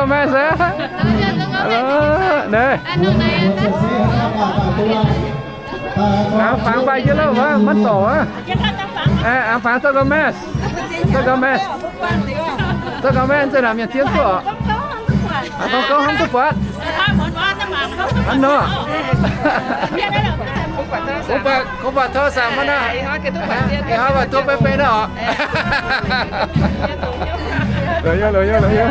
ga'maeqv se. Naaiv. Aengx fangx mbaih jienv lauh wuov, maiv dorngc wuov. Aengx fangx zorqv ga'maeqv, zorqv ga'maeqv, zorqv ga'maeqv, zeiz naaic mienh zien zuoqv. Gorngv gouv hnamv duqv buatc. Hnangv nor. Kungx baac tov saamc maiv naaiv. Ih hnoi baac duqv beiv beiv naaiv oc. Loz yiem, loz yiem, loz yiem.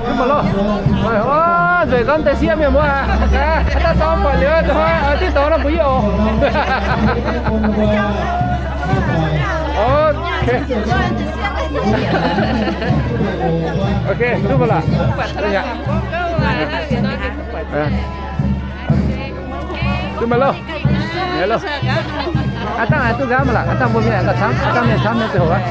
Mv baac loh, nzueic gorngv deix sieqv mienh mbuo aqv. Daaih dorng buatc liuz, diqv dorngx nor mbuo yie oc. Ok. Ok, duqv mv lorqc. Duqv mv lorqc. Aav dangh haaix duqv nqaatv mv lorqc? Aav dangh mbuo mienh gauh camv, aav dangh mienh camv nyei ziangh hoc aqv.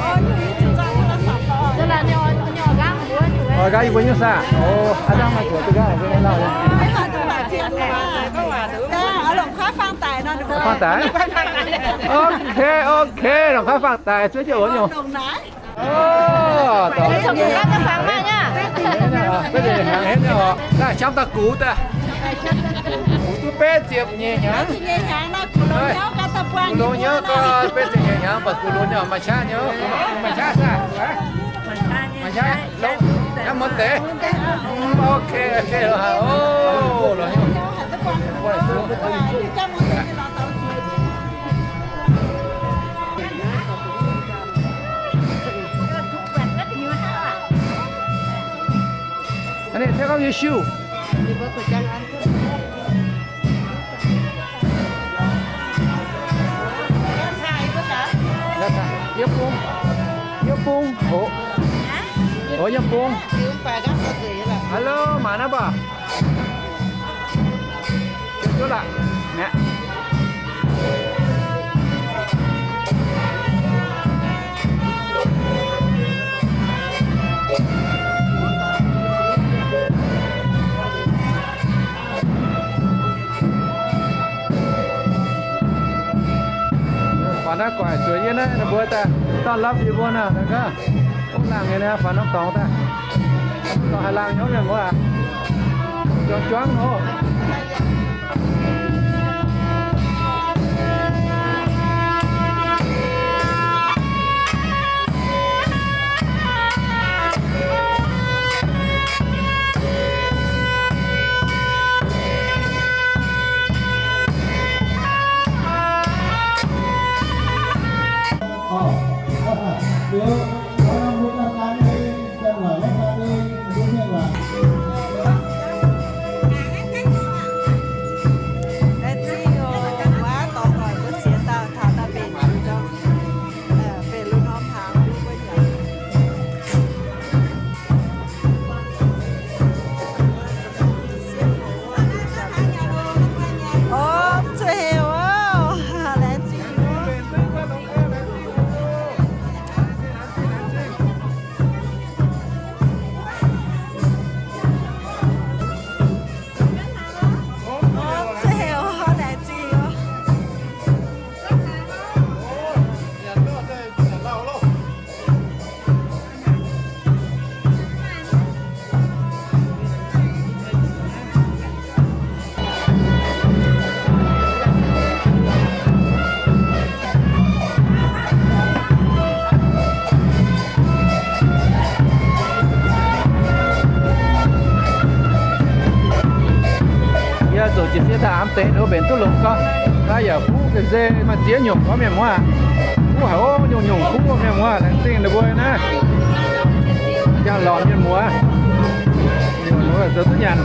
Oix nqaatv yie mbuo nyei saah? O, aav dangh maaih zuqc duqv nqaatv nyei lauh. Fangx daic? Ok, ok, longc kaav fangx daic zuov jienv oc nyungc. Naaiv qamv daaih gux daaih. Gux duqv betv ziepc nyeic hnyangx. Gux longx nyei gau, betv ziepc nyeic hnyangx, mv baac gux longx nyei, maaih qaqv nyei, maaih qaqv saah? Maaih qaqv, longx, qaqv muonz deix. Ok, ok, longx haic, o, longx haic. Aa, ninh thiab gorngv yie siu. Yie bung, yie bung, o. O, yie bung. Hello, mangc naaiv baac. Faaux naaiv guaaic zueiz yie naaiv, ninh mbuo daaih ต้อนรับ yie mbuo naaiv, naaiv gaax. Ov, laangh nyei naaiv, faaux norm dorngx daaih. Dorngx haaix laangh nyei mienh mbuo aac. Juangc juangv nor. Jiex sieqv daaih aamx deix ninh mbuo mbenc duqv longx gorngv, naaiv yaac kuv ga'nzei maaih ziex nyungc gorngv mienh muoz. Kuv haic ov, nyungc-nyungc kuv mienh muoz, laengz zingh ninh mbuo naaiv. Jangx lorz mienh muoz, mienh muoz zoux duqv nyanc.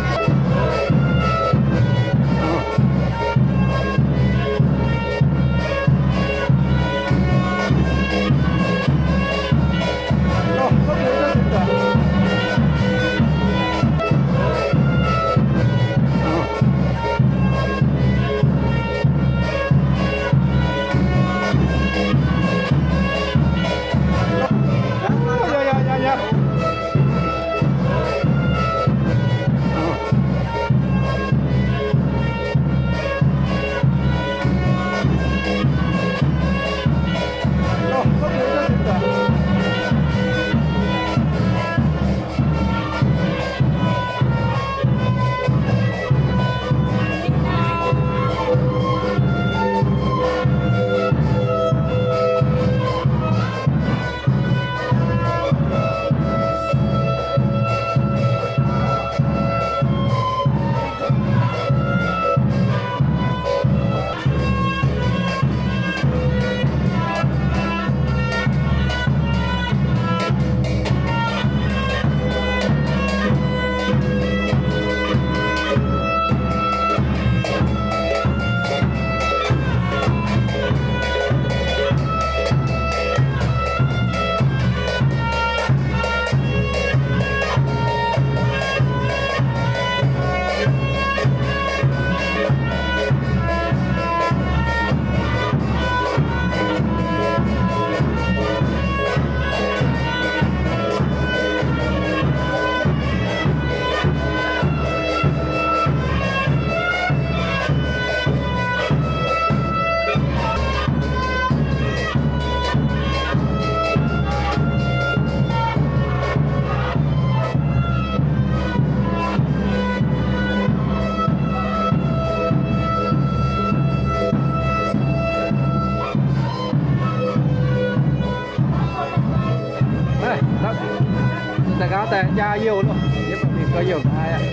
Daaih gaax daaih jaa youh loh, yie mv baac mingh gau youh gaax aqv.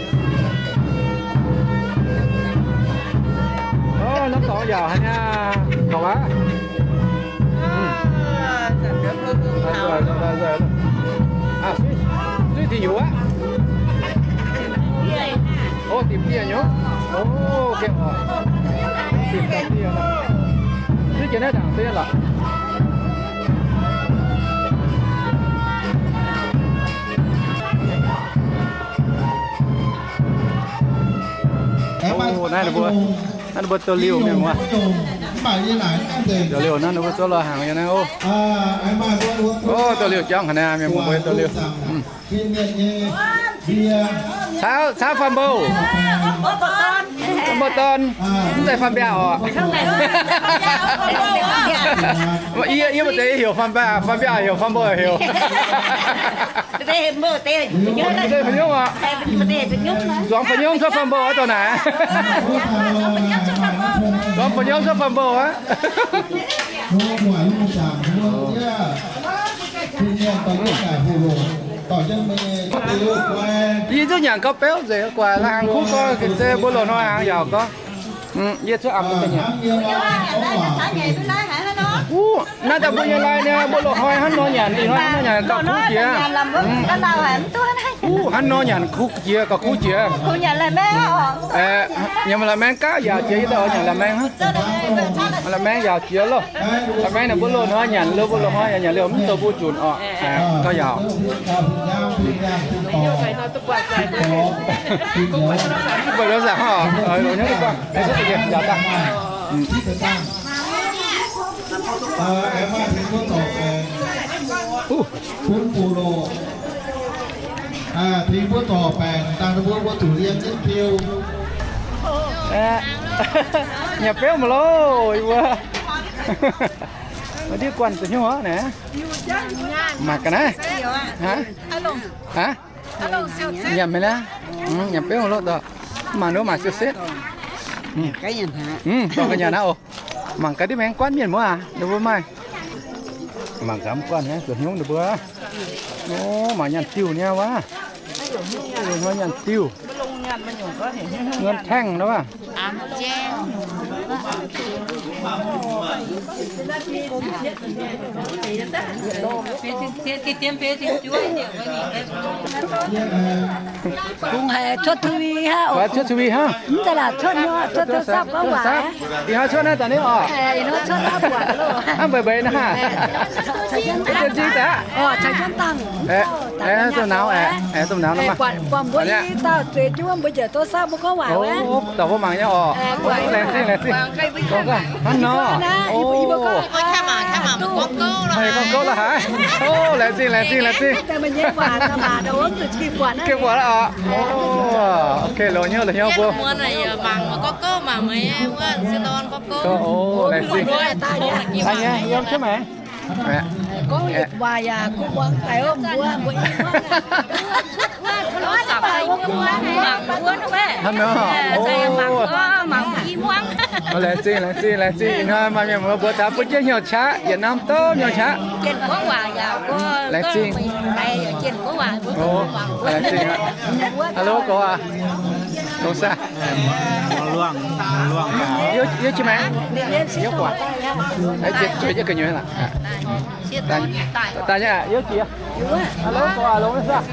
Ov, norm dorngx yaac haaix nyungc gorngv aqv. Suiv dingc yuqc aqv. Ov, dingc dieh nyei. Ov, gengh oc. Dingc dieh. Suiv jiex naaiv ndaangc se lorqc. Ov, naaiv ninh mbuo, naaiv ninh mbuo douh liuh mienh muoz. Douh liuh naaiv ninh mbuo zuov lorz hnaangx yiem naaiv ov. Ov, douh liuh jangv haic naaiv mienh muoz, douh liuh. Caux, caux fam mbou. Fam mbou dorn. Mv zeiz fam mbiaauc oc. Yie, yie maiv zeiz heuc fam mbiaauc, fam mbiaauc heuc fam mbou heuc. Mv zeiz fa'nyungc oc. Zuangx fa'nyungc cuotv fam mbou oc, dorh naaic. Zuangx fa'nyungc cuotv fam mbou aqv. Yie zuqc nyanc gauh beuv nzengc, guaix la'hnaangx kuv gorx, ga'naaiv mbuo loz-hnoi hnaangx yaac gorngv. Yie cuotv amx ga'nyiec. Uv, naaiv daaih mbuo nyei lai nyei, mbuo loz-hnoi hnangv nor nyanc, ih hnoi hnangv nor nyanc gauh kuv jiex. Uv, hnangv nor nyanc kuv jiex, gauh kuv jiex. Nyanc la'maeng gaav yaauc jiex, yie daaih oix nyanc la'maeng hnangv. La'maeng yaauc jiex loh. La'maeng naaic mbuo loz-hnoi nyanc, loz mbuo loz-hnoi nyanc liouh mv dongh mbuo junc orqc. Gauh yaauc. Mv baac lorz zaangc hnangv oc, lorz nyei mv baac. Nyanc beuv mv loh, yie mbuo. Ndiev guanh zuqc hnyouv naaic. Mangc gaax naaiv. Nyanc maiv naaiv. Nyanc beuv mv loh dorh. Mangc nduov mangc siou setv. Dorh ga'nyanc naaiv oc. Mangc gaax ndiev maengx guanh mienh muoz aac, ninh mbuo maaih. Mangc gaax mv guanh naaiv zuqc hnyouv ninh mbuo. Ov, mangc nyanc diuh niaa wuov. Hnoi nyanc diuh. Ngân hàng đó à? Kungx haiz cuotv T V haic. Cuotv T V haic? Mv deix laaix cuotv nyei, cuotv tov sap gorngv waac. Ih hnoi cuotv naaiv daaih ni oc. Ih hnoi cuotv naaiv buatc loh. Hnamv mbeix mbeix naaiv. Caux jienv dangh. Caux jienv dangh. Domh nauz, domh nauz nor maah. Buatc mbuo i dauh zueiz jienv wuov mbuo njiec tov sap mbuo gorngv waac wuov. Dauh mbuo mangc nyei oc. Laengz zingh, laengz zingh. Hnangv nor. Gorngv gouv la'haaix. Laengz zingh, laengz zingh, laengz zingh. Gengh buatc la'oc. Ok, loz hnyouv, loz hnyouv mbuo. Laengz zingh. Yiem cuotv maengx. Gorngv waac yaac kuv muangx daaih mbuo, mbuo i muangx. Hnangv nor. Laengz zingh, laengz zingh, laengz zingh. Ih hnoi maaih mienh muoz mbuo taux bun jienv hnyouv qaqv, yietc norm douh hnyouv qaqv. Laengz zingh. Laengz zingh. Hello, gorx aac. Dongh saah? Yie, yie qiex maengx. Yie guangc. Zueiz jienv gu'nyuoz laac. Daaih nyei aqv, yie qiex. Hello, gorx aac, longx saah?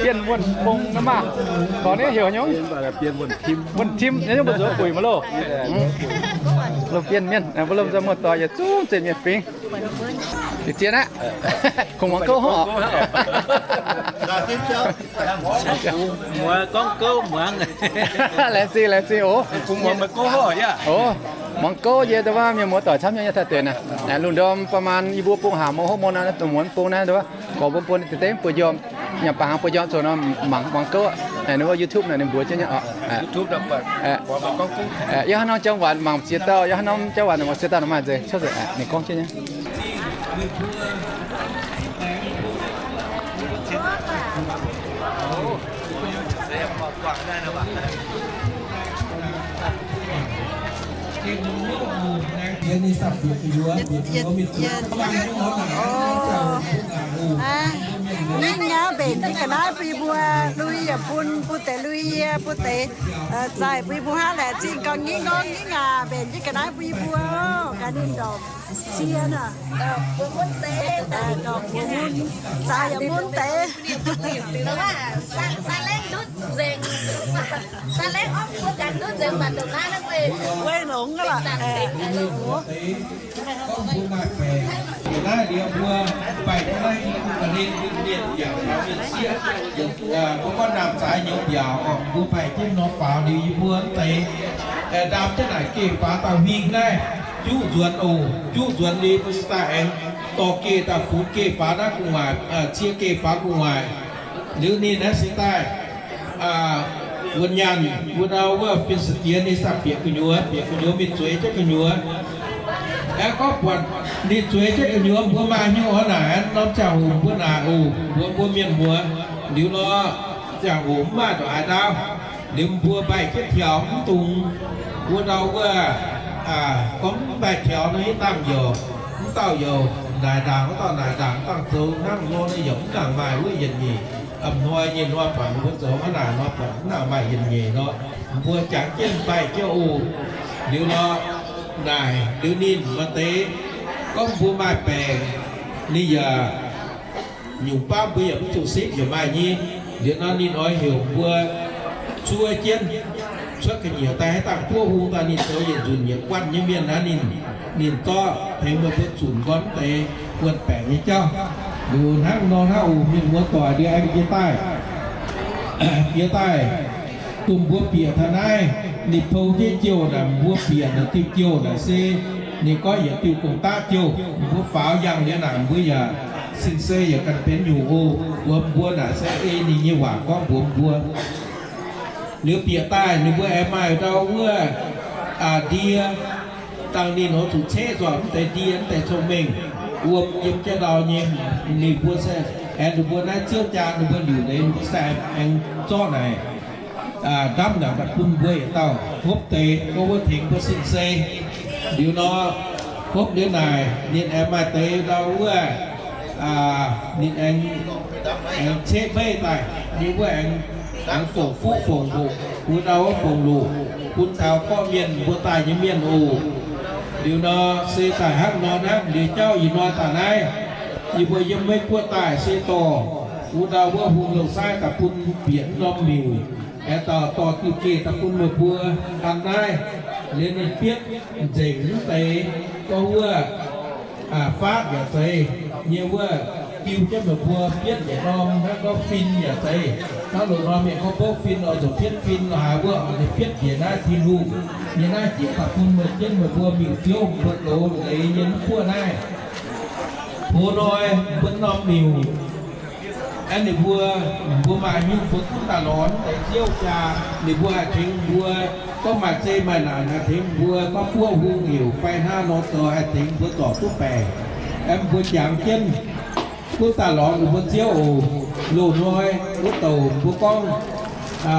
Bienh Wuonh Fong nor maah. Gorx ninh heuc haaix nyungc? Wuonh Tim, nyungc mbuo zuqc buic maiv loh. Loh bienh mienh, mbuo lomh nzoih muoz-doic yietc zungv zeqc mienh fingx. Diqc zien aqv. Kungx muangx gouv hnangv oc. Muoz gorngv gouv muangx. Laengz zingh, laengz zingh oc. Kungx muangx meih gouv hnangv oc. Oc, muangx gouv yie dongh wuov mienh muoz-doic camv nyei nyei taaih deix naaic. Lungh ndorm ประมาณ i mbuo bung haac mouz hopv mouz naaiv dongh muonz bung naaiv dongh wuov gorx bun bun deix deix mv buoz njormh. Nyanc baac hnaangx buoz njormh zoux nor mangc muangx gouv. Ninh wuov YouTube naaic ninh mbuox jienv nyei oc. Yie hnangv norm จังหวัด mangc ziex dauh, yie hnangv norm จังหวัด mangc ziex dauh nor maaih nzengc cuotv nzengc. Ninh gorngv jienv nyei. Mingh nyei mbenc jienv ga'naaiv bun yie mbuo, lui yaac bun, bun deix lui yie, bun deix zaih bun yie mbuo hnangv. Laengz zingh gauh ngingv gorngv ngingv aac, mbenc jienv ga'naaiv bun yie mbuo, ga'naaiv ninh ndorpc cie nor, ndorpc mun, zaih yaac mun deix. Weic longx lorqc. Naaiv liuz mbuo baih jienv naaiv i ga'hlen mienh yaac taux mienh sieqv, mbuo gorngv naamh zaaix nyouz mbiaauc oc, mbuo baih jienv nor faaux liuz yie mbuo mv deix ndaam jienv naaic geh faaux dauh huing naaiv, juqv nzuonx oc, juqv nzuonx liuz mbuo se daaih aengx dorh geh daaih funx geh faaux naaiv gu'nguaaic, cie geh faaux gu'nguaaic. Liuz ninh naaiv se daaih wuonh nyaanh wuov ndau wuov fin sa-diex ninh saah bieqc gu'nyuoz, bieqc gu'nyuoz mingh zueiz jienv gu'nyuoz. Aengx gorngv buatc ninh zueiz jienv gu'nyuoz mbuo maaih hnyouv oc naaic, norm ziangh hoc mbuo naaic oc, mbuo mbuo mienh muoz. Liuz nor, ziangh hoc mv maaih ndongc haaix ndaauv, liuz mbuo mbaih jienv tiaux mv dungx wuov ndau wuov, gorngv mv mbaih tiaux nor, yie dangh youc, mv dauh youc naaic ndaangc, wuov dauh naaic ndaangc, dangh zoux hnangv nor, yaac mv nangc maaih wuov yietc nyeic. A'hnoi nyei nor, buatc mbuo zoux hnangv naaic nor, buatc mv nangc maaih yietc nyeic nor, mbuo jangx jienv mbaih jienv oc. Liuz nor, naaic liuz ninh maaih deix gorngv mbuo maaih baengc, ninh yaac nyungc baav mbuo yaac mv zuqc sipv yaac maaih nyei. Liuz nor ninh oix heuc mbuo zuov jienv cuotv ga'nyiec daaih haaix dangh buov hung daaih ninh zoux yietc nzunc yietc guanh nyei mienh naaiv ninh, ninh zorqv tengx meih mbuo zunc nqorn mv deix wuonh baengc nyei jauv. Liuz hnangv nor hnangv oc, mienh muoz-doic, liuz aengx jiex daaih, jiex daaih dongh mbuo bieqc taux naaiv, ninh pou jienv jouh naaic, mbuo bieqc naaic diuh jouh naaic se ninh goiv yietc diuh gong-daqv jouh. Mbuo faaux yangh liuz naaic mbuo yaac sin-sei yaac ganh benx nyungc oc. Wuov mbuo naaic se ei ninh nyei waac gorngv mbuox mbuo. Liuz bieqc daaih ninh mbuo aengx maaih ndau wuov ndie, dangh ninh oix zuqc ceqv nzengc mv deix ndie mv deix cong-mengh wuom yiem jienv ndau nyei. Ninh mbuo se aengx ninh mbuo naaiv ziouv jaa ninh mbuo liuc leiz ninh mbuo se aengx zorqv naaic ndamv naaic daaih bun mbuo yietc dauh hopv deix gorngv wuov tengx mbuo sin-sei. Liuz nor, hopv liuz naaic ninh aengx maaih deix ndau wuov Ninh aengx, aengx ceqv meiv daaih, ninh mbuo aengx, aengx fongc fuqv fongc hoqc, wuov ndau wuov fongc loqc, bun taux gorqv-mienh mbuo daaih nyei mienh oc. Liuz nor se daaih hnangv nor hnangv. Liuz jauv ih hnoi daaih naaiv, yie mbuo yiem Meiv Guoqv daaih se dorh wuov ndau wuov hungh louh saaiv daaih bun bieqc norm miuc, aengx dorh, dorh diuh geh daaih bun meih mbuo gan naaiv. Liuz ninh bietv nzengc mv deix gorngv wuov faatv yaac zeiz nyei wuov, diuh jienv meih mbuo bietv njiec norm hnangv gorngv fin yaac zeiz. Hnangv loz-hnoi mienh gorngv bouv fin oix zuqc bietv fin haaix wuov, ninh bietv njiec naaiv Tin-Hungh nyei naaiv jiex daaih bun meih jienv meih mbuo miuc-biouv mbuo doz leiz nyei mv buov naaiv. Hoz hnoi mbuo norm miuc, aeqv, ninh mbuo, mbuo maaih nyungc mbuo gunv daaih lorz mv deix ziouv jaa, ninh mbuo haih tengx mbuo gorngv maaih zei maaih naanc, haih tengx mbuo gorngv buov hungh heuc fai hnangv nor zoux, haih tengx mbuo zorc duqv baengc. Aeqv, mbuo jangx jienv gunv daaih lorz ninh mbuo ziouv oc. Loz-hnoi wuov douc mbuo gorngv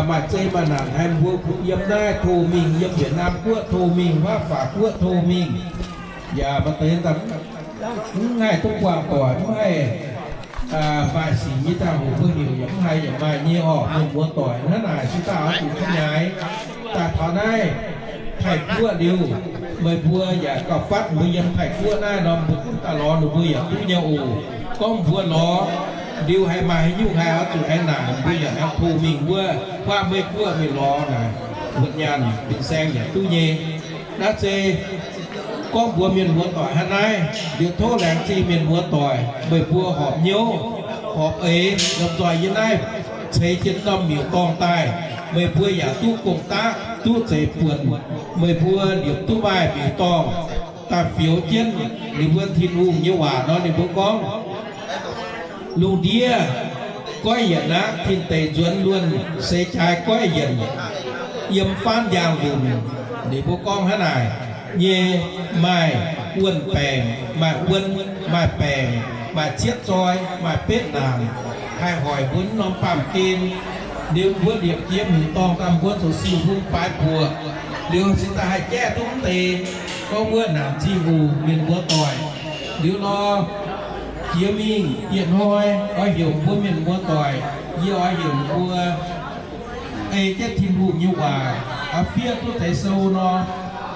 maaih zei maaih naanc, haih mbuo yiem naaiv tov mingh, yiem Yietc Naamh Guoqv tov mingh, Waav Faac Guoqv tov mingh, yaac maaih deix mv haih duqv buangh doic, mv haih maaih sic nyei ziangh hoc mbuo heuc yaac mv haih yaac maaih nyei orqc. Mienh muoz-doic hnangv naaic se daaih oix zuqc kuv nyaiz daaih taux naaiv Taiv-Guoqv liuz, meih mbuo yaac gauh fatv mbuo yiem Taiv-Guoqv naaiv nor, mbuo gunv daaih lorz ninh mbuo yaac duqv nyei oc. Gorngv mbuo lorz liuz haiz maaih haaix nyungc haih oix zuqc aengx naaic, mbuo yaac aengx tov mingh wuov Waav Meiv Guoqv mingh lorz naaic, wuonh nyaanh fin-saeng yaac duqv nyei. Naaiv se gorngv mbuox mienh muoz-doic hnangv naaiv. Liuz tov laengz zingh mienh muoz-doic, meih mbuo horpc hnyouv horpc eix lomh nzoih yiem naaiv ceix jienv norm miuc dorngh daaih, meih mbuo yaac duqv gong-daqv duqv zeix buonc. Meih mbuo liepc duqv maaih miuc dorngh daaih fioux jienv ninh mbuo Tin-Hungh nyei waac nor, ninh mbuo gorngv, lungh ndiev goiv yienc aqv, tin deic nzuonx luonh seix jaaix goiv yienc, yiem faanv njang lunc. Ninh mbuo gorngv hnangv naaic nyei, maaih wuonh baengc, maaih wuonh, maaih baengc, maaih cietv zoi, maaih betv naanc, haih hoic mbuo norm baamh gen. Liuz mbuo liepc jiex miuc dorngh daaih, mbuo zoux siu-hung baaix buoqc, liuz se daaih haih jaiv duqv mv deix gorngv wuov naanc zingh hungh mienh muoz-doic. Liuz nor, jiex mingh dieh hnoi oix heuc mbuo mienh muoz-doic, yie oix heuc mbuo ei jienv Tin-Hungh nyei waac, aa, fiev duqv deix sou nor,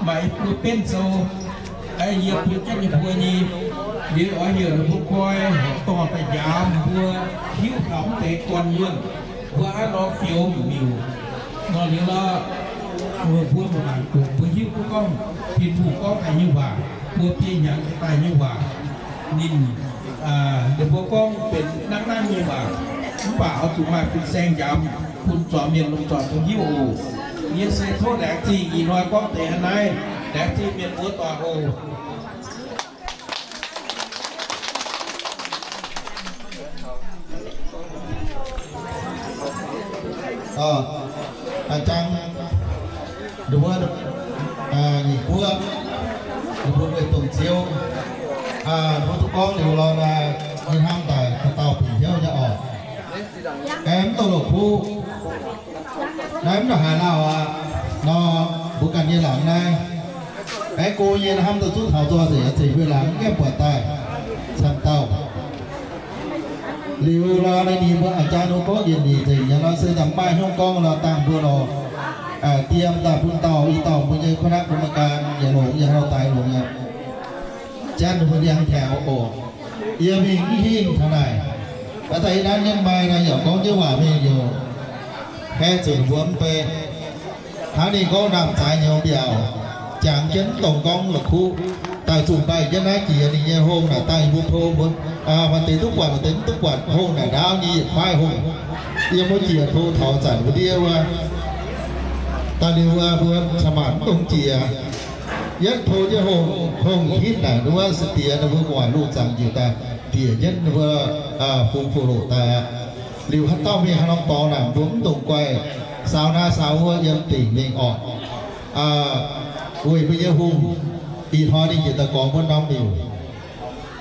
maaih mbuo benv sou, yie bun jienv ninh mbuo nyei. Liuz oix heuc ninh mbuo koi horqc dorngh daaih njaaux mbuo hiuv taux mv deix gorn-yuonh, mbuo hnangv nor fioux miuc nor. Liuz nor, mbuo mbuo mangc duqv, mbuo hiuv duqv gorngv Tin-Hungh gorngv daaih nyei waac, mbuo biei hnyangx daaih nyei waac, ninh, ninh mbuo gorngv benx nangv nangv nyei waac, mv baac oix zuqc maaih fin-saeng njaaux bun zuangx mienh lomh nzoih duqv hiuv oc. Yie se tov laengz zingh ih hnoi gorngv deix hnangv naaiv, laengz zingh mienh muoz-doic oc. Aa, jangx, ninh mbuo, aa, Nyic Guoqv, ninh mbuo mienh dongh Ziouv, aa, ninh mbuo duqv gorngv liuz lorqc, aa, yie hnamv daaih dauh dauh bieqc hnyouv nyei orqc. Aengx mv dongh loz-kuv, naaiv mv dongh haaix lauh aqv nor, mbuo ganh nyei laangz naaiv. Aengx go nyei hnamv daaih zuqv taux nzoih nzengc, zengc mbuo laangz mv gaengh buatc daaih camv dauh. Liuz nor, naaiv ninh mbuo a'jang ninh gorngv yietc nyeic nzengc nyei nor, se daaih mv maaih hnyouv gorngv nor, dangh mbuo lorqc, diem daaih bun dauh i dauh mbuo nyei คณะกรรมการ yietc longc yietc hlauv-daix longc aqv. Janx ninh mbuo ndiangx-taengx oc. Yie mingh mv hingh taux naaic, baac daaih yie nanv jienv maaih nor, yaac gorngv jienv waac mingh youc, haeh zuqc mbuo mv bei. Hnangv ninh gorngv ndaamv-zaaix nyouz mbiaauc, jangx jienv mv dongh gorngv la'kuqv, daaih zuqc mbaih jienv naaiv jiex ninh nyei hong naaic daaih mbuo tov mbuo, maaih deix duqv buatc, maaih deix mv duqv buatc, hong naaic ndaauv nyei yietc paaiv hong. Yiem wuov jiex tov taux zanc mbuo ndiev wuov, daaih liuz wuov mbuo cin-maanc mv dungx jiex. Yietv tov jienv hong, hong hitv naaic wuov se diex ninh mbuo gu'nguaaic loz-zaangc njiec daaih ndieqc jienv ninh mbuo fungx fuqv loqc daaih aqv. Liuz haaix dauh mingh haaix norm dorngx naaic mbuo mv dungx guaih saau naaiv saau wuov yiem dingc mingh orqc. Weic mbuo nyei hungh ih hnoi ninh njiec daaih gorngv mbuo norm miuc.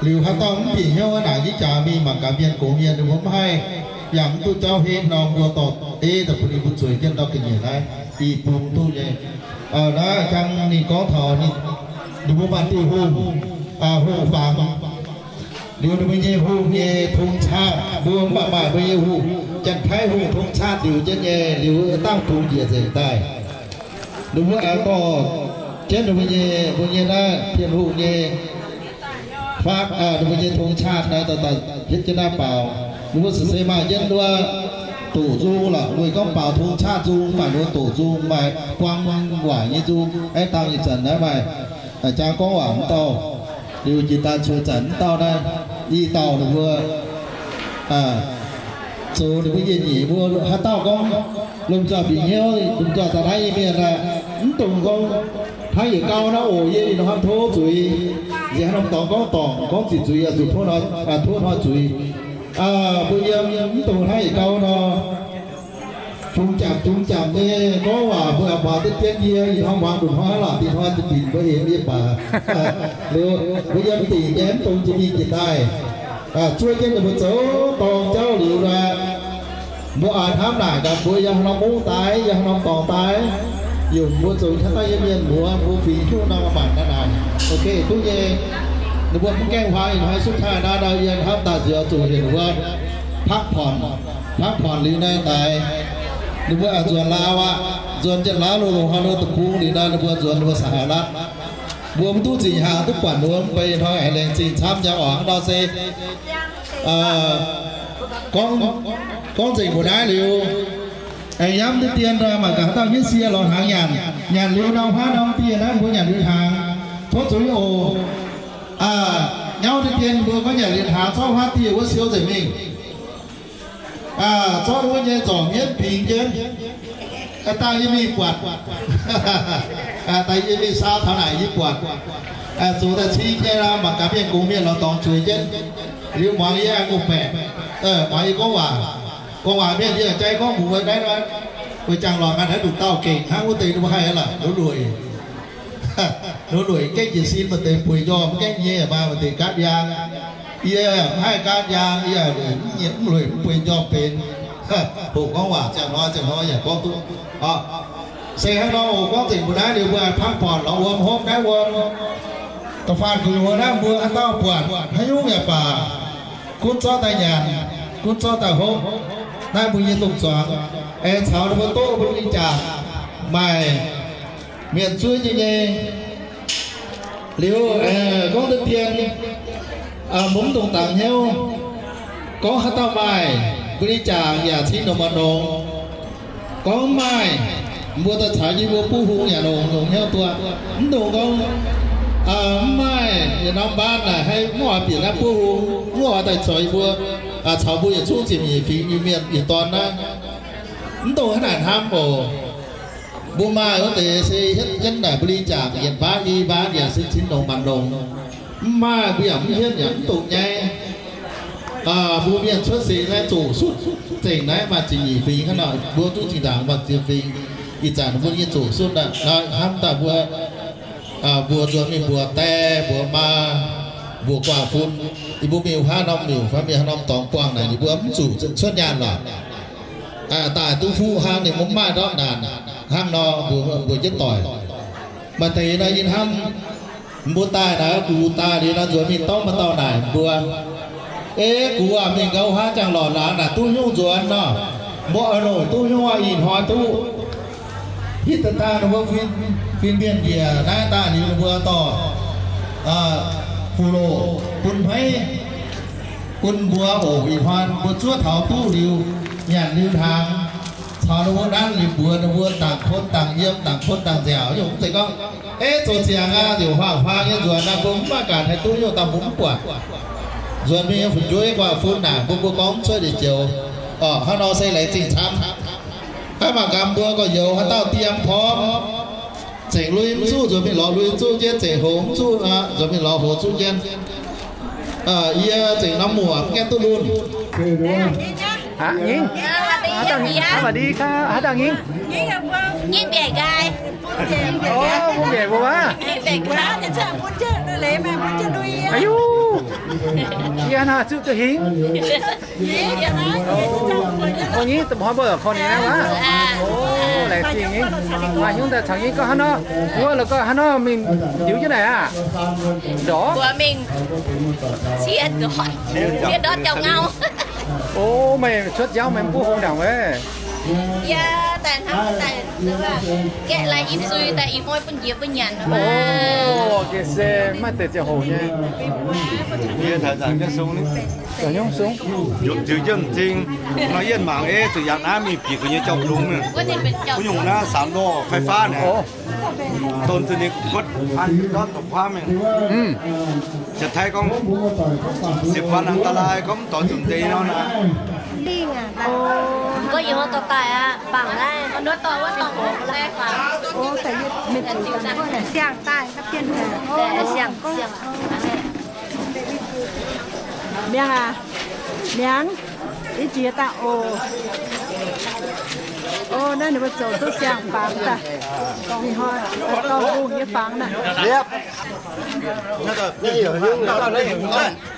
Liuz haaix dauh mv bieqc hnyouv naaic nyei jaax mingh mangc gaax mienh gox mienh ninh mbuo mv haih, yaac mv duqv jauv henv nor mbuo dorh ei daaih bun ninh mbuo zueiz jienv ndau ga'nyiec naaiv, i bung duqv nyei. Naaiv jangx ninh gorngv taux ninh mbuo maaih diuh hungh, hungh fangx. Liuz ninh mbuo nyei hungh nyei tong caatv, mbuo mv baac maaih mbuo nyei hungh, Janx-Taiv hungh tong caatv liuz jienv nyei, liuz dangh bungx njiec nzengc daaih. Ninh mbuo aengx dorh jienv ninh mbuo nyei, mbuo nyei naaiv Bienh Hungh nyei faakv, ninh mbuo nyei tong caatv naaiv daaih hietv jienv naaiv baaux. Ninh mbuo se maaih jienv wuov doqc nzung lorqc, weic gorngv baaux tong caatv nzung, maaih ninh mbuo doqc nzung, maaih buang waac nyei nzung, aengx dangh ih zanc naaiv maaih jang gorngv waac mv dauh, liuz jiex daaih cuotv zanc mv dauh naaiv, i dauh ninh mbuo zoux ninh mbuo yietc nyeic mbuo haaix dauh gorngv lomh nzoih bieqc hnyouv, lomh nzoih daaih naaiv nyei mienh aeqv, mv dungx gorngv hnangv yietc gau nor oc. Yie ih hnoi hnamv tov zuiz, nziex haaix norm dorngx gorngv dorngc, gorngv ziqc zuiz yaac zuqc tov hnoi zuiz. Mbuo yiem mv dungx hnangv yietc gau nor jungx jangc jungx jangc nyei gorngv waac, mbuo muangx duqv jienv yie ih hnoi muangx nduqc hnoi lorqc, dingc hnoi dingc mbuo hemx yie baac liuz mbuo yiem dingc nyei mv dungx jiex mingh jiex daaih, zuov jienv ninh mbuo zoux dorng jauv liuz nor, mbuo oix hnamv naaic gaax mbuo yiem haaix norm mungv daaih, yiem haaix norm dorngx daaih, yungz mbuo zoux haaix dauh yiem mienh muoz, mbuo fingx hnyouv nor maaih naaiv naaic. Ok, duqv nyei. Ninh mbuo mv gaengh huaang ih hnoi sutv taaih naaiv nor, yie hnamv daaih nziex zuqc heuc ninh mbuo พักผ่อน, พักผ่อน liuz naaiv daaih ninh mbuo nzuonx Laauv aqv, nzuonx jienv Laauv loz-loz hnoi nor deic-bung liuz nor, ninh mbuo nzuonx ninh mbuo สหรัฐ. Mbuo mv duqv zingc hnaangx duqv buatc ninh mbuo mv bei hnoi, aengx laengz zingh camv nyei oc. Hnangv nor se gorngv, gorngv nzengc mbuo naaiv liuz, aengx yiem deix dien mangc gaax haaix dauh nyaiv sie lorz hnaangx nyanc. Nyanc liuz norm huaav norm dieh naaiv mbuo nyanc liuz hnaangx, tov zuiz oc. Nyauv deix dien mbuo gorngv nyanc liuz hnaangx zorqv huaav dieh wuov siou nzengc mingh, zorqv wuov nyei nzorc mienv bingx jienv, dangh yie mingh buatc, dangh yie mingh saau taux naaic yie buatc, zoux daaih cing jienv mangc gaax mienh gongx mienh lorz dorngx zueiz jienv. Liuz muangx yie aengx ngongh baeqc, muangx yie gorngv waac, gorngv waac mienh yie jai gorngv mbuox naaiv nor, weic jangx lorqc, ganh naaiv nduqc dauh gengh hnangv wuov deix ninh mbuo haih lorqc, luoqc-lueic, luoqc-lueic gaengh jiez sin maaih deix bueix njormh, mv gaengh nyei maaih deix gaatv njang. Yie mv haih gaatv njang, yie mv lueic mv bueix njormh benx. Hoqc gorngv waac ziangh hnoi ziangh hnoi yaac gorngv duqv. Se hnangv nor oc, gorngv nzengc mbuo naaiv liuz mbuo พักผ่อน lorz wuom hopv naaiv wuom. Da'faanh gu'nyuoz naaiv mbuo haaix dauh buatc haaix nyungc yaac baac, gunv zorqv daaih nyanc, gunv zorqv daaih hopv naaiv mbuo nyei domh zuangx, aengx caux ninh mbuo doqv mbuo nyei jaax, maaih mienh zuov nyei nyei. Liuz, gorngv deix dien, mbuo mv dungx dangx hnyouv. Gorngv haaix dauh maaih, mbuo nyei jaax yaac cin longx maaih longx. Gorngv mv maaih, mbuo daaih caux yie mbuo buov hung yaac longx, longx hnyouv duqv. Mv dungx gorngv mv maaih, yietc norm บ้าน naaic haih mv oix bieqc naaiv buov hung, mv oix daaih caux yie mbuo, caux mbuo yietc zungv ziepc nyeic fingx nyei mienh yietc dorn naaiv. Mv dungx hnangv naaic hnamv oc. Mbuo maaih wuov deix se hietv jienv naaic บริจาค yietc บ้าน i บ้าน yaac se cin longx maanc longx. Mv maaih mbuo yaac mv hietv yaac mv dungx nyaiv. Mbuo mienh cuotv seix naaiv zoqc sutv zengc naaiv maaih ziepc nyeic fingx hnangv nor, mbuo duqv zinh ndaangc maaih ziepc fingx. Ih zanc mbuo nyei zoqc sutv aqv, hnamv daaih mbuo mbuox nzuonx mingh mbuox die mbuox maa, mbuox guaax fun, yie mbuo mingh haaix norm miuc fai mingh haaix norm dorngx buangh naaic ninh mbuo mv zuqc cuotv nyaanh lorqc. Daaih duqv fuqv hnangv, ninh mbuo mv maaih ndortv naanc hnangv nor, mbuox jienv doic. Maaih deix nor yie hnamv mbuo daaih naaic, gux daaih liuz nor nzuonx mingh dorv maaih dauh naaic mbuo, Ei gux aac, mingh gau huaav jangx lorqc, laangz naaic duqv nyungc nzuonx nor. Mbuo oix longc duqv nyungc aqv, ih hnoi duqv. Hitv daaih dangh ninh mbuo fin-mienh njiec naaiv daaih liuz ninh mbuo dorh fuqv-loqc bun hmeiv bun mbuo oc. Ih hnoi mbuo zuov taux duqv liuz, nyanc liuz hnaangx, caux ninh mbuo nanv liuz mbuox ninh mbuo dangc kun dangc yiem, dangc kun dangc nziaauc. Yie mv zeiz gorngv, Ei, zoux ziangx aqv, ziouc huaang-huaang nyei nzuonx aqv, mbuo mv maaih gaax haih duqv nyungc daaih mbuo mv buatc. Nzuonx mingh nyei fu'jueiv guaax fun naaic mbuo, mbuo gorngv mv cuotv liuz joux. Orqc, hnangv nor se laengz zingh camv. Aav, mangc gaax mbuo gorx-youz haaix dauh diem พร้อม, zengc lui mv zuqv nzuonx mingh lorz lui zuqv jienv, zengc hoz mv zuqv nzuonx mingh lorz hoz zuqv jienv. Yie zengc norm muoc mv gaengh duqv lunh. Haaix dauh nyingh? Haaix dauh nyingh? Nyingh mbiaec nqaai. Orqc, mbuo mbiaec mbuo wuov. Aiuv, Yie hnangv zuqc duqv hingh. O, nyei da'hnoi mbuo koi ninh naaiv waac. O, laengz zingh nyei. Maaih hnyouv daaih caux nyei gorngv hnangv nor, wuov la'gorh hnangv nor mingh diux jienv naaic aqv. Ndortv. Mbuo mingh cie ndortv, cie ndortv jauv ngau. O, meih cuotv jauv meih mv buov hungh ndaangc wuov. Yie daaih hnangv daaih gaeqv lai ih sui daaih ih hnoi bun njiec bun nyanc. O, geh se maiv deix ziangh hoc nyei. Yie taux zaangc jienv sung, zaangc nyungc sung, ziux jienv m'zing. Nor yienh mangc ei zuqc yangh naaiv mingh bieqc gu'nyuoz jauv-lungz. Wuov nyungc naaiv สามล้อ ไฟฟ้า naaic. Dongh zuqc ninh guotv an ndortv dongh kuaamv mingh. Jiex Taiv gorngv สิบวันอันตราย gorngv mv doix zuqc deix nor naaic. Gorngv ih hnoi dorh daaih aqv, bangc naaiv. Siang daaih, siang, siang. Miangh aac, miangh, i jiex daaih oc. O, naaiv ninh mbuo zoux duqv siang-fangx daaih. Ih hnoi dorh hungh nyei fangx naaic.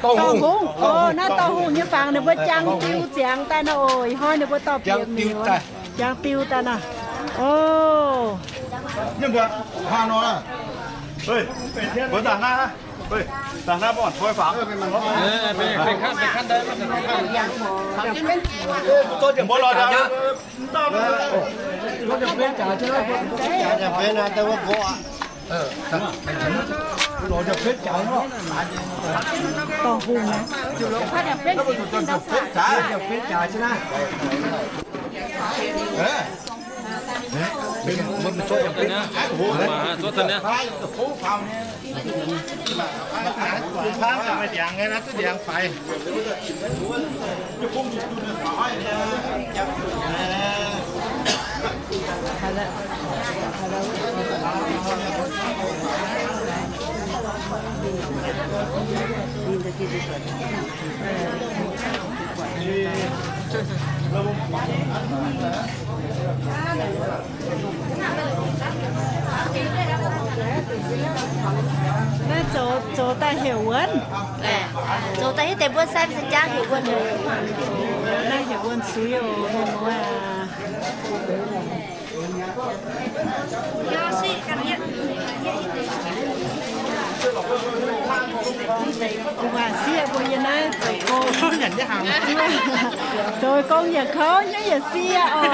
Dorh hungh. O, naaiv dorh hungh nyei fangx ninh mbuo jang diu ziangx daaih nor oc. Ih hnoi ninh mbuo dorh bieqc miuc, jang diu daaih nor. O. Dorh hungh naaiv. Naaiv zoux, zoux daaih heuc wuonv. Zoux daaih hiuv deix mbuo sai se jaav heuc wuonv. Naaiv heuc wuonv suiv oc, mienh muoz aac. Gu'nguaaic sieqv mbuo yie naaiv zoux gong, zoux gong yietc kouv nyei yietc sieqv oc.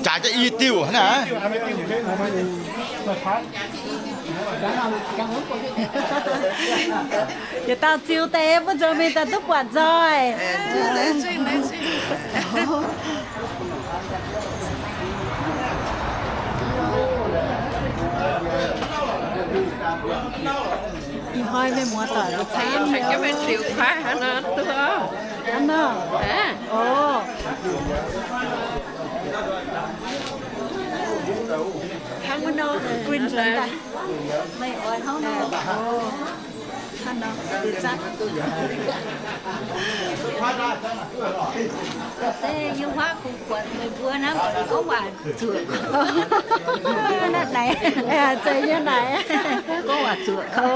Jaaix jienv i diuh naaiv. Yietc dauh ziux deix mbuo nzuonx mingh daaih duqv buatc nzoih. Ih hnoi mienh muoz doic mbuo camv nyei. Hnangv nor. O. Hnangv wuov nor, guinh nzuonx daaih. Meih oix hnangv nor. O. Hnangv nor, liuz zatv. Se yiem huaav kungx buatc meih mbuo hnangv gorngv waac zuoqc. Naaiv naaic, zeiz nyei naaic. Gorngv waac zuoqc. O,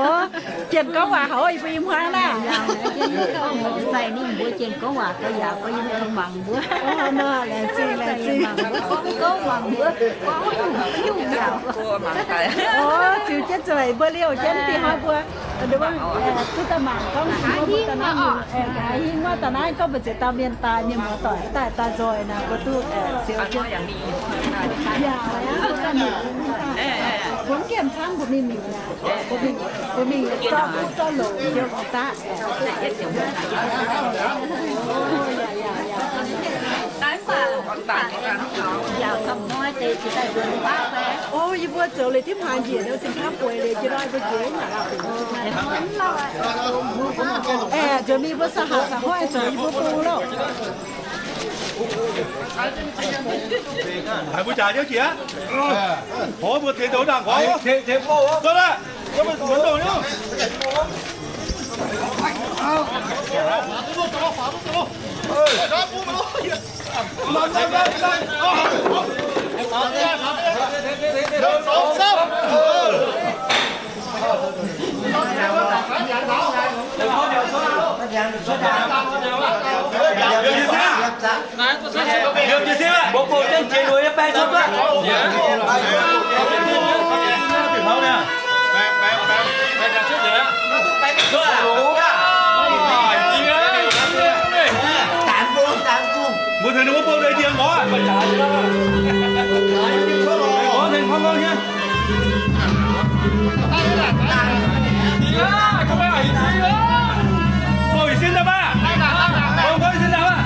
jienh gorngv waac haiz yie mbuo yiem huaav naaiv. Sai ninh mbuo jienh gorngv waac gauh yaauc, gorngv yie mbuo mangc mbuo. O, nor, laengz zingh, laengz zingh. Gorngv mangc mbuo, gorngv yungh yungh yaauc. O, ziux jienv zueiz mbuo liouh jienv dingh hnoi mbuo. Duqv daaih mangc gorngv mbuo mbuo daaih naaiv, haaix hingv wuov daaih naaiv gorngv mbu'ziex dauh mienh daaih, mienh muoz doic daaih daaih nzoih naaic, mbuo duqv siou jienv. Yaac, mbuo mv nqemh camv mbuo mingh miuc, mbuo mingh, mbuo mingh zorqv kuv zorqv loc siou daaih. O, yie mbuo zoux liuz dimv hnaangx njiec nor, zinh hnamv bueix liuz jienv nor mbuo njiec. Aeqv, nzuonx mingh mbuo sa'haax sa'hoi zoux yie mbuo bung loh. Haiz mbuo jaax jienv jiex aqv. Hoz mbuo tengx douz ndaangc gorngv. Tengx, tengx gorngv. Dov aqv. Gorngv mbuo zuonx douz nyei. Mbuo bouh zengv jiex nor yie baeng cuotv duqv. Mbuo tengx ninh mbuo bouh deix jiex nqorngv. Nqorngv tengx nqorngv nqorngv nyei. Bouh ih sin daaih maah. Bouh ih sin daaih maah.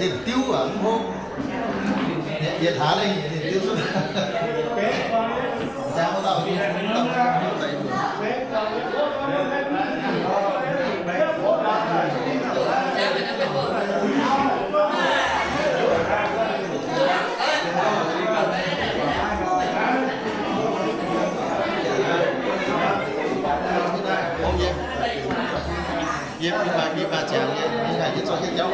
Diuv aqv, mv hopv. Yietc hlaax lengh yietc diuv. Yie mv baac, mv baac ziangx, yie ganh yie zorqv jienv jauv.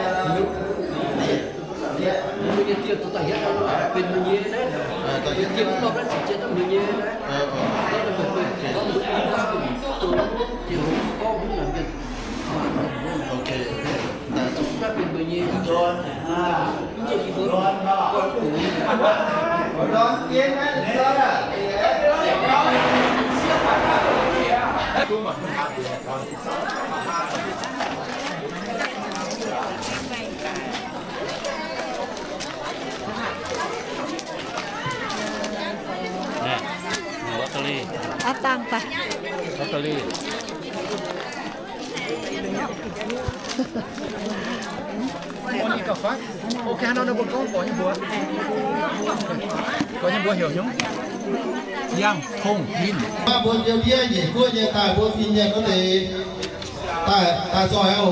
Mbuo nyei dieh dorh daaih hietv benx mbuo nyei naaiv. Dieh mv dorh naaiv ziqc jienv mbuo nyei naaiv. Ok. Naaiv benx mbuo nyei. Aav dangh daaih. Ok, hnangv nor mbuo gorngv borqc nyei mbuox. Borqc nyei mbuox heuc hnyouv. Yangh Tongh Linh. Mbuo njoux ndiev njiec guoqv nyei daaih mbuo fin nyei wuov deix daaih, daaih zoih oc.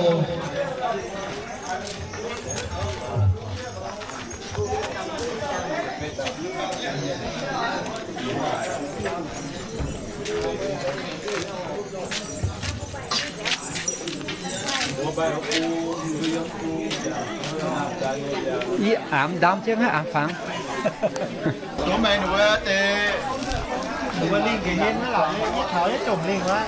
Yie aav ndamv jienv haaix aav fangx. Dongh meih ninh mbuo deix, ninh mbuo lingh ga'hlen naaiv lorqc, yie taux yie jomc lingh wuov.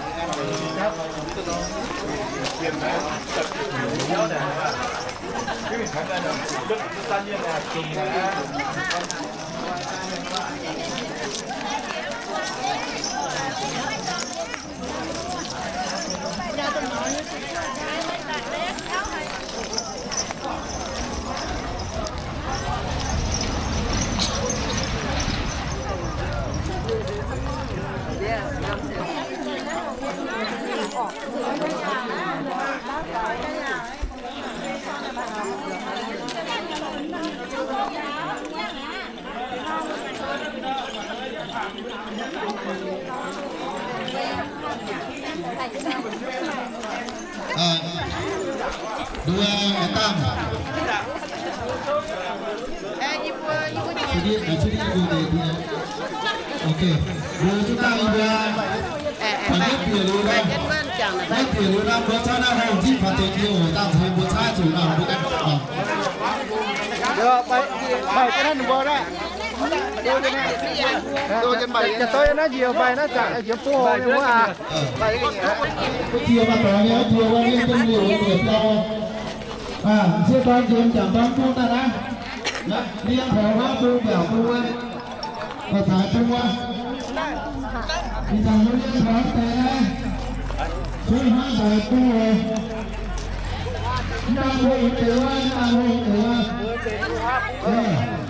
Nduov, aa, dangh. Ok, mbuo zuqc dangh yie mbuo, maiv bieqc liuz nor, maiv bieqc liuz nor, mbuo cuotv naaiv hungh zipv faaux deix jiex oc, dangh caux mbuo caaiv zuqc nor, mbuo ganh. Mbaih jienv naaiv ninh mbuo naaiv. Jiex doiv naaiv njiec mbaih naaiv zaqc njiec bung nyei wuov aqv. Jiex maaih dorngx nyei, jiex wuov nyei, dongh liouc nyei biauv. Aa, m'sieqv dorn njiec m'jangc dorn bung daaih naaiv. Liangx taux wuov bung mbiaauc bung wuov. Daaih caux bung wuov. Ih zanc mbuo liangx taux deix naaiv. Cuotv hnangv daaih bung oc. Mv baac mbuo oix deix wuov, mv baac mbuo oix deix wuov.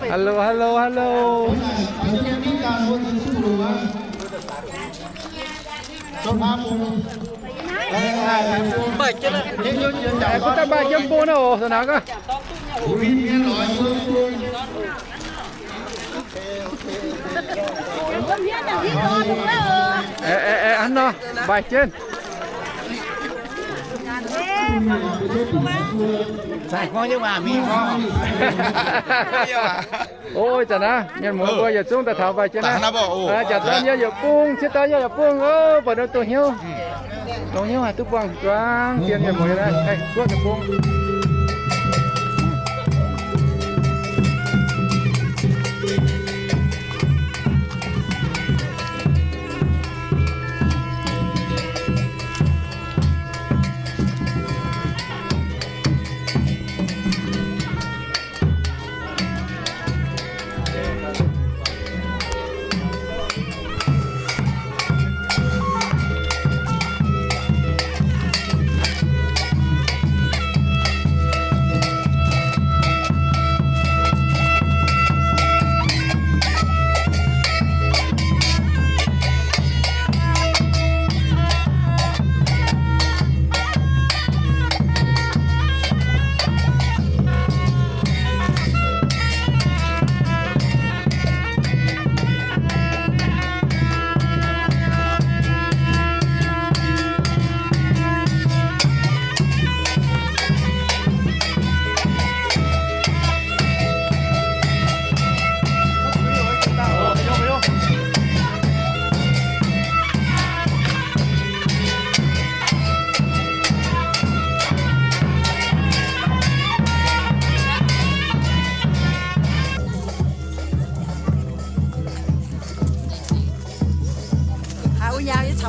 Hello, hello, hello. Kuv daaih mbaih jienv bung naaiv oc, sou naaic gaax. Hnangv nor, mbaih jienv. Zaih gorngv nyei waac mingh gorngv. Ov, ih zanc naaiv mienh muoz mbuo yietc zungv daaih taux mbaih jienv naaiv. Jaax dorn yie yaac bung, ciev dorn yie yaac bung, ov, mbuo dongh hnyouv. Longx hnyouv haic duqv buangh zuangx zien mienh muoz naaiv, guoqv daaih bung.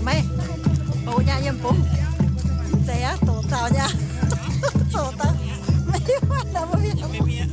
Maiv, bouh nyei yiem bung. Zeiz aqv, doqc zaux nyei. Zoqc daaih. Maiv hiuv nor mbuo mienh.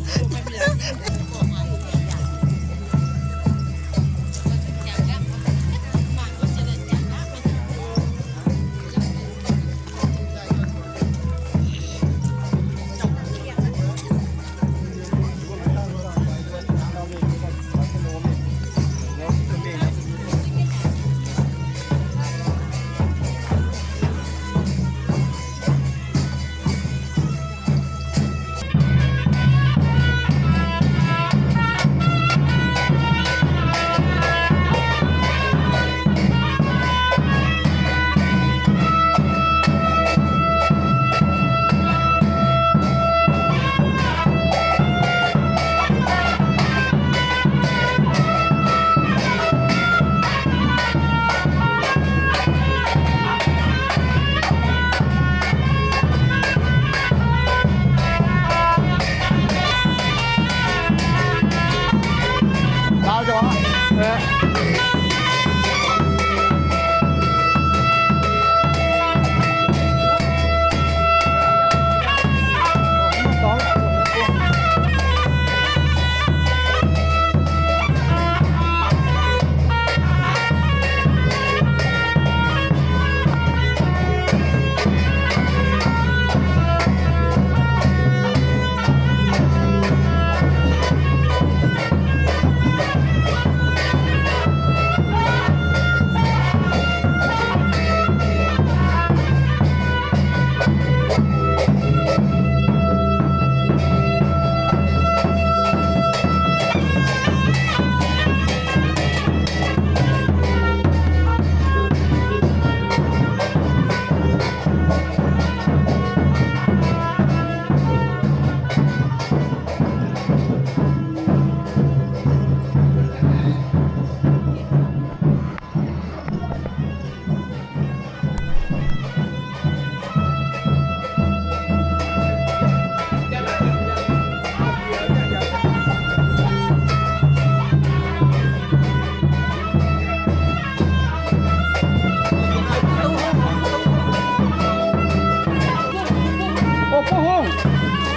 Ov, bun hungh.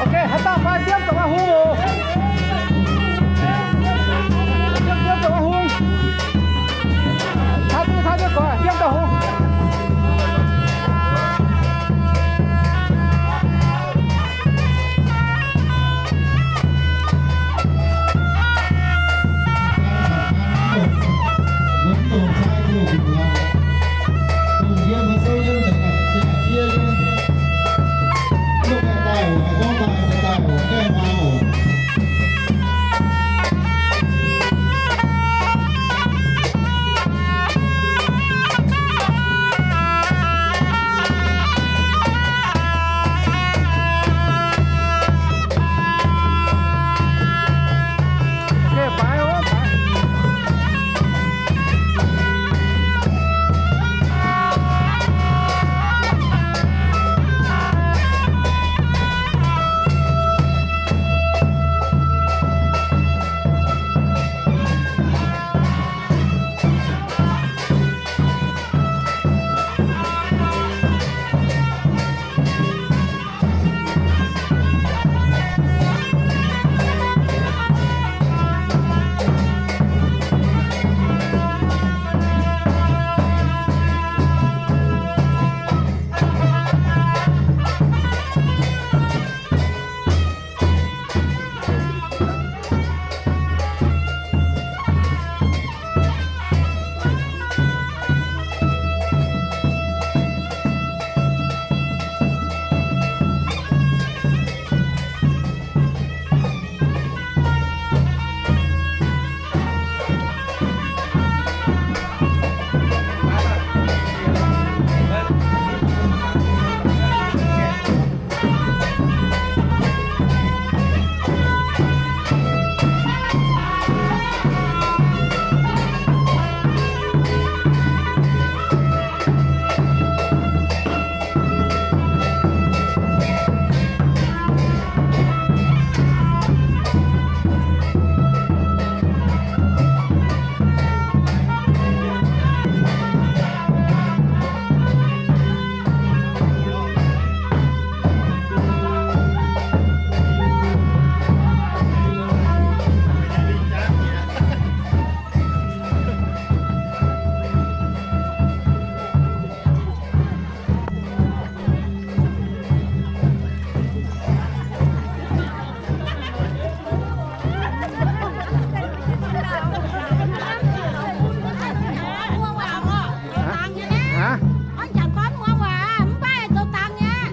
Ok, haaix dauh fai biomv dongh aqv hungh oc. Biomv dongh aqv hungh. Taux duqv taux nyei goix, biomv dongh hungh.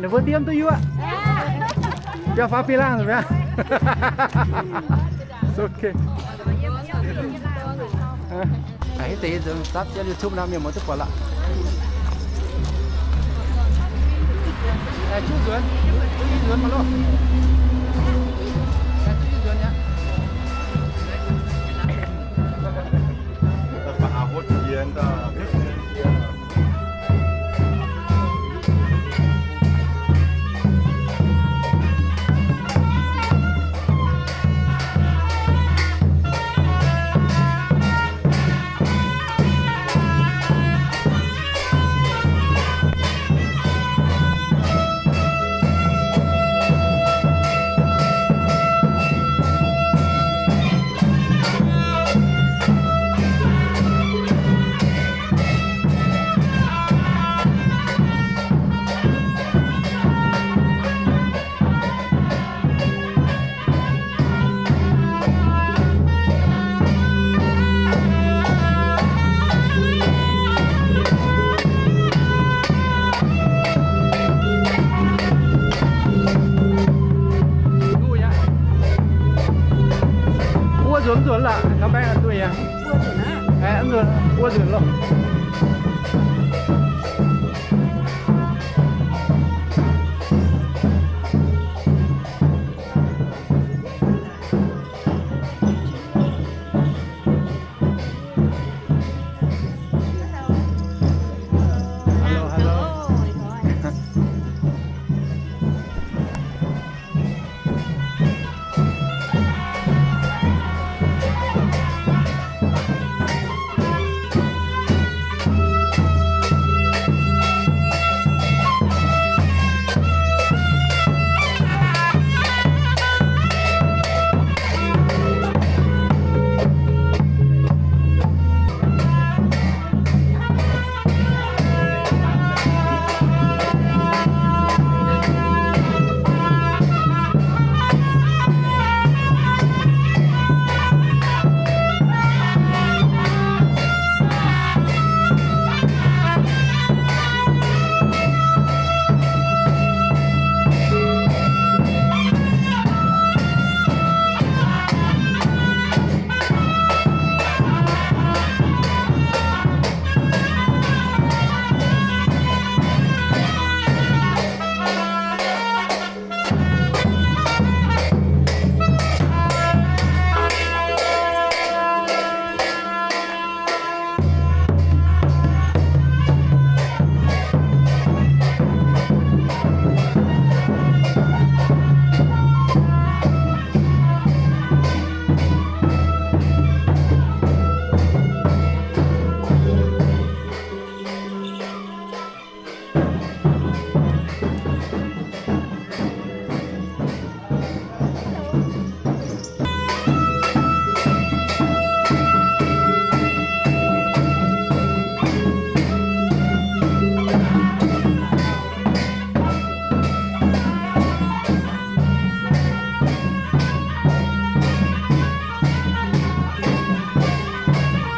Mbuo diev duqv yuoqv. Biauv-faam fih laangh nzunc mi'aqv. Ok. Aa, hitv deix nzunc dapv jienv YouTube nor mienh muoz duqv buatc lorqc. Aengx zuqv nzuonx, zuqv nzuonx maah loh. Aengx zuqv nzuonx mi'aqv. Wuov nzuonx, nzuonx lorqc, nor baeng duqv yaac. Wuov nzuonx, wuov nzuonx loh.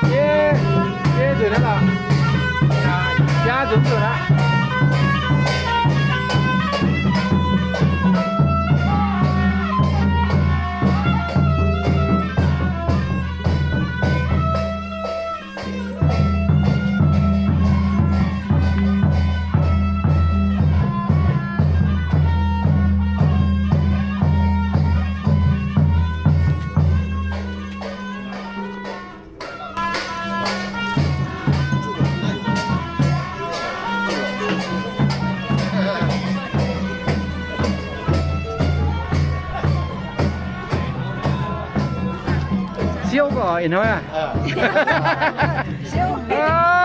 Yie, yie nzunc aqv lorqc. Yie nzunc nzunc aqv. Siouv gorx ih hnoi aqv.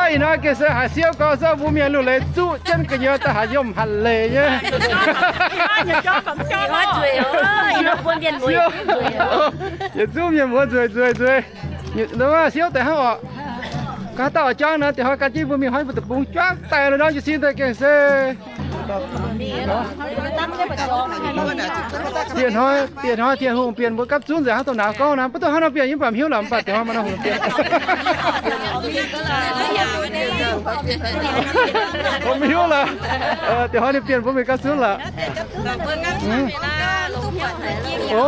Ih hnoi gengh se haiz siouv gorx se mbuo mienh lungh leiz zuqv jienv gu'nyuoz daaih haaix yiem hatc leiz nyei. Yietc zungv mienh muoz nzueic nzueic nzueic. Siouv deix hnangv oc. Gaax dauh oix jangv nor, diex hnoi gan jienv mbuo mingh hnoi mbuo deic-bung juangv daaih nor, jiez sin daaih gengh se Bieqc hnoi, bieqc hnoi Tin-Hungh bienh mbuo gapv zunv nzengc hnangv dongh naaiv gorngv naaic, mv duqv hnangv nor bienh yie mv baac mv hiuv lorqc, mv baac diex hnoi maaih nor hungh bienh. Mbuo mv hiuv lorqc. Diex hnoi ninh bienh mbuo mingh gapv zunv lorqc. O,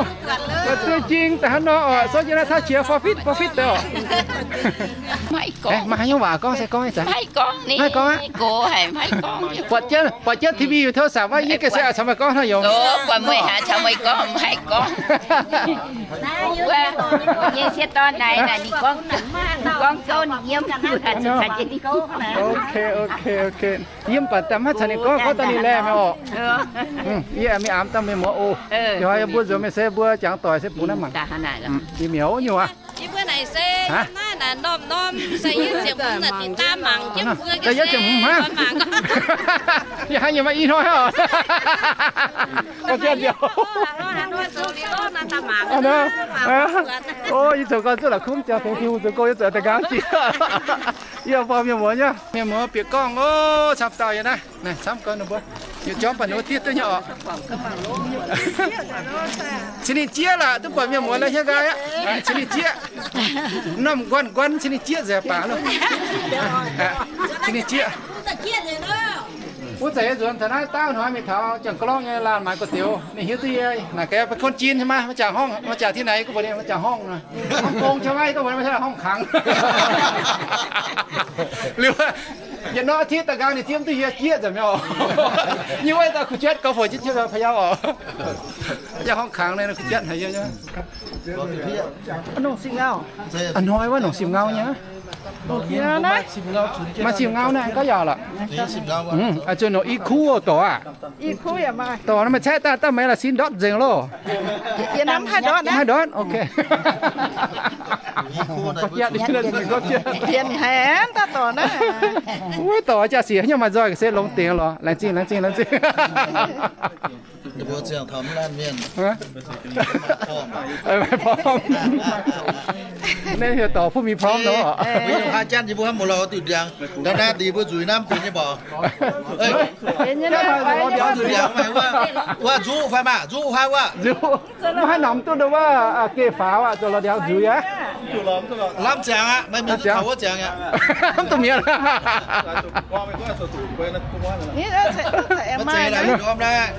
duqv jing daaih hnangv nor oc, so yie naaiv tauv qiex forfeit, forfeit deix oc. Maiv gorngv. Maiv haaix nyungc waac gorngv, se gorngv ih zanc. Maiv gorngv ni. Maiv gorngv aqv. Buatc jienv, buatc jienv T V, โทรศัพท์ wuov, yie ganh se a'camv meih gorngv hnangv yaac. Maiv gorngv. Yie sieqv dorn naaic, ninh gorngv, gorngv gouv ninh yiem. Ok, ok, ok. Yiem baac daaih maiv caux ninh gorngv, gorngv daaih ninh laeh meih oc. Yie mingh aamx daaih mienh muoz oc. Ih hnoi yie mbuo nzuonx mingh se mbuo jangx doic se bungx naaiv mangc. Yie miuz nyungc aqv. Yie mbuo naaic se naaiv naaic norm-norm se yie ziepc hmz naaic dingx daaih mangc jienv mbuo, ziepc hmz hnangv. Yie hnangv nyei maaih i hnoi oc. O, yie zoux gau zuqv la'kuqv jaa tengx Tin-Hungh zoux gong, yie zoux da'nqaang jiex. Yie buangh mienh muoz nyei, mienh muoz bieqc gorngv oc, camv dauh yie naaiv. Naaiv camv gau ninh mbuo. Yietc jorm baac ninh mbuo diev duqv nyei oc. Cin ninh jieqv lorqc, duqv buatc mienh muoz la'hniev nqaai aqv. Cin ninh jieqv. Norm nquan nquan cin ninh jieqv nzengc baac loh. Cin ninh jieqv. Wuov zanc yie nzuonx taux naaiv dauh hnoi mingh taux Janx-Gorlorng nyei laanh maaiz gorx-dioux, ninh hiuv duqv yie, naaic gaax, เป็นคนจีนใช่ไหม มาจากห้อง มาจากที่ไหน ก็บอกเนี่ย มาจากห้องนะ ฮ่องกงใช่ไหม ก็บอกไม่ใช่ ห้องขัง หรือว่า yietc norm อาทิตย์ da'nqaang ninh zieqv duqv yie jieqv nzengc mi'aqv. Yie wuov daaih kuh jatv gauh fouc jienv jienv Pa'yaauv oc. Yie ห้องขัง naaiv kuh jatv haic yie. A'hnoi wuov nongc sim ngau nyei. Maaih sim ngau naaiv gauh yaac lorqc. Zuqc nongc i kuv dorc aqv. Dorc naaiv maaih caeqv daaih, daaih maaih la'sin ndortv nzengc loh. Mv haih ndortv, ok. Wuov dorc jaa siec nyei maaih nzoih se longx dingc lorqc. Laengz zingh, laengz zingh, laengz zingh. Mbuo ziangh taux mv laanh mienh. Maiv prom. Naaiv hieh dorc ผู้มีพร้อม nor. Mbuo nyei haaix janv yie mbuo hnamv muoz-laauh diuh ndiangx, ndau naaiv deix mbuo nzueic hnamv benx nyei mborqc. Diuh ndiangx maaih wuov, wuov nzuqv fai maah, nzuqv fai wuov. Maiv haih namx duqv ndau wuov geh faaux aqv, zoux lorz ndiangx nzueic aqv. Lamh ziangx aqv, maiv mingh duqv taux wuov ziangx aqv. Mv duqv mi'aqv. Maiv zeiz laaix, ih ndorm naaiv,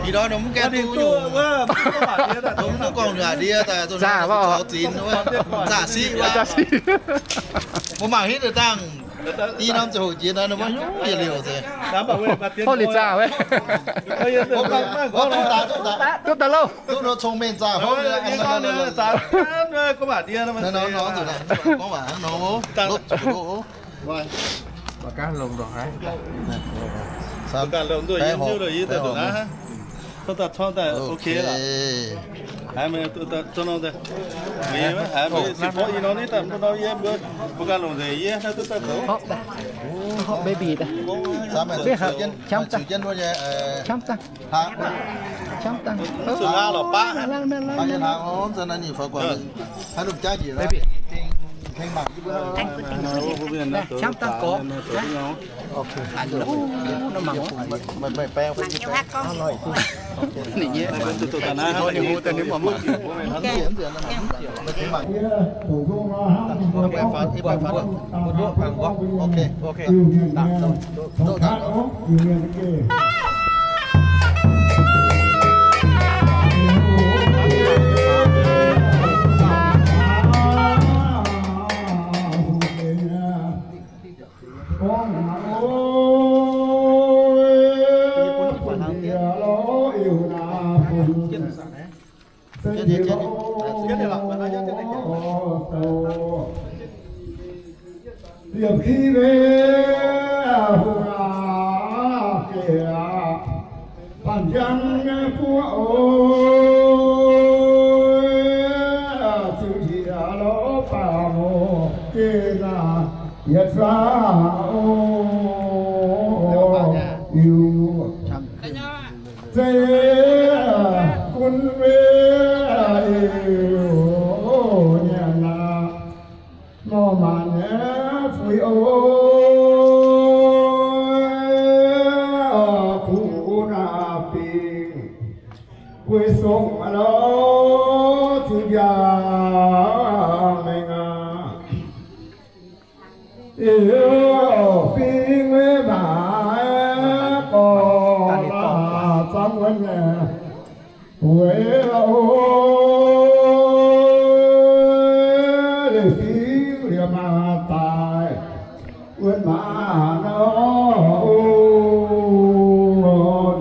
ih ndorm nor mv gaengh duqv nyungc, mv duqv gorngv nyuoqc ndie daaih, zaqc wuov, zaqc siqv wuov. Mbuo mangc hitv deix dangh, i norm ziangh hoc jiex nor, mbuo hiuv yietc liouh zeiz. Holy zaqc wuov. Duqv daaih, duqv daaih. Duqv daaih lauh. Duqv nor cong-mengh zaqc. Mbuo ganh longc nduqc haic. Mbuo ganh longc nduqc yie hiuv daaih yie daaih nduqc naaiv. Tov daaih corc daaih ok lorqc. Haiz meih duqv daaih zorqv nor daaih. Meih haiz meih si fov i nor nitv daaih mbuo nor yie mbuo, mbuo ganh longc nzengc yie naaiv duqv daaih zoux. Baby daaih. Qamv daaih. Qamv daaih. Qamv daaih. Zuqc nqaang lorqc baav. Baby. Qamv daaih gorx. Guei song aqv nor, zingh mbiaauc mengh aqv. Liuz fing wei maac gorx, zaangc wuonv nyei bueix oc. Liuz fing liuz maac daaih wuonv maac nor,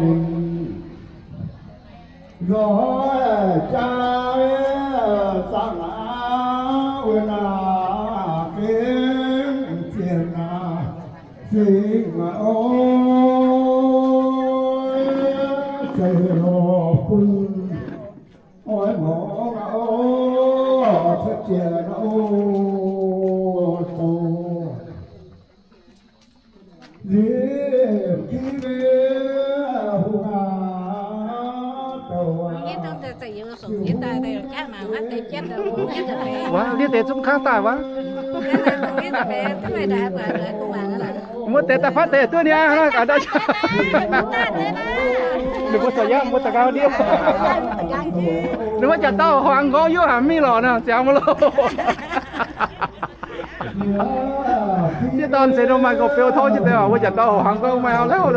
ninh nzoih jaa zaangc aqv, wuov naaic gengh zien aqv, zingh aqv oc, zeiz lorh bun oix mangc aqv oc, cuotv jiex aqv oc, douz. Wuov ndiev deix zungv kangv daaih wuov. Muoz deix daaih fatv deix duqv niaa, ninh mbuo zoux yaac mbuo daux gaux ndiev. Ninh mbuo jaax dauh hmuangx nqorngv yaac mingh lorqc nor, ziangx mv loh. Jiex dauh se nor maaih gorqv-beu tov jiex deix, mbuo jaax dauh hmuangx nqorngv maaih auv lauh.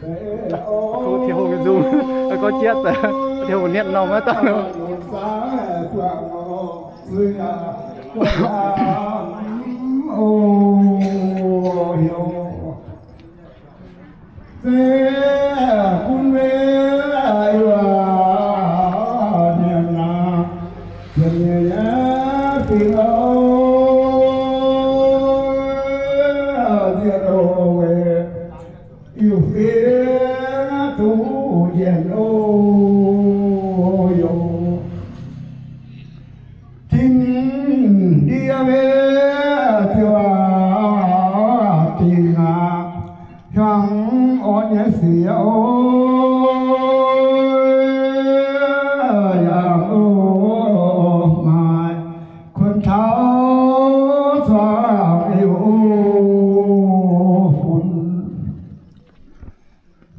Kuv Tin-Hungh nzung, gorngv jiex deix, Tin-Hungh nietv norm maiv dauh nor. Zeiv bun mbuo yuoqc nyanc aqv, ziepc nyeic fingx oc, nziex doz weic Iu-fie duqv njiec loh yoc. Tin-ndie mbe ziouc dingc aqv, hiuang orn nyei sic oc, yaac oc maaih kuonx taux zuangx liuz funx.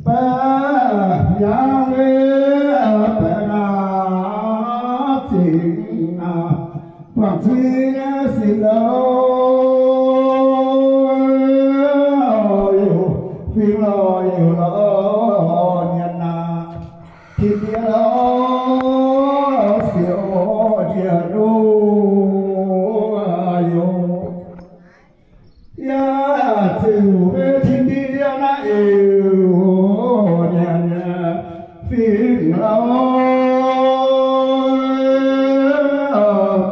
Baeqc yaangh mbe baeqc naaic zingh aqv, buangh zuiz nyei sin loh, liuz fingx loh, liuz loh nyanc aqv, tin-ndie loh, siouc njiec loh yoc. Yaac ziouc mbe tin-ndie naaiv liuz nyanc fingx loh,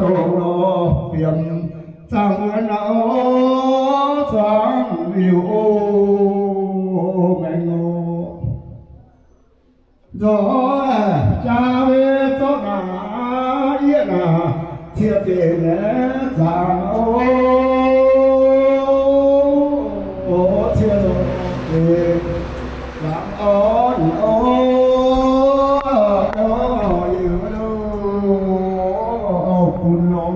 doqc loh fiemx zaangc wuov naaiv oc, zuangx liuz oc, maengx oc. Nzoih jaa mbe zorqv naaic yieqv naaic, cie zeiz naaiv zaangc oc, cie zeiz zaangc oc, oc, oc, bun loh.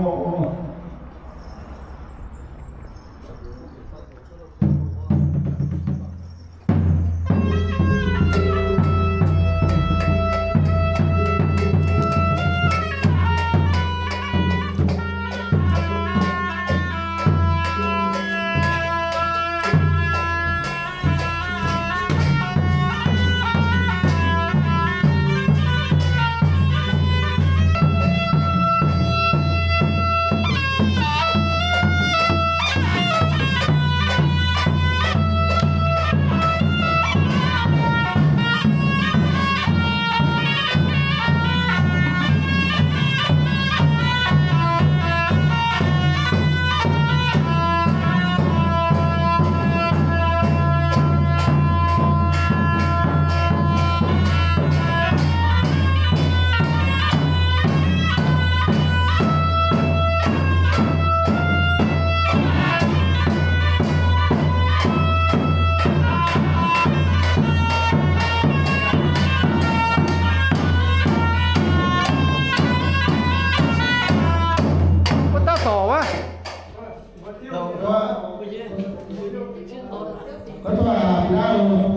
Mbuo daaih dorc wuov. Mbuo daaih dorc wuov.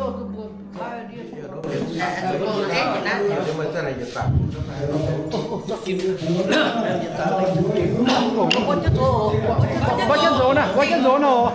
Guaav jienv nzox naaiv, guaav jienv nzox naaiv oc.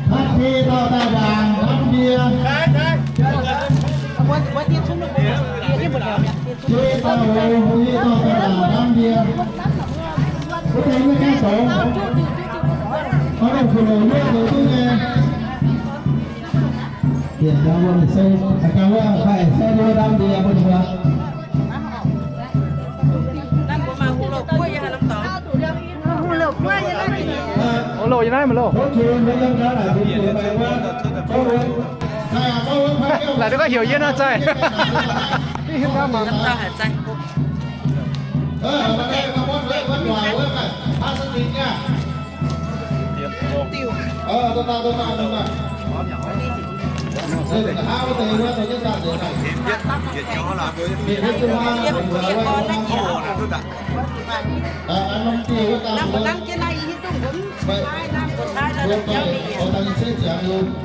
Hnangv te dauh daaih ndaangc ndamv ndie. Te dauh, te dauh daaih ndaangc ndie. Wuov deix maiv gaengh zoux. Maiv dongh kuh louc yuoqv zoux duqv nyei. Bieqc ndaangc wuov, se, gauh wuov, fai se wuov ndaamv ndie mbuo. Hungh louh yiem naaiv maiv loh. Laaic duqv gorngv heuc yie nor zaih. Hiuv dauh mangc.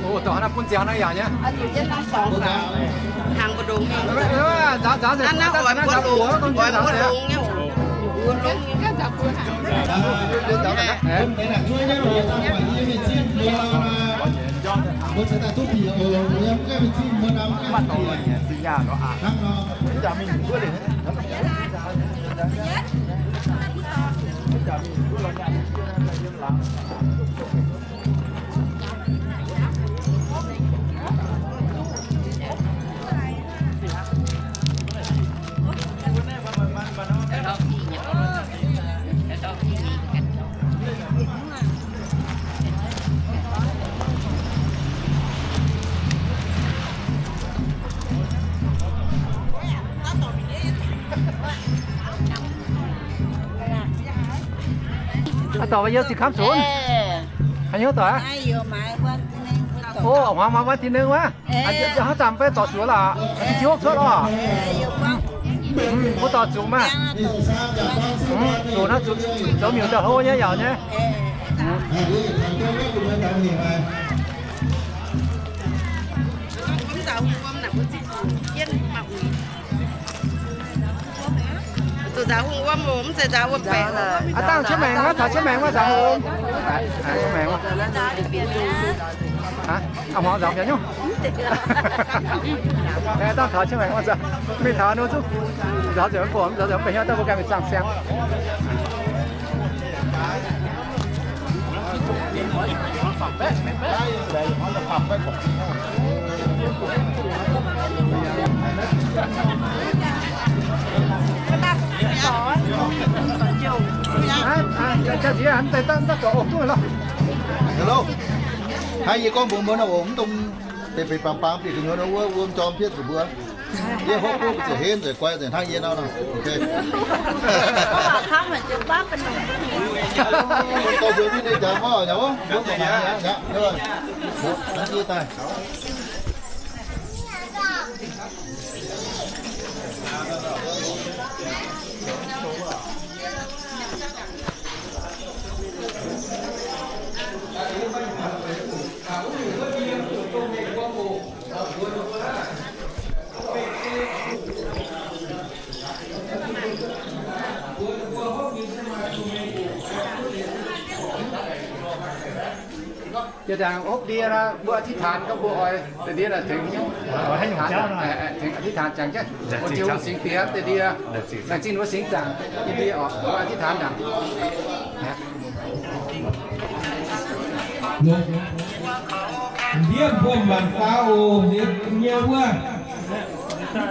Ov, dorh naaiv bun ziangx naaiv yaac nyei. Nzaaux, nzaaux, nzaaux, nzaaux buoz, nzaaux buoz longx nyei. Aa, dorh mbuo yiem zinh kamv sunv. Haaix nyungc dorh aqv? Ov, hmuangx muangx วันที่หนึ่ง wuov. Hnangv zanc fai dorh zuqc lorqc. Ziouv cuotv oc. Mbuo dorh zuqc maah. Zuqc naaiv zuqc zoux miuc ndau hlo nyei yaac nyei. Zuqc nzaaux hungh wuom oc, mv zeiz nzaaux wuom-baengc. Aa, dangh qiemx maengx wuov, taux qiemx maengx wuov nzaaux hungh wuom. Aa, qiemx maengx wuov. Aa, hmuangx nzaaux biaux nyungc. Dangh taux qiemx maengx wuov nzaaux, mingh taux nor zuqc nzaaux nzengc mv buatc, nzaaux nzengc mv buatc hnyouv daaih mbuo ganh mingh zaangh siang. Hello. Hnangv yie gorngv mbuox mbuo nor oc, mv dungx beix beix baamz baamz bieqc gu'nyuoz nor wuov wuom jorm pietv zuqc mbuo. Yie hopv duqv ziouc henv nzengc, guai nzengc hnangv yie nor. Ok. Dorh nzuonx ninh jangx orqc, yaac wuov, wuov mangc aqv, yaac, yaac, yie daaih. Jiex ndaangc hopv ndie nor, mbuo อธิษฐาน gorngv mbuo oix deix ndie naaic tengx hnyouv, oix hnangv haaix, tengx อธิษฐาน jangx jienv, oix ziux singx diex deix ndie, laengz zingh mbuo singx zaangc nyei ndie oc, mbuo อธิษฐาน ndaangc. Ndiev mbuo maanc faaux oc, ndiev nyei wuov,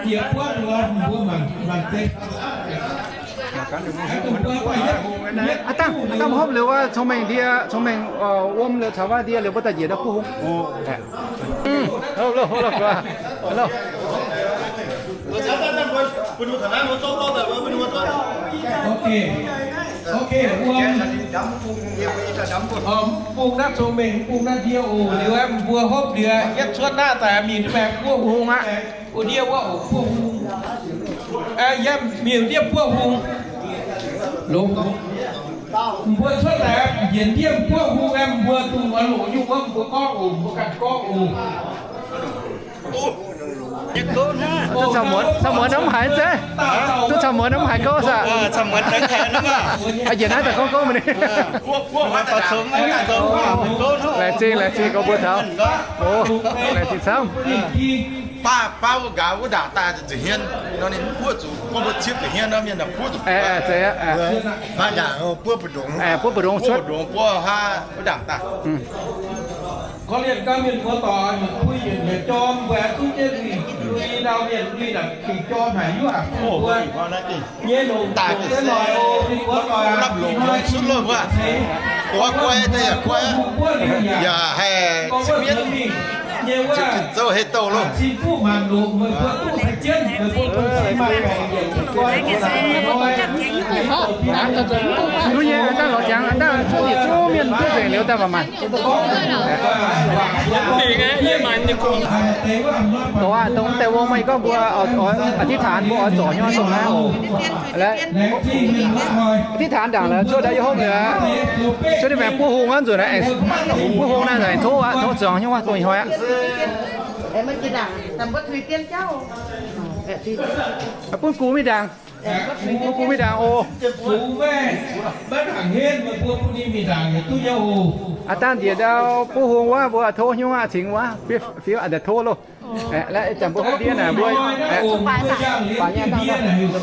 jiex buonv lorz mbuo maanc, maanc deix. Aav dangh, aav dangh hopv liuz wuov, cong-mengh ndie, cong-mengh wuom liuz caux wuov ndie liuz mbuo daaih njiec ndau buov hung. Ok, ok, wuom. Mv bung naaiv cong-mengh, mv bung naaiv ndie oc. Liuz aeqv, mbuo hopv liuz yietv cuotv naaiv daaih mingh maengx buov hung aqv. Wuov ndiev wuov oc, buov hung. Yiem miuc ndiev buov hung. Longx. Mbuo cuotv daaih njiec ndiev buov hung aeqv, mbuo dungx oix longc nyungc wuov mbuo gorngv oc, mbuo ganh gorngv oc. Duqv caux muonz, caux muonz mv haiz zeiv. Duqv caux muonz mv haiz gouv saah? Njiec naaiv daaih gorngv gouv mingh. Laengz zingh, laengz zingh gorngv mbuo taux. Laengz zingh camv. Baav, baav wuov nqa'haav wuov ndaangc daaih zuqc hmien nor, ninh mv buov zuqc, gorngv mbuo cipv zuqc hmien nor, mienh naaic buov zuqc. Buov mbu'ndongx, buov mbu'ndongx, buov haav wuov ndaangc daaih. Korv-lienh gauh mienh muoz-doic, mienh puix yietc nyieqc jorm, mbuo aengx duqv jienv lui, lui ndau mienh lui naaic ging jorm haic, yuov haic mbuo. Nyei longc daaih se longc longc cuotv lorh wuov, guai daaih yaac guai, yaac haih cipv mienv, cipv zouv hei douh loh. Duqv nyei, dangh lorz ziangx, dangh cuotv yietc zungv mienh duqv nzengc liuz daaih maaih maaih. Dongh aqv, dongh deix wuov meih gorngv mbuo oix อธิษฐาน mbuo oix zorc hnyouv dongh naaiv oc. อธิษฐาน ndaangc la'cuotv ndau yie hopv liuz, cuotv deix maengx buov hung aqv nzunc naaiv, buov hung naaiv nzunc tov aqv, tov zuangx hnyouv dongh ih hnoi aqv. Bun gux mingh ndaangc. Bun gux mingh ndaangc oc. Aav dangh njiec ndau buov hung wuov, mbuo tov hnyouv aqv, cingx wuov, fiev aqv, tov loh. Laaix ih zanc mbuo hopv ndiev naaic mbuo baaix nyei dangh,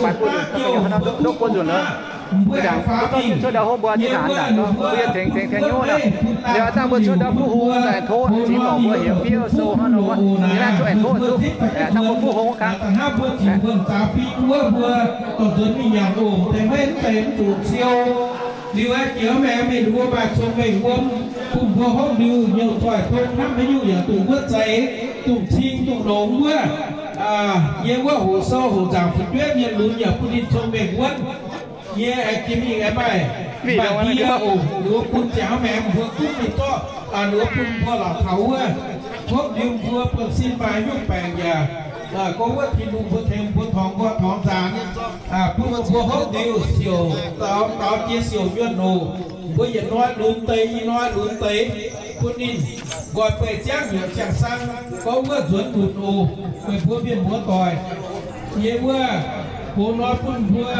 baaix buov nzunc, ndopv buov nzunc loh. Mbuo ndaangc mbuo cuotv ndau hopv mbuo อธิษฐาน ndaangc, mbuo yie tengx tengx tengx hnyouv nor. Liuz dangh mbuo cuotv ndau buov hung daaih tov cingx lorqc mbuo heuc fiev sou hnangv nor wuov, yie naaiv cuotv aengx tov zuqv, dangh mbuo buov hung wuov kangv. Liuz aeqv, jiex maengx mingh mbuo maaih cong-mengh wuom, bun mbuo hopv liuz hnyouv zoih tong hnamv haaix nyungc yaac dungx wuov zeix, dungx cing dungx longx wuov. Yiem wuov hoqc sou hoqc nzaangc fu'jueiv mienh lunx yaac bun ninh cong-mengh wuonv. Yie aengx jiex mingh aengx maaih, maaih ndie oc, ninh mbuo bun ziangx maengx mbuo gunv mingh zorqv, ninh mbuo bun mbuo lorqc taux wuov. Hopv liuz mbuo buonv-sin maaih nyungc baengc yaac gorngv wuov Tin-Hungh mbuo tengx mbuo torngx nqoi torngx nzaanx, bun mbuo hopv liuz siouc daux, daux jiex siouc nyuonh oc. Mbuo yietc hnoi lunx deix, i hnoi lunx deix, bun ninh nqoi beih ziangv hnyouv ziangh sang, gorngv wuov nzuonx lunc oc, meih mbuo mienh muoz-doic. Yie wuov, hoz hnoi bun mbuo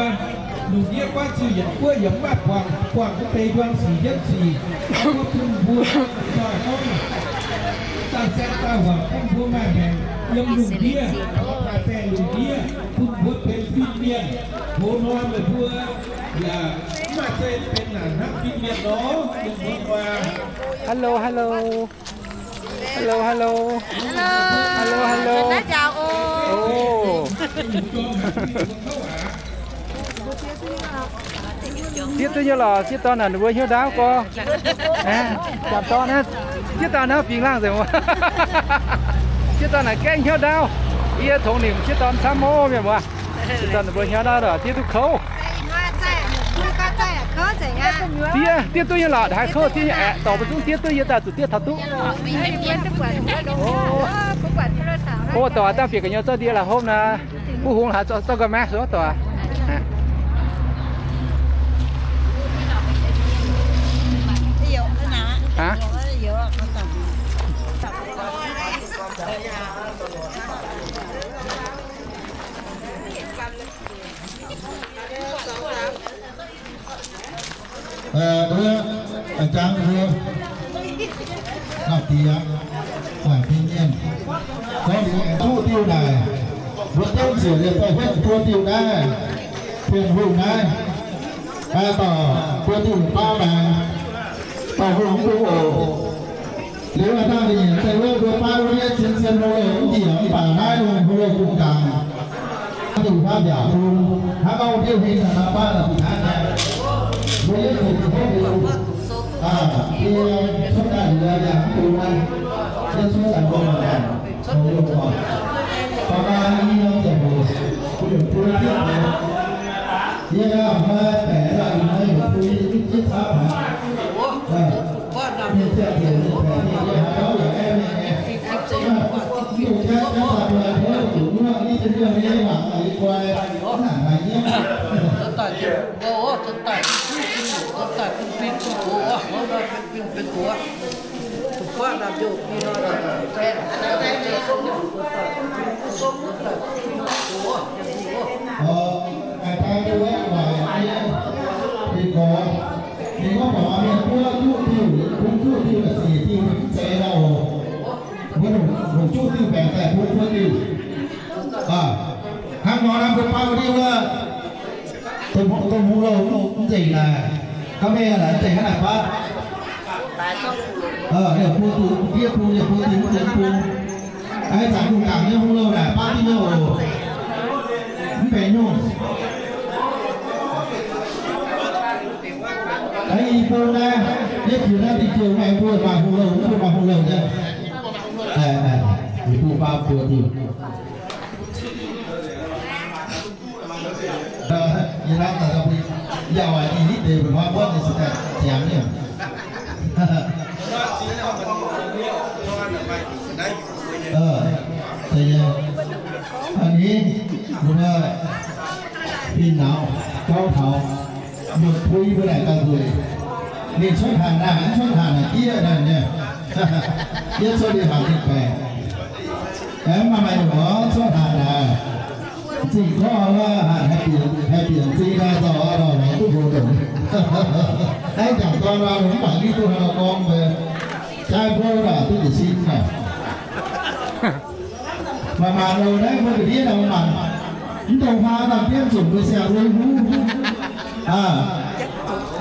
lungh ndiev guaatv ziuh yietc guoqv yaac mv maaih buangh, buangh wuov deix njuang sic jienv sic, wuov bun mbuo zoih gorngv dangh saeng dangh huangc bun mbuo maaih maengc yiem lungh ndiev, taaih baengh lungh ndiev, bun mbuo benx fin-mienh. Hoz hnoi meih mbuo yaac mv maaih zeiv benx naaic hnangv fin-mienh nor, mienh muoz-doic. Hello, hello. Hello, hello. Hello. Hello, hello. Hello. Sieqv duqv nyei lorqc, sieqv dorn naaic ninh mbuo hnyouv ndaauv gorx. Jangx dorn naaiv, sieqv dorn naaiv fingx laangh nzengc wuov. Sieqv dorn naaic gaengh hnyouv ndaauv. Yie tongx nimc sieqv dorn camv mov mienh muoz. Sieqv dorn ninh mbuo hnyouv ndaauv lorqc, diev duqv kouv. Diev, diev duqv nyei lorqc, haaix kouv diev nyei aeqv, dorh mbuo zungv diev duqv, yie daaih zuqc diev taux duqv. O, dorh dangh bieqc gu'nyuoz zorqv ndie la'hopv naaiv. Buv hungh haaix zorqv ga'maeqv suov dorh. Aa, mbuo, aa, jangx mbuo, nor diex, zaangc pin mienh, gorngv liuz aengx zuqv diuh naaic, mbuo dengv ziouc liuz daaih hietv buo diuh naaiv, Bienh Hungh naaiv, aa, dorh buo diuh baav maengx, dorh hungh mbuo oc. Liuz aav dangh ninh nyei zeiv wuov mbuo baav wuov nyei zien-zien hlo louh mv njiec mv baac naaiv lungh hlo louh gong-gaangc. Duqv hnangv mbiaauc bung, hnangv gauh ndiev huin naaic, baav naaic bieqc hnangv naaic. Mbuo yietv zuqc zuqc hlo louh, aa, yie cuotv daaih liuz yaac mv bung naaiv, yie cuotv daaih mbuo maaih hlo louh oc. Baav baav i norm ziangh hoc, bun yietc bung yietv zuqc. Yie ganh maiv baeqc, yie maiv heuc bun yietv camv haic. Mienh ziangh hoc ninh baeqc mienh, yie haaix dauh yaac aengx mienh nyei. Mv dungx jangv, jangv daaih mbuo hnoi zuqc muoqv, yie za'gengh mangc yie guai, mv nangc haaix nyungc. Orv, aa, daaih mbuo waaic nyei, ninh gorx, ninh gorngv mbuox mienh mbuo juqv diuh, bun juqv diuh naaic ziec diuh mv zeiz nor oc. Mbuo longc, longc juqv diuh baengc daaih bun buo diuh. Aa, hnangv nor naaiv mbuo baav wuov diuh wuov, dongh, dongh hungh louh mv nzengc naaic, ga'mei naaic mv nzengc hnangv naaic baav. Aa, ninh buo diuh, diev bung, ninh buo diuh mv diev bung. Aa, zaangc hungh gangc nyei hungh louh naaic baav diuh nyei oc. Mv benx nyungc. Aa, i bung naaiv, yietv jiuc naaiv dingh jiouh maengx mbuo maaih hungh louh, mv bung maaih hungh louh nyei. Aa, aa, i bung baav buo diuh. Yie hnamv daaih, yie yaac waaic dingh hitv deix mbuo hnoi buonv nyei se daaih ziangx nyei. Aa, aa, ni, mbuo fin-nauz gorngv taux mbuo pui mbuo naaic ganh nzueic. Ninh cuotv hanc naaic, mv cuotv hanc naaic diev naaic nyei. Diev cuotv ninh hanc ninh baeqc. Aengx maaih maaih nyungc orv cuotv hanc naaic. Zingh gorngv wuov hanc haih bieqc, haih bieqc zingh daaih zaux aqv lorqc, duqv mbuox ndongc. Aengx jangc dorn lorqc, mv baac ninh duqv haaix nor gorngv mbuo jaaix mbuo lorqc, duqv jiez sin naaic. Maaih maanc oc, naaiv mbuo ga'ndiev naaic maaih maanc. Mv dongh huaang nor, biomv zuqc mbuo siang-lui huv. Aa,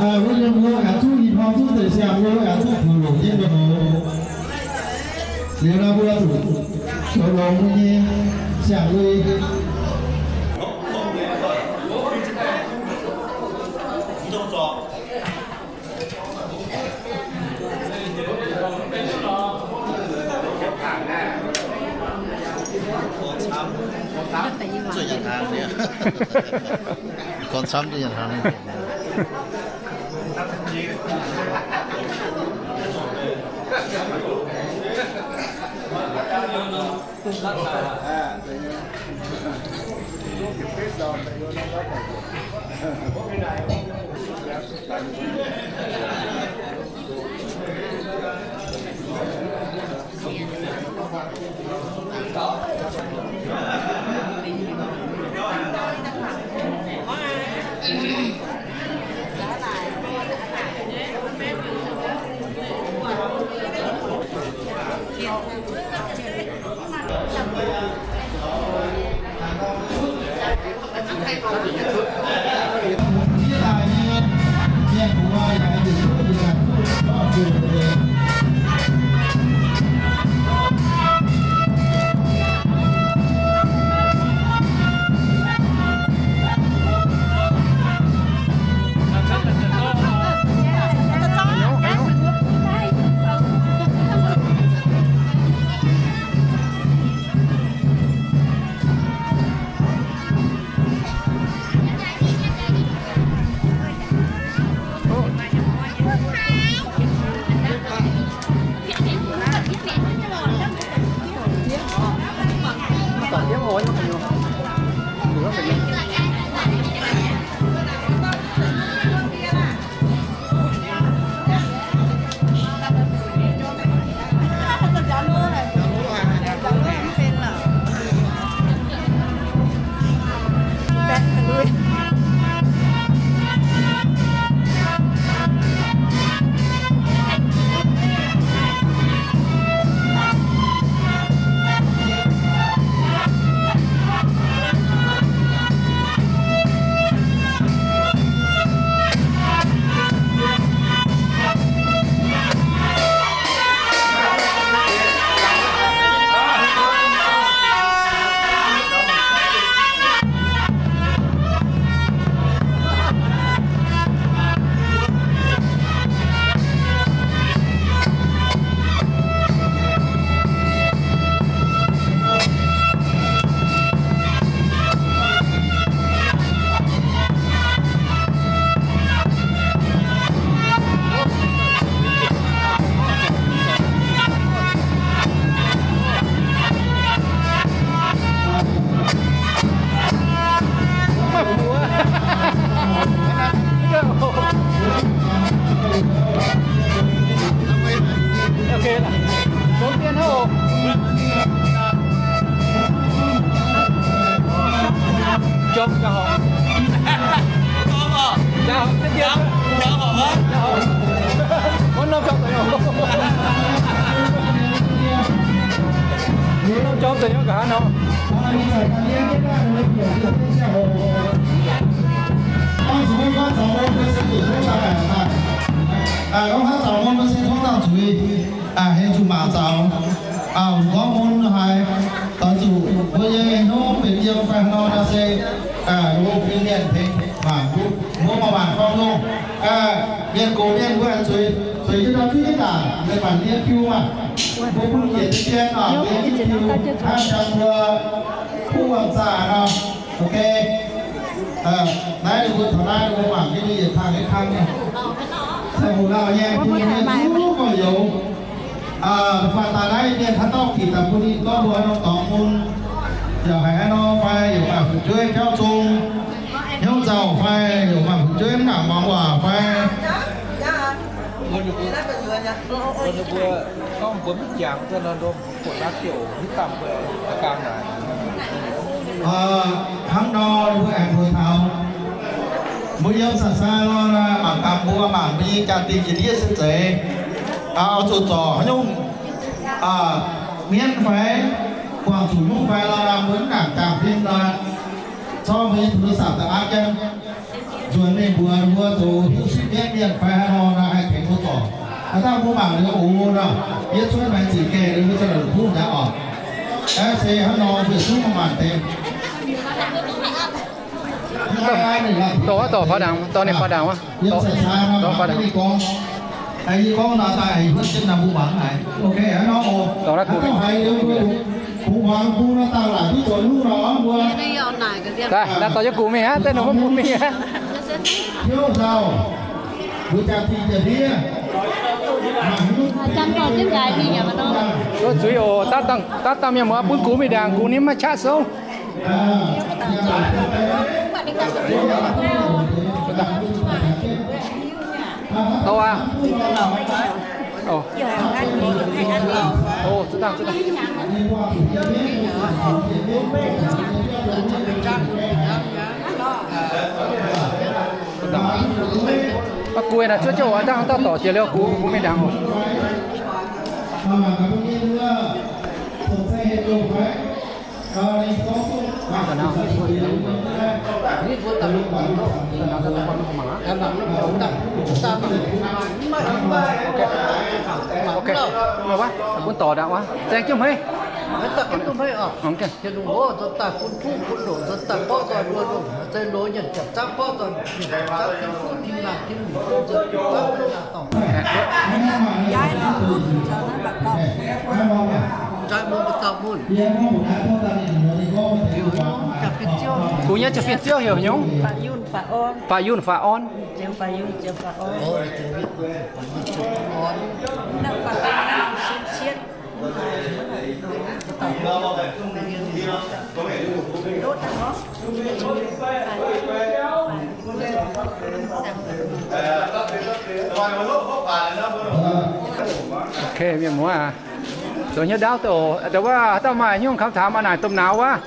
aa, wuov nyei mbuo ganh zuqc i hmuangx zuqc deix siang-lui, ganh zuqc kuv longc jienv mbuo oc. Liuz nor mbuo zuqc zoux longx mbuo nyei siang-lui. Gorn camv duqv nyanc hnaangx. Wuov norm jauv deix, wuov norm jauv deix nqa'haav nor. Aa, gorngv hnangv zaux mun mbuo se tov dangh zuiz, aa, hei zuqc mangc zaux. Aa, gorngv mun haiz doix zuqc mbuo nyei hnyouv benx yiem fai haaix nor nor se, aa, mbuo fin-mienh tengx mangc duqv, mbuo maaih maanc fong longh. Aa, mienh gox mienh mbuo aengx zueiz, zueiz jienv ndau zuqv jienv ndaangc, leiz-baac ndie jiu maah. Mbuo bun yietc jienv aa, ndie jienv jiu, aa, jangx mbuo kuv wuom zaah nor. Ok. Naaiv ninh mbuo taux naaiv ninh mbuo mangc jienv ninh yietc kang yietc kang nyei. Ziangh hoc lauh nyei bun ninh mienh duqv gorx-youz. Faanh daaih naaiv mienh haaix dauh bieqc daaih bun ninh gorngv mbuo haaix nor dorngx bun, yaac haiz haaix nor fai yaac maaih fu'jueiv jauv zong hnyouv nzauh fai yaac maaih fu'jueiv mv ngaanc muangx waac fai. Mbuo gorngv mbuo mv jangx, hnangv nor mbuo aengx hoic taux mbuo yiem saah sai lorh, mangc gaax mbuo mangc mbuo nyei jaa-dingh jiex ndiev se zeiz, oix zuqc zorc haaix nyungc mienv fai, guangc zuqc nyungc fai lorh, mbuo mv ngaanc jangx fim nor, zorqv mbuo nyei โทรศัพท์ daaih aapv jienv. Nzuonx mingh mbuox mbuo zoux hiuv sipv mienv mienh fai haaix nor nor haih tengx mbuo zorc. Haaix dauh mbuo mangc liuz ox nor, yie cuotv maengx ziqc gaengh liuz mbuo ziouc longc kuv mi'aqv oc. Aeqv, se hnangv nor mbuo yietc zungv maaih maanc deix. Dorh wuov, dorh faaux ndaangc, dorh ninh faaux ndaangc wuov. Dorh faaux ndaangc. Yie gorngv nor daaih huotv jienv naaiv mbuo muangx haic. Ok, hnangv nor oc. Dorh naaiv gux mingh. Daaih, naaiv dorh jienv gux mingh aqv, daaih nor mbuo gux mingh aqv. Zuiz oc, daav dangh mienh muoz bun gux mingh ndaangc, gux ninh mv maaih qaqv souv. Tov aqv. Ov, zuqc dangh, zuqc dangh. Aa, gux naaic cuotv jienv oc, dangh dauh dorc jiex liuz gux, gux mingh ndaangc oc. Ok, ok, wuov, bun dorc ndaangc wuov, zaeng jienv hmeiv. Gux nyei jaa-fin ziouv heuc nyungc? Faaux Yunh Faaux Orn. Ok, mienh muoz aac, zoux hnyouv ndaauv deix oc. Dongh wuov haaix dauh maaih haaix nyungc คำถาม oix naaic domh nauz wuov.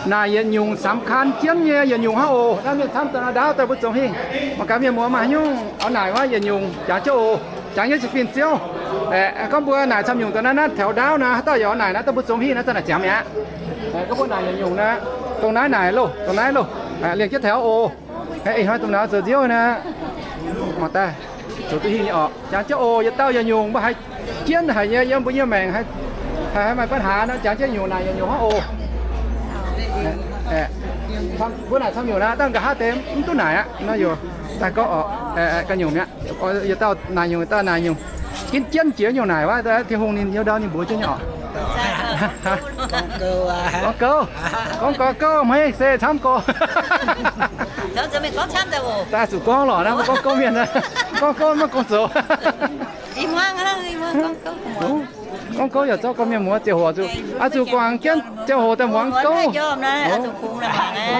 Naaic yietc nyungc สำคัญ jienv nyei yietc nyungc hnangv oc. Naaiv mienh camv daaih naaiv ndaauv daaih mbuo zoux hingh. Mangc gaax mienh muoz maaih haaix nyungc oix naaic wuov yietc nyungc jangx jienv oc. Jangx jienv jaa-fin ziouv. Gorngv mbuo naaic camv nyungc daaih naaiv, naaiv แถว ndaauv naaiv, haaix dauh yaac oix naaic naaiv, daaih mbuo zoux hingh naaiv, zanc naaic ziangx mi'aqv. Gorngv mbuo naaic yietc nyungc naaiv, dongh naaiv naaic loh, dongh naaiv loh. Liemh jienv แถว oc. Ih hnoi domh nauz zoux nziouv naaiv. Mangc daaih, zoux duqv hingh nyei oc. Jangx jienv oc, yietc dauh yietc nyungc, mbuo haiz jienv haic nyei yiem mbuo nyei maengc, haiz maaih ปัญหา nor, jangx jienv nyungc naaic yietc nyungc hnangv oc. Mbuo naaic camv nyungc naaiv, dangh nqa'haav deix mv duqv naaic aqv. Nor yaac daaih gorngv oc, ganh nyungc mi'aqv. Yietc dauh naaic nyungc, yietc dauh naaic nyungc. Ginv jienv jiex nyungc naaic wuov, Tin-Hungh ninh hnyouv ndaauv ninh mbuox jienv nyei oc. Gorngv gouv, gorngv gouv, maiv se camv gorx. Daaih zuqc gorngv lorqc naaiv, maiv gorngv gouv mienh, gorngv gouv maiv gorngv zoux. Gorngv gouv yaac zorqv gorngv mienh muoz ziangh hoc zuqc, oix zuqc guangc jienv ziangh hoc daaih muangx gouv.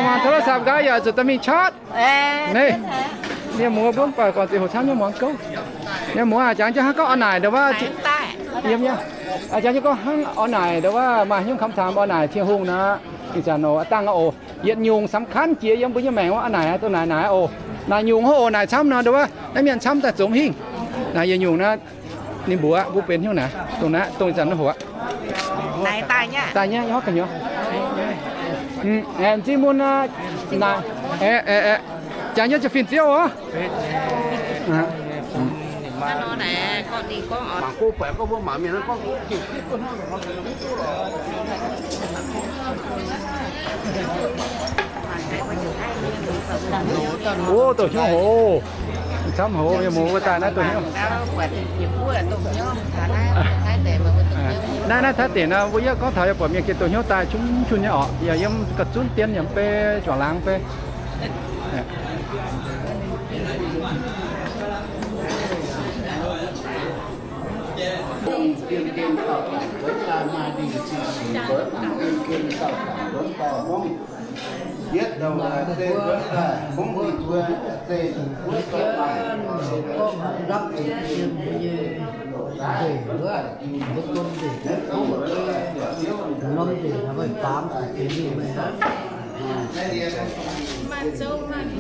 Mangc โทรศัพท์ nqaai yaac zuqc daaih mingh ชาร์จ. Naaiv, mienh muoz mbuo mv baac guangc ziangh hoc camv nyei muangx gouv. Mienh muoz aac, jangx jienv hnangv gorngv oix naaic ndongc wuov, yiem nyei. Jangx jienv gorngv hnangv oix naaic ndongc wuov maaih haaix nyungc คำถาม oix naaic Tin-Hungh nor. Ih zanc oc, dangh oc, yietc nyungc สำคัญ jiex yiem mbuo nyei maengc wuov. Naaic, dongh naaic, naaic oc, naaic nyungc hov oc, naaic camv nor, ndongc wuov naaiv mienh camv daaih zomx hingh. Naaic yietc nyungc naaiv, ninh mbuox mbuo benx hnyouv naaic, dongh naaiv, dongh ih zanc naaiv hoc aqv. Daaih nyei, daaih nyei, hov ga'hnyuoz. Aengx m'zing mun naaic, aengx, aengx, aengx, jangx nyei ziouc fin-ziouv oc. Ov, dongh hnyouv hoz, camv hoz, yie muoz wuov daaih naaiv dongh hnyouv. Naaiv, naaiv Taiv deic nor, mbuo yie gorngv taux yie buatc mienh gengh dongh hnyouv daaih qun qun nyei orqc, yaac yiem ga'zunv dien yaac mv bei, juangc laangz mv bei.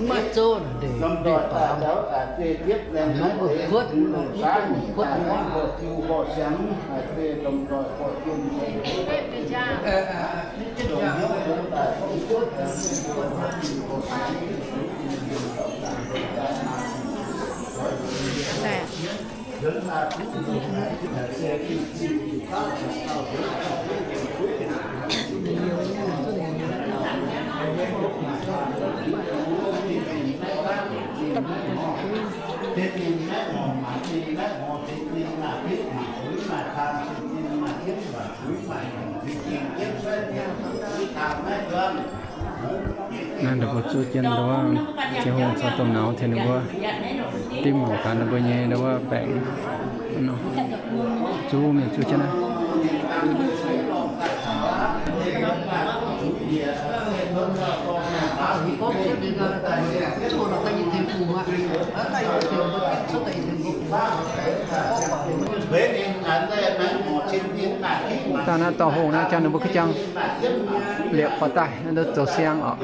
Maiv zouv ndeic, ndeic baamz, maiv kuotv, kuotv. Naaiv ninh mbuo zuov jienv ndau wuov, Ziouv Hungh caux domh nauz tengx ninh mbuo dimv mangc gaax ninh mbuo nyei ndau wuov baengc nor. Zuov mingh zuov jienv naaiv. Dangh naaiv dauh hungh naaiv jangx ninh mbuo kuv jangx liepc faaux daaih, naaiv zoux siang oc.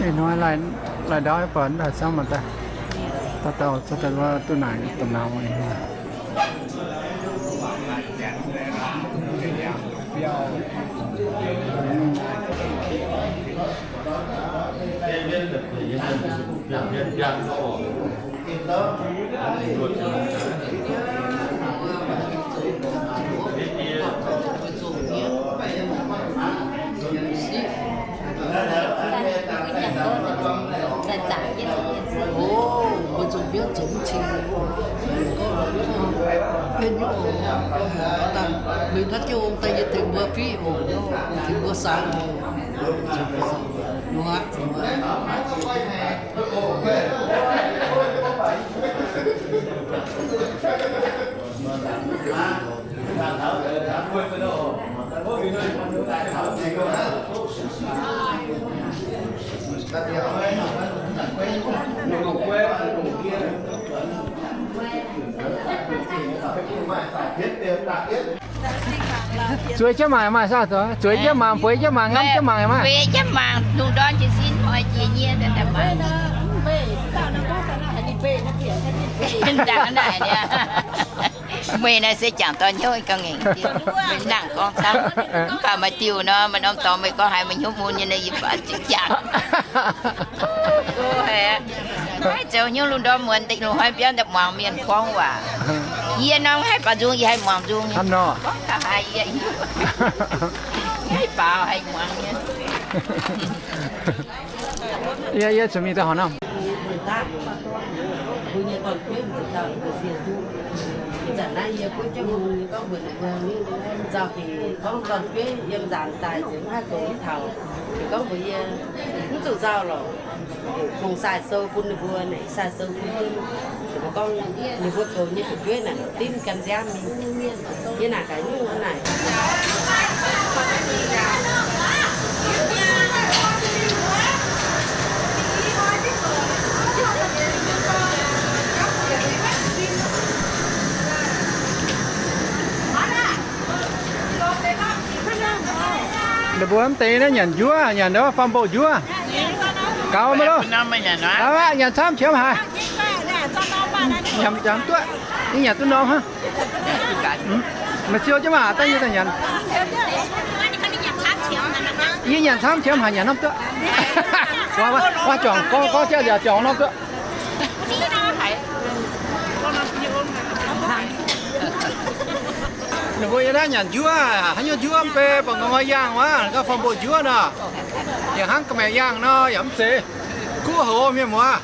Ih hnoi laih ndau ih baac daaih camv maaih daaih, dauh dauh cuotv daaih wuov duqv naaic domh nauz. Mbuo tengx mbuo saengx. Zueiz jienv mangc maaih saah? Zueiz jienv mangc, bueix jienv mangc, ngamv jienv mangc maaih. Bueix jienv mangc, lungh ndorm jiez sin hnoi jiex nyie daaih mangc. Meih naaiv se jangc dorh hnyouv gauh ngaengc, meih nangc gorngv camv. Mv baac maaih diuh nor, maaih norm dorngx meih gorngv haiz meih hnyouv mun nyei, yie baac zieqv jangc. Maiv zoux hnyouv lungh ndorm muonz, lungh hnoi biauv daaih muangx mienh gorngv waac. Yie norm haih baaux nzung, yie haih muangx nzung. Gorngv taux haiz yie, yie haih baaux haih muangx nyei. Yie, yie zuqc mingh daaih horc norm. Zanc naaiv yie gunv jienv hungh, yie gorngv mbuox ninh mbuo, nzauh hec gorngv dorn-jueiv yiem nzaanx daaih nzengc mv haih goux taux. Ninh gorngv mbuox yie, mv zuqc nzauh lorqc, hungh sai sou bun ninh mbuo, naaic sai sou bun ninh mbuo. Ninh mbuo gorngv ninh mbuo goux nyei fu'jueiv naaic dimv gan nziaamv mingh. Yie naaic gaax nyungc naaic. Ninh mbuo mv deix naaiv nyanc njuov, nyanc ndau faam mboh njuov. Gaux maiv loh. Aa, nyanc camv qiemx haic. Nyanc duqv, yie nyanc duqv norm hnangv. Meih siou jienv maah, dangh yie daaih nyanc. Yie nyanc camv qiemx haic, nyanc norm duqv. Waac juangc gorngv, gorngv jauv nziaauc juangc norm duqv. Ninh mbuo yiem naaiv nyanc njuov, haaix nyungc njuov mv bei, ba'ngorc ngoi yangh wuov, gauh faam mboh njuov nor. Yaac hnangv ga'maeqc yangh nor, yaac mv zeiz. Kuv houc mienh muoz.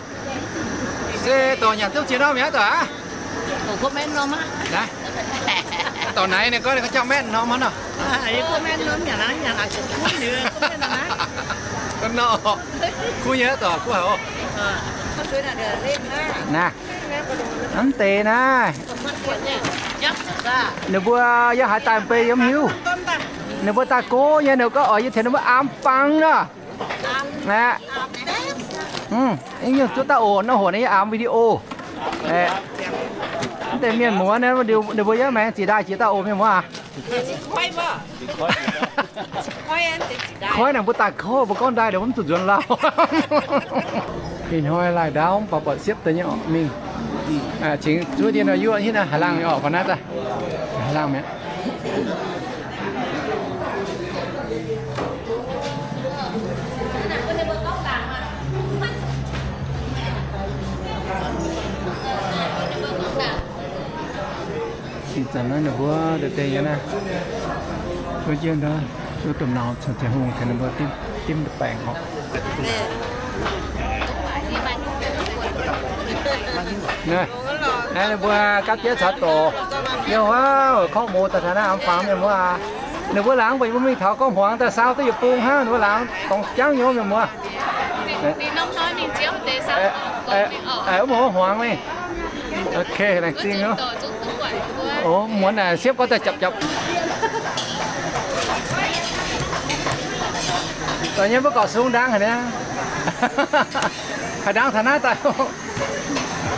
Se dorh nyanc duqv ziex norm mi'aqv doic aqv. Dorh naaiv ninh gorngv ninh jauv maenv norm hnangv nor. Nor, kuv nyei doic, kuv haic oc. Naaiv, mv deix naaiv. Ninh mbuo yiem haaix daaih mv bei yie mv hiuv. Ninh mbuo daaih go nyei, ninh gorngv oix yie tengx ninh mbuo aam fangx nor. Aqv. Ih nyungc zuov daaih oc, nor hoc naaiv yie aam video. Mv deix mienh muoz naaiv, ninh mbuo yiem maengx ziqc ndaaih jiex daaih oc, mienh muoz aac. Koiv naaic mbuo daaih kouv, mbuo gorngv ndaaih ndongc mv zuqc nzuonx lauh. Ih hnoi laih ndaauv mv baac buatc siepv deix nyei orqc mingh. Cingx zuov ndie nor yuoqv hitv naaiv haih laangh nyei orqc, fai naaiv daaih haih laangh mi'aqv. Ih zanc naaiv ninh mbuo deix deix nyei naaiv, wuov jienv ndau, wuov domh naux caux Ziangh Hungh tengx ninh mbuo dimv, dimv deix baengc orqc. Naaiv ninh mbuo gapv jienv caux doqc, yiem wuov korqv-mouz daaih taux naaiv aam fangx mienh muoz aac. Ninh mbuo laangz mbuo mingh taux gorngv hmuangx daaih saau duqv yietc bung hnangv, ninh mbuo laangz dorngx jangv nyei mienh muoz. Wuov muoz hmuangx mingh. Ok, laengz zingh. O, muonz naaic siepv gorngv daaih japc japc. Daaih nyei mbuo gorqv sung ndaang haic niaa. Haaix ndaang taux naaiv daaih.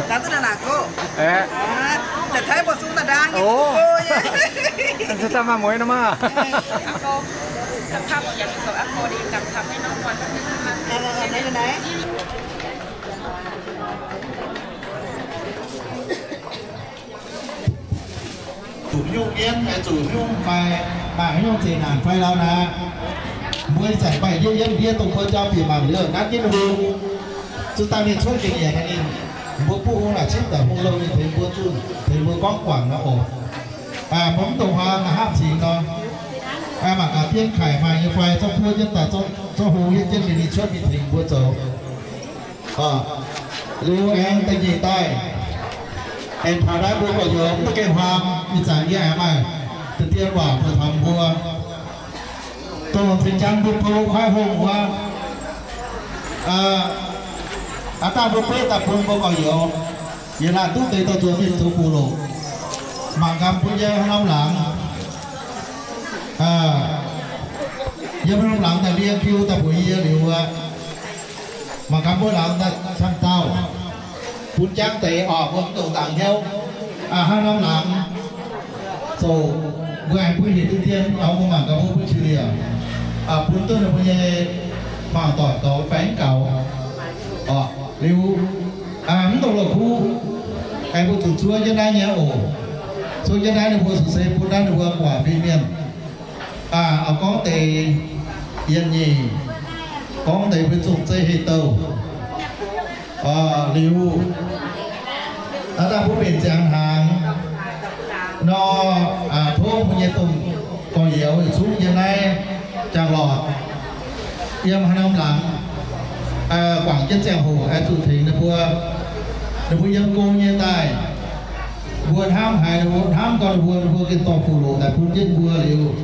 Daaih maaih mueiz nor maah. Zuqc nyungc mienv, zuqc nyungc fai, maaih nyungc zeqc naanc fai lauh naaic, mbuo ih zanc maaih ndiev yiem ndiev dongh mbuo jauv bieqc mangc liuz naaiv jienv ninh mbuo, zuqc daaih mingh cuotv ga'nyiec ninh, mbuo buov hung naaic cipv daaih hung lou ninh tengx mbuo zunh, tengx mbuo gorngv guangc nor oc. Mbuo mv dongh huaang hnangv cingx nor, mangc gaax dien kaic maaih nyei fai, zorqv buov jienv daaih, zorqv hung yietv jienv ninh cuotv mingh tengx mbuo zoux. Liuz aengx da'nyeic daaih, aengx taux naaiv mbuo gorx-youz mv duqv gengh huaang, ih zanc yie aengx maaih deix dien waac mbuox taux mbuo, dongh cing jang mbuo bou kuaaiv hungh wuov, aav dangh mbuo beiv daaih bun mbuo gorx-youz, yie laanh duqv deix dorh nzuonx mingh zoux gux loc, mangc gaax mbuo nyei haaix norm laangz, yiem haaix norm laangz daaih ndie kiu daaih mbuox yie liuz wuov, mangc gaax mbuo laangz daaih camv dauh, bun jangv deix orqc, mbuo mv dongc dangc hnyouv, haaix norm laangz zoux, mbuo aengx bun hec dien dien, mv nor mbuo mangc gaax mbuo bun qiex liec, bun duqv ninh mbuo nyei mangc doic goux fai mv gaux orqc. Liuz, mv dongh loz-kuv, aengx mbuo zuqc zuov jienv naaiv nyei oc. Zuov jienv naaiv ninh mbuo zuqc se bun naaiv ninh mbuo guaax fingx mienh. Aa, gorngv deix yietc nyeic, gorngv deix mbuo zungv zeiv heh douh. Liuz, aav dangh mbuo mbenc ziangx hnaangx nor, tov mbuo nyei domh gorx-youz yietc zungv yiem naaiv jangx lorqc, yiem haaix norm laangz guangc jienv ziangh hoc aengx zuqc tengx ninh mbuo, ninh mbuo yiem go nyei daaih. Mbuo hnamv haiz ninh mbuo, hnamv gorngv ninh mbuo, ninh mbuo gengh dorh fuqv loqc daaih bun jienv mbuo liuz,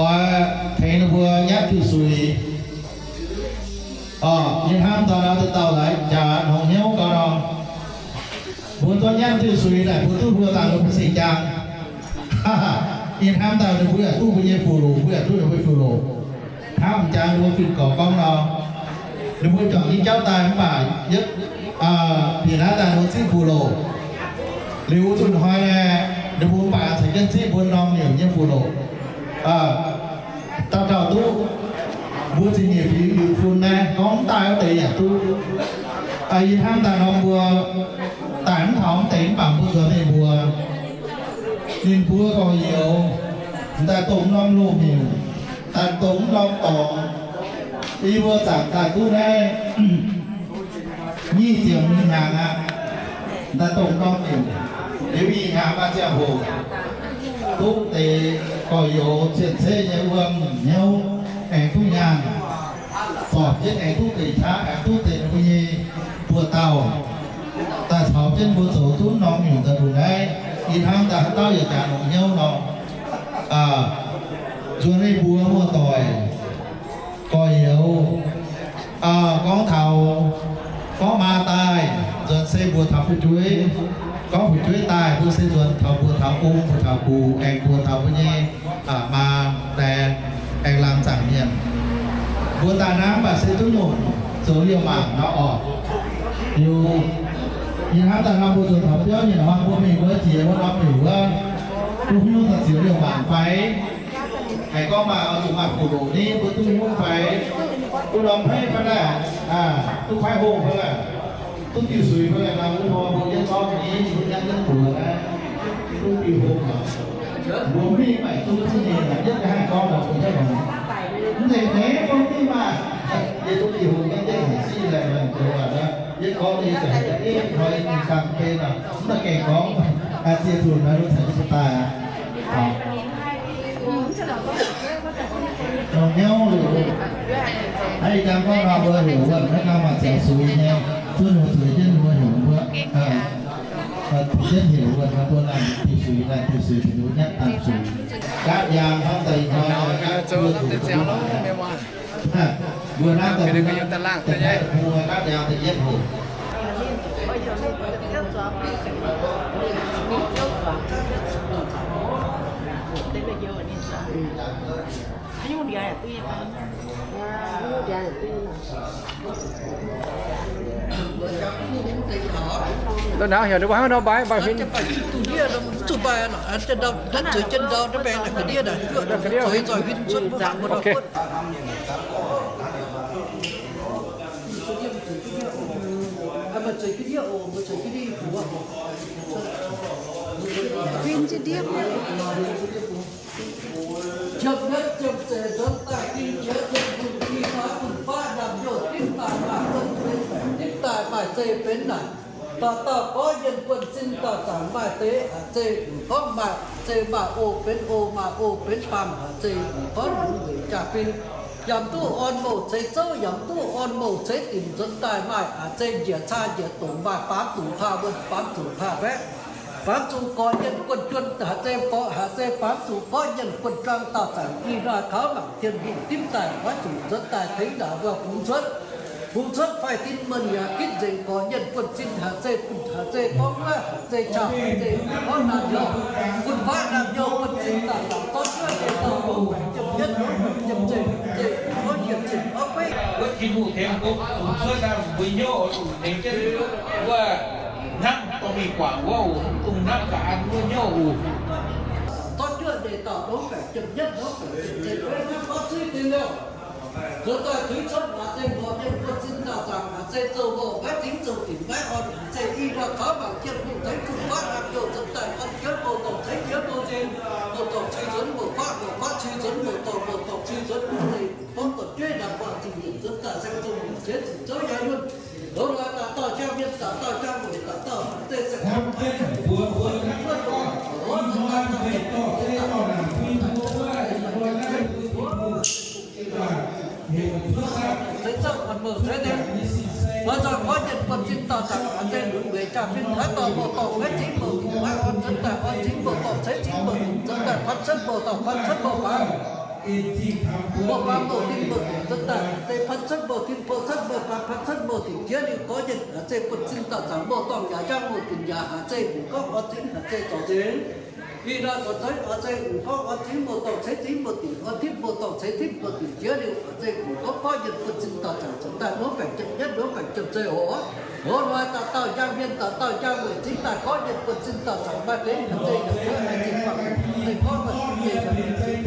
oix tengx ninh mbuo nyanv diuh suix. Orqc, yie hnamv daaih nor, dauh dauh laaix jaax longx hnyouv gau nor, mbuo zorqv nyanv diuh suix daaih bun duqv mbuo daaih, mbuo mv singx jaang. Yie hnamv daaih ninh mbuo yaac duqv mbuo nyei fuqv loqc, mbuo yaac duqv ninh mbuo fuqv loqc. Hnamv jaax ninh mbuo fih gorx gorngv nor, ninh mbuo juangc nyei jauv daaih mv baac yietv bieqc naaiv daaih ninh mbuo zipv fuqv loqc. Liuz zunh hnoi naaic, ninh mbuo mv baac caux jienv zipv mbuo norm nyungc nyei fuqv loqc. Dauh dauh duqv mbuo zingh nyeic fingx liuz fun naaiv gorngv mv daaih wuov deix yaac duqv. Yie hnamv daaih norm mbuo daaih mv taux mv deix mv baac mbuo nzuonx mingh mbuox ninh mbuo gorx-youz, m'daaih dongh norm loz-hnyunc, daaih dongh norm dorngx, yie mbuo zaangc daaih duqv naaiv nyic ziepc hnyangx aqv. M'daaih dongh norm hnyunc, liuz ih hnyangx maaih ziangh hoc duqv deix gorx-youz cien-ceqv nyei wuom hnyouv aengx duqv nyaanh, zorc jienv aengx duqv deix qaqv, aengx duqv deix ninh mbuo nyei buoz-dauh, daaih caux jienv mbuo zoux duqv norm hnyunc daaih nduqc naaiv. Ih hnamv daaih haaix dauh yaac jaax longx hnyouv nor, nzuonx mingh mbuox muoz-doic, gorx-youz, gorngv taux, gorngv maa daaih, nzuonx se mbuox taux fu'jueiv. Gorngv fu'jueiv daaih, mbuo se nzuonx taux mbuox taux ong, mbuox taux gux, aengx mbuox taux mbuo nyei maa, dae, aengx laangz zaangc mienh. Mbuo daaih naaiv mv baac se duqv nyungc zoux liouh mangc nor orqc. Liuz, yie hnamv daaih nor mbuo nzuonx taux biauv nyei hnoi mbuo mingh wuov jiex wuov norm liouh wuov, duqv hnyouv daaih zioux liouh mangc fai? Aengx gorngv maaih oix zuqc maaih fuqv loqc ni, mbuo duqv hnyouv fai? Duqv norm peiv fai naaic, duqv paaiv hungh fai naaic, duqv diuh suix fai naaic, wuov nor mbuo yietv zorqv ni, mbuo yietv yietv mbuox naaiv, duqv diuh hungh. Mbuo mingh maaih duqv duqv nyei, yietv haih gorngv mbuox mbuo jienv nor. Mv zeiz deix mbuo mingh maaih, yie duqv diuh hungh yietv yietv haic sic laeh, yietv gorngv yie zaqc yietv hnoi yie mingh ganh benx nor, mv baac gengh gorngv, ziex nzunc naaiv luov caux yie daaih aqv. Longx hnyouv luc. Naaiv ih zanc gorngv nor mbuo heuc wuonh naaiv nor maaih ziangx suix nyei, zuov ninh mbuo zueiz jienv ninh mbuo heuc mbuo, jienv heuc wuonh nor mbuo laanh diuh suix, laanh diuh suix, ninh mbuo nyatv daaih suix. Gaatv yaangh hnangv daaih ih hnoi, mbuo naaiv daaih mbuo gaatv yaangh da'yietv hoc. Ndau nor heuc ninh mbuo hnangv nor mbaix, mbaix huin. Ok. Huin jiex ndiev. Jiem yietv jiem zeiz nzuonx daaih ging jiex jiem hungh, i hnoi fun-faqv naamh youh dimv daaih maaih zinh benx, dimv daaih maaih zeiz benx naaic. Dauh dauh gorngv yienh buonv-sin dauh zaangc maaih deix haaix zeiz, gorngv maaih zeiz maaih o benx o, maaih o benx baamh haaix zeiz, gorngv lunx weic jaa-fin. Yaac mv duqv orn mouh ceix zouv, yaac mv duqv orn mouh ceix dimc, nzuonx daaih maaih haaix zeiz njiec caa njiec dongc, maaih baamz zuqc haa wuonh, baamz zuqc haa mbaeqv, baamz zuqc gorx yienh buonv-juon haaix zeiz, gorx haaix zeiz baamz zuqc gorngv yienh buonv-juang dauh zaangc, i hnoi kaux mangc Tin-Hungh dimv daaih oix zuqc nzuonx daaih tengx naaic mbuo bungx cuotv. Bungx cuotv faix-tin mienh yaac ginv nzengc, gorx yienh buonv-sin haaix zeiz, buonv haaix zeiz, gorngv wuov haaix zeiz, caa haaix zeiz, gorngv naamh youh, fun-faqv naamh youh buonv-sin daaih, daaih gorngv cuotv nyei dauh, jiem yietv, jiem zeiz, zeiz, gorngv yietc zinh orv beiv. Wuov Tin-Hungh tengx mbuo bungx cuotv daaih, mbuo hnyouv oix zuqc tengx jienv wuov hnamv dorh mingh guangc wuov oc, mv dungx hnamv ga'an wuov hnyouv oc. Gorngv cuotv nyei dauh, longx baeqc jiem yietv, longx baeqc jiem zeiz, gorngv zuiz dingh liouh. Nzuonx daaih tuix cuotv haaix zeiz, mborqv yiem buonv-sin dauh zaangc haaix zeiz, zoux mouh maiv dingx, zoux dinc maiv orn haaix zeiz, i hnoi kaux mangc Tin-Hungh tengx fun-faqv naamh youh nzuonx daaih orn jienv mouh dorngc, ceix jienv mouh nzin, mouh dorngc cui nzuonx mouh faqv, mouh faqv cui nzuonx mouh dorngc, mouh dorngc cui nzuonx mouh zeiz, gorngv dorh jueiv naamh guaax zingh nzengc, nzuonx daaih saeng zong ciex zuqc zouv yaac yunh. Longx laaix daaih dauh jaa mienh, daaih dauh jaa mueic, daaih dauh haaix zeiz saeng zong mbuo, mbuo, mbuo, mbuo, mbuo, mbuo, mbuo, Oix zuqc gorngv yienh buonv-sin dauh zanc, haiz zeiz lunx weic jaa-fin haaix dauh mbuo dorngc maiv cingv mbuo dingc, maiv orn nzuonx daaih orn cingv mbuo dorngc, ceix cingv mbuo dingc nzuonx daaih, pan cuotv mbuo dorngc, pan cuotv mbuo faaux. Mbuo faaux mbuo dingc mbuo dingc nzuonx daaih, haiz zeiz pan cuotv mbuo dingc, pan cuotv mbuo faaux, pan cuotv mbuo dingc. Jiex liuz gorngv yienh haiz zeiz buonv-sin dauh zanc mbuo dorngc yaac njang mbuo dingc yaac haiz zeiz mbuo gorngv orn cingv haiz zeiz zorc nzengc. Ih hnoi zoux zeiv oix zeiz mbuo gorngv orn cingv mbuo dorngc, ceix cingv mbuo dingc, orn tipv mbuo dorngc, ceix tipv mbuo dingc. Jiex liuz oix zeiz mbuo gorngv gorngv yienh buonv-sin dauh zanc zoux daaih nongx baengc jiem yietv, nongx baengc jiem zei oc. Hnoi dauh dauh njang mienh, dauh dauh njang weic cingv daaih gorngv yienh buonv-sin dauh zanc maaih deix haiz zeiz yaac cuotv haiz zeiz faanh, zeiz gorngv maaih zeiz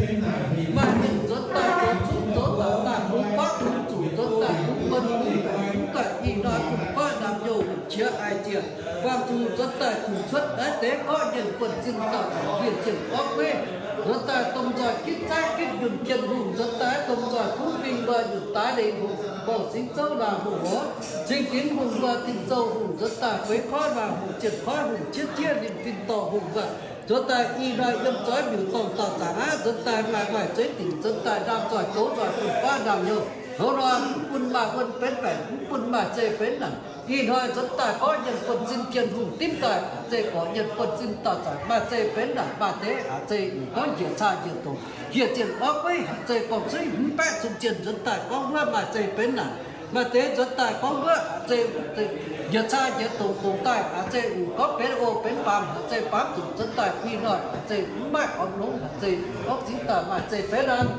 maaih mienh nzuonx daaih zoux zuqc zoux daaih daaih hungx faqv hungx zuqc nzuonx daaih hungx buonv hungx baengc hungx daaih ih hnoi zuqc faqv naamh youh qiex aic ziec faanh zuqc nzuonx daaih zuqc cuotv naaiv deix gorngv yienh buonv-sin dauh zanc hieh zienh orv gueiv nzuonx daaih domh nzoih gitv zaaiv gitv yunh Tin-Hungh nzuonx daaih domh nzoih kuv fing mbuo yunh daaix leiz hungh bouh singx zouv laangh hungh oc. Cing dinx hungh mbuo tin zouh hungh nzuonx daaih feix koiv laangh hungh zienh koiv hungh qiex zieqv ninh fin-dorngh hungh mbuo nzuonx daaih ih hnoi yiem zoih miuc-dorngh dauh zanc aqv nzuonx daaih maaih maaih zueiz dingc nzuonx daaih ndaam nzoih douz nzoih bun faqv ndaamv youh. Hnoi-hnoi mv bun maaih wuon benx baengc, mv bun maaih zei benx naanc. Ih hnoi nzuonx daaih gorngv yienh buonv-sin Tin-Hungh dimv daaih haiz zeiz gorngv yienh buonv-sin dauh zanc maaih zei benx naanc, maaih deix haiz zeiz gorngv njiec caa njiec dongc, hieh zienh orv gueiv haiz zeiz gorngv suiv hmz baeqv cun zienh nzuonx daaih gorngv wuov maaih zei benx naanc. Maaih deix nzuonx daaih gorngv wuov haiz zeiz njiec caa njiec dongc, dongc daaih haiz zeiz gorngv benx o benx baamz, haiz zeiz baamz zuqc nzuonx daaih ih hnoi haiz zeiz mv maaih orn longx, haiz zeiz gorngv zingx daaih maaih zei benx naanc.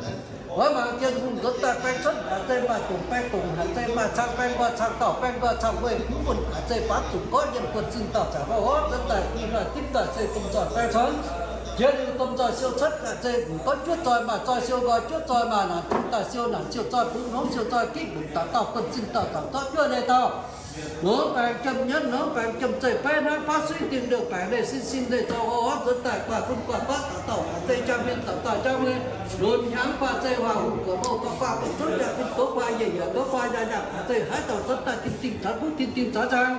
Oix mangc Tin-Hungh nzuonx daaih baeng cuotv haiz zeiz maaih dongc baeng dongc, haiz zeiz maaih cang baeng nqoi cang dauh, baeng nqoi cang weih, mv bun haiz zeiz baamz zuqc gorngv yienh buonv-sin dauh zanc oc. Nzuonx daaih ih hnoi dimv daaih se domh nzoih baeng cuotv. Jiex liuz domh nzoih siou cuotv haiz zeiz gorngv juov nzoih maaih nzoih siou nqoi, juov nzoih maaih naanc, domh daaih siou naanc siou nzoih, bungx longx siou nzoih gitv, mbuoqc dauh dauh buonv-sin dauh zanc zorqv juov leiz dauh. Longx baengc jiem yietv, longx baengc jiem zeiv, beiv hnangv faatv suiv dingh liouh baengc leiz sin sin leiz zorng oc. Nzuonx daaih guaaih fun guaaih faqv dauh dauh haiz zeiz njang mienh, dauh dauh njang mienh lunx hnyangx faah zeiz huaax hungh guoqv mouh dorh faah bun zouv jaa-fin douz faah yie yaac douz faah nyaah nyaah haiz zeiz haaix dauh nzuonx daaih tim dingh zanx kuv, tim dingh zanx nzang,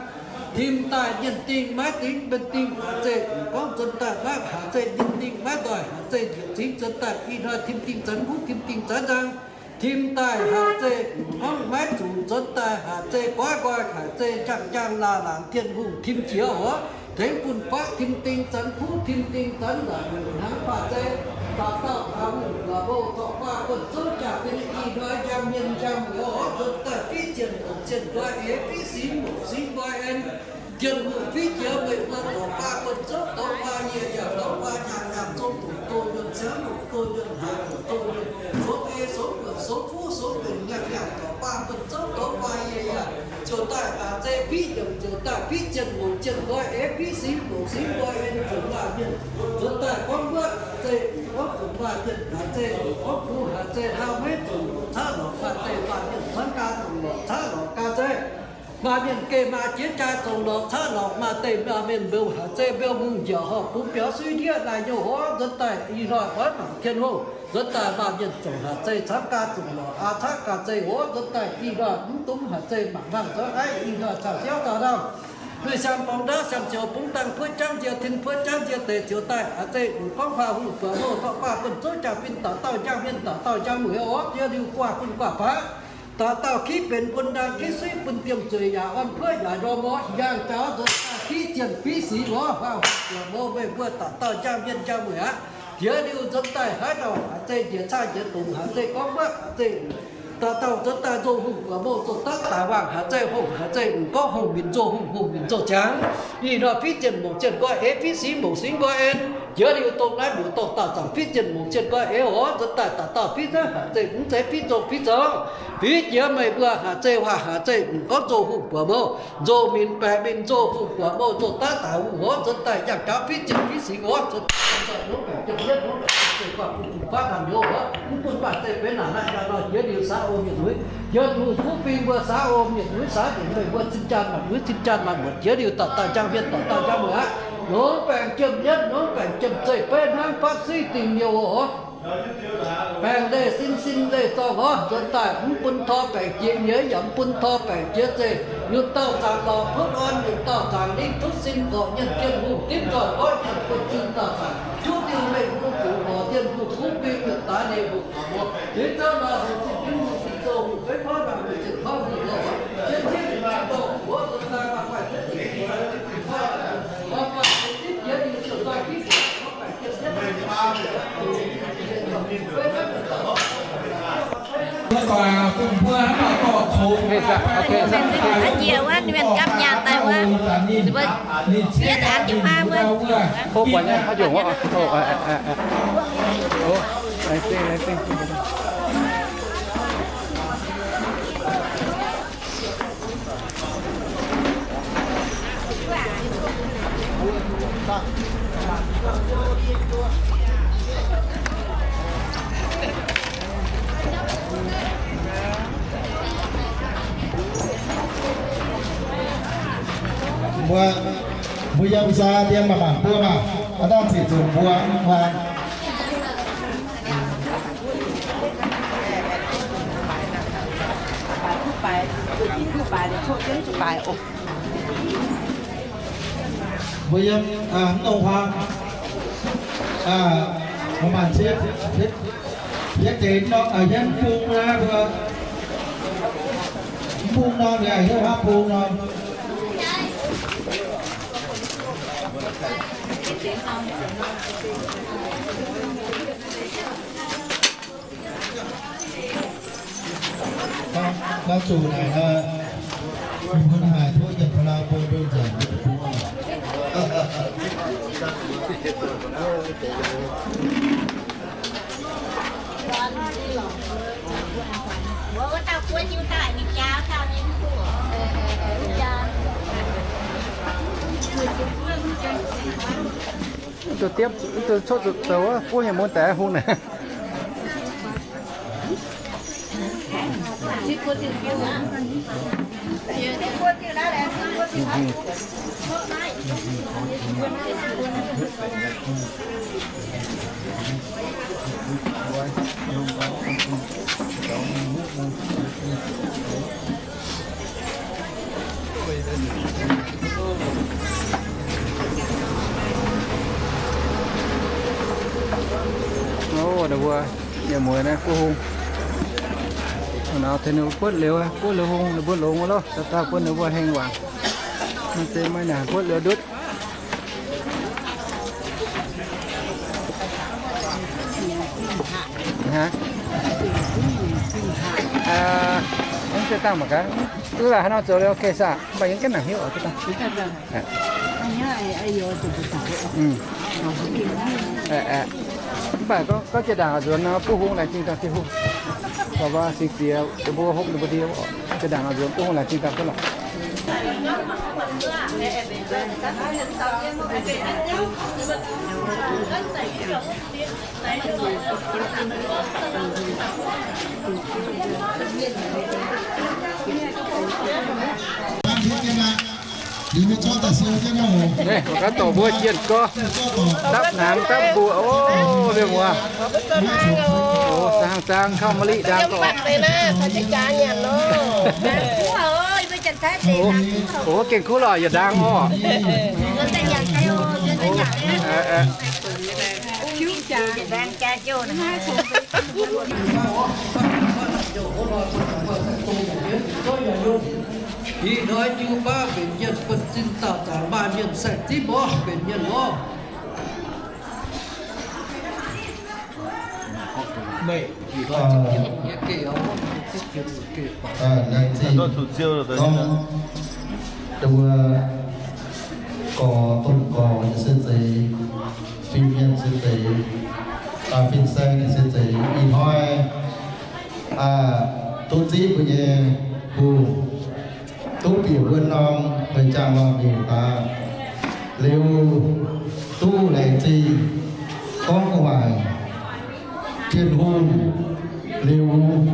tim daaih mienh dingh maiv dingh mienh dingh haiz zeiz gorngv nzuonx daaih maiv haiz zeiz mienh dingh maiv ndoih haiz zeiz njiec zingx nzuonx daaih ih hnoi tim dingh zanx kuv, tim dingh zanx nzang, tim daaih haiz zeiz gorngv maiv zuqc nzuonx daaih haiz zeiz goiv nqoi haiz zeiz njang njang laangh laangc Tin-Hungh tim jiex oc. Tengx bun faqv tim dingh zanx kuv, tim dingh zanx nzangc hnangv faah zeiz dauh dauh haaix hungh guaax mouh dorh faah buonv zouv jaa-fin ih hnoi njang mienh njang muoz oc. Nzuonx daaih fiqv zienh mouc zienh nqoi eix, fiqv singx mouc singx nqoi en. Tin-Hungh fiqv jiex meih mbuo dorh faah buonv zouv douz faah yie yaac douz faah nyaah nyaah, zong doqc doz yuonh, ciangv doqc doz yuonh, haaix doqc doz yuonh, soux ei soux buoqc soux fuqv soux mbenc nyaah nyaah, dorh faah buonv zouv douz faah yie yaac ziouc daaih haiz zeiz fiqv yiemc, ziouc daaih fiqv zienh mouc zienh nqoi eix, fiqv singx mouc singx nqoi en, zuqc maaih mienh nzuonx daaih gorngv wuov haiz zeiz gorngv zuqc maaih mienh haiz zeiz gorngv kungx haiz zeiz hnangv maiv zuqc lorqc caqv lorqc, maaih deix maaih mienh camv gaax zuqc lorqc caqv lorqc gaax zeiv. Maaih mienh geh maa jiex jaa zongc lorqc caqv lorqc, maaih deix maaih mienh mbiouh haic zeiz mbiouh hungh njiec horpc bungx biaux suiv ndiev naaiv nyouh oc. Nzuonx daaih ih hnoi oix mangc Tin-Hungh, nzuonx daaih maaih mienh zongc haic zeiz camv gaax zongc lorqc aa caqv gaax zeiv oc. Nzuonx daaih ih hnoi mv dungx haic zeiz mangc hnangv zoux aiv ih hnoi caux siauv dauh hnangv. Lui siang borngz ndaauv siang zioux bungx dangh puov jangv nzie tin puov jangv nzie deix zioux daaih haiz zeiz mv gorngv huaax hungh buoz mouh dorh faah buonv zouv jaa-fin dauh dauh njang mienh dauh dauh njang mueiz oc. Jiex liuz guaax fun guaax faqv dauh dauh kiv benx bun ndaang kiv suiv bun diemh zueiz yaac orn puov yaac njormh oc. Yangh jaux nzuonx daaih fiqv zienh fiqv singx oc. Huaax hungh buoz mouh meih mbuo dauh dauh njang mienh njang mueiz aqv. Jiex liuz nzuonx daaih haaix dauh haiz zeiz njiec caa njiec dongc, haiz zeiz gorngv wuov haiz zeiz dauh dauh nzuonx daaih nzou hungh buoz mouh zoh daav daaih wangh, haiz zeiz hungh haiz zeiz mv gorngv hungh minc nzou hungh, hungh minc nzou ziangx. Ih hnoi fiqv zienh mouc zienh nqoi eix, fiqv singx mouc singx nqoi en. Jiex liuz dongh naaiv mbuoqc dorh dauh zanc fiqv zienh mouc zienh nqoi eix oc. Nzuonx daaih dauh dauh fiqv zeiv haiz zeiz mv zeiz fiqv nzou fiqv zoux. Fiqv jiex meih mbuo haiz zeiz huaax haiz zeiz mv gorngv nzou hungh buoz mouh, nzou minc baeqc minc, nzou hungh buoz mouh nzou daav daaih hungh oc. Nzuonx daaih yangh jaux fiqv zienh fiqv singx oc. Nzuonx daaih longx baengc jiem yietv, longx baengc jiem zeiv, guaax fun fun faqv naamh nyouz oc. Mv bun maaih zeiv benx naanc naaiv nor, jiex liuz saax o mienh uix. Jiex liuz kuv fing mbuo saax o mienh uix, saax njiec meih mbuo cin-jaan maanc uix, cin-jaan maanc muotc. Jiex liuz dauh dauh njang mienh dauh dauh njang mueiz aqv. Longx baengc jiem yietv, longx baengc jiem zeiv, beiv hnangv faatv suiv dingh liouh oc. Baengc leih sin sin leih zorngh oc. Nzuonx daaih mv bun tor baengc jiex nyeiz yaac mv bun tor baengc jiex zeih. Yunh dauh zaangc lorqc kuotv orn, yunh dauh zaangc lingh cuotv sin, zorqv nyienh Tin-Hungh dimv nzoih orv nyienh buonv-sin dauh zaangc juqv diuh mengh mbuo zuqc horc Tin-Hungh kuv fing yunh daaix leiz hungh horc mbuo. Jiex zouv nor hungh zinh Tin-Hungh zinh zouv hungh feiv kouv nor hungh zinh kouv hungh lorqc. Jiex zinh Mienh gapv nyaanh daaih wuov, mbuo yie daaih an jienv maa mbuo. Mbuo, mbuo yiem saa dien maanc maanc mbuo maah, aav dangh ziqc zuqc mbuo hnangv. Mbuo yiem, aa, mv dongh huaang, aa, maanc maanc ciev, ciev deix norm, aa, hietv bung naaiv mbuo, mv bung norm, aa, hietv huaav bung norm. Naaiv zuqc naaic, mbuo haih tov yietc ka'lau bun mbuo nzengc. Duqv diepv, duqv coqv zuqc zoux wuov, buov hnyouv mun daaih hung naaic. Ov, ninh mbuo nyiemc mueiz naaiv buov hung. Naaiv tengx ninh mbuo buotv liuz, buov liuz hung, ninh mbuo longx wuov loh, dauh dauh buov ninh mbuo heng wangc. Maiv zeiz maiv nyanc, buotv liuz ndutv. Mv zeiz dangh mangc gaax. Duqv haaix nor zoux liuz ok saah? Mv baac yie ganh nangc hiuv oc, duqv dangh. Mv baac gorngv jiex ndaangc oix nzuonx nor, buov hung laengz zingh dangh Tin-Hungh. Gorngv waac singx diex, mbuo hopv ninh mbuo ndie, jiex ndaangc oix nzuonx buov hung laengz zingh dangh duqv lorqc. Naaiv mbuo gaav dorc mbuo jienh gorx, dapv hnaangx dapv mbuoqc, o, mienh muoz. O, zaang zaang kauv maiv liqv ndaang gorqc. O, gengh kuv lorqc, yietc ndaang orqc. Ih hnoi jiu baav mbenc mienh, bun zinh dauh zanc maaih mienh saeng-zipv mborqv mbenc mienh nor. Laengz zingh gorngv wuov gorx domh gorx nyei se zeiz, fin-mienh se zeiz, fin-saeng nyei se zeiz. Ih hnoi duqv zipv mbuo nyei hungh, duqv bieqc wuov norm mbuo jangx lorngh miuc daaih liuz, duqv laengz zingh gorngv gu'nguaaic Tin-Hungh liuz,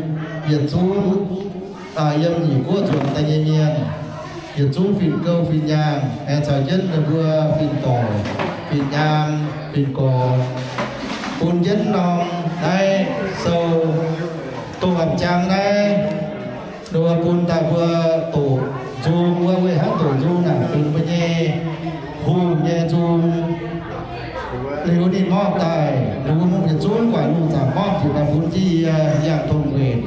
yietc zungv yiem nyic guoqv nzuonx daaih nyei mienh, yietc zungv fin-gouv fin-nyaanh aengx caux jienv ninh mbuo fin-dorc, fin-nyaanh, fin-gorx, bun jienv norm naaiv sou, doqc a'jang naaiv, ninh mbuo bun daaih mbuo doqc nzung wuov, weic hnangv doqc nzung naaic benx mbuo nyei hungh nyei nzung. Liuz ninh morph daaih, ninh mbuo yietc zungv guangc lungh zaangc morph jiex daaih bun jienv yie yangh tong-mbenc.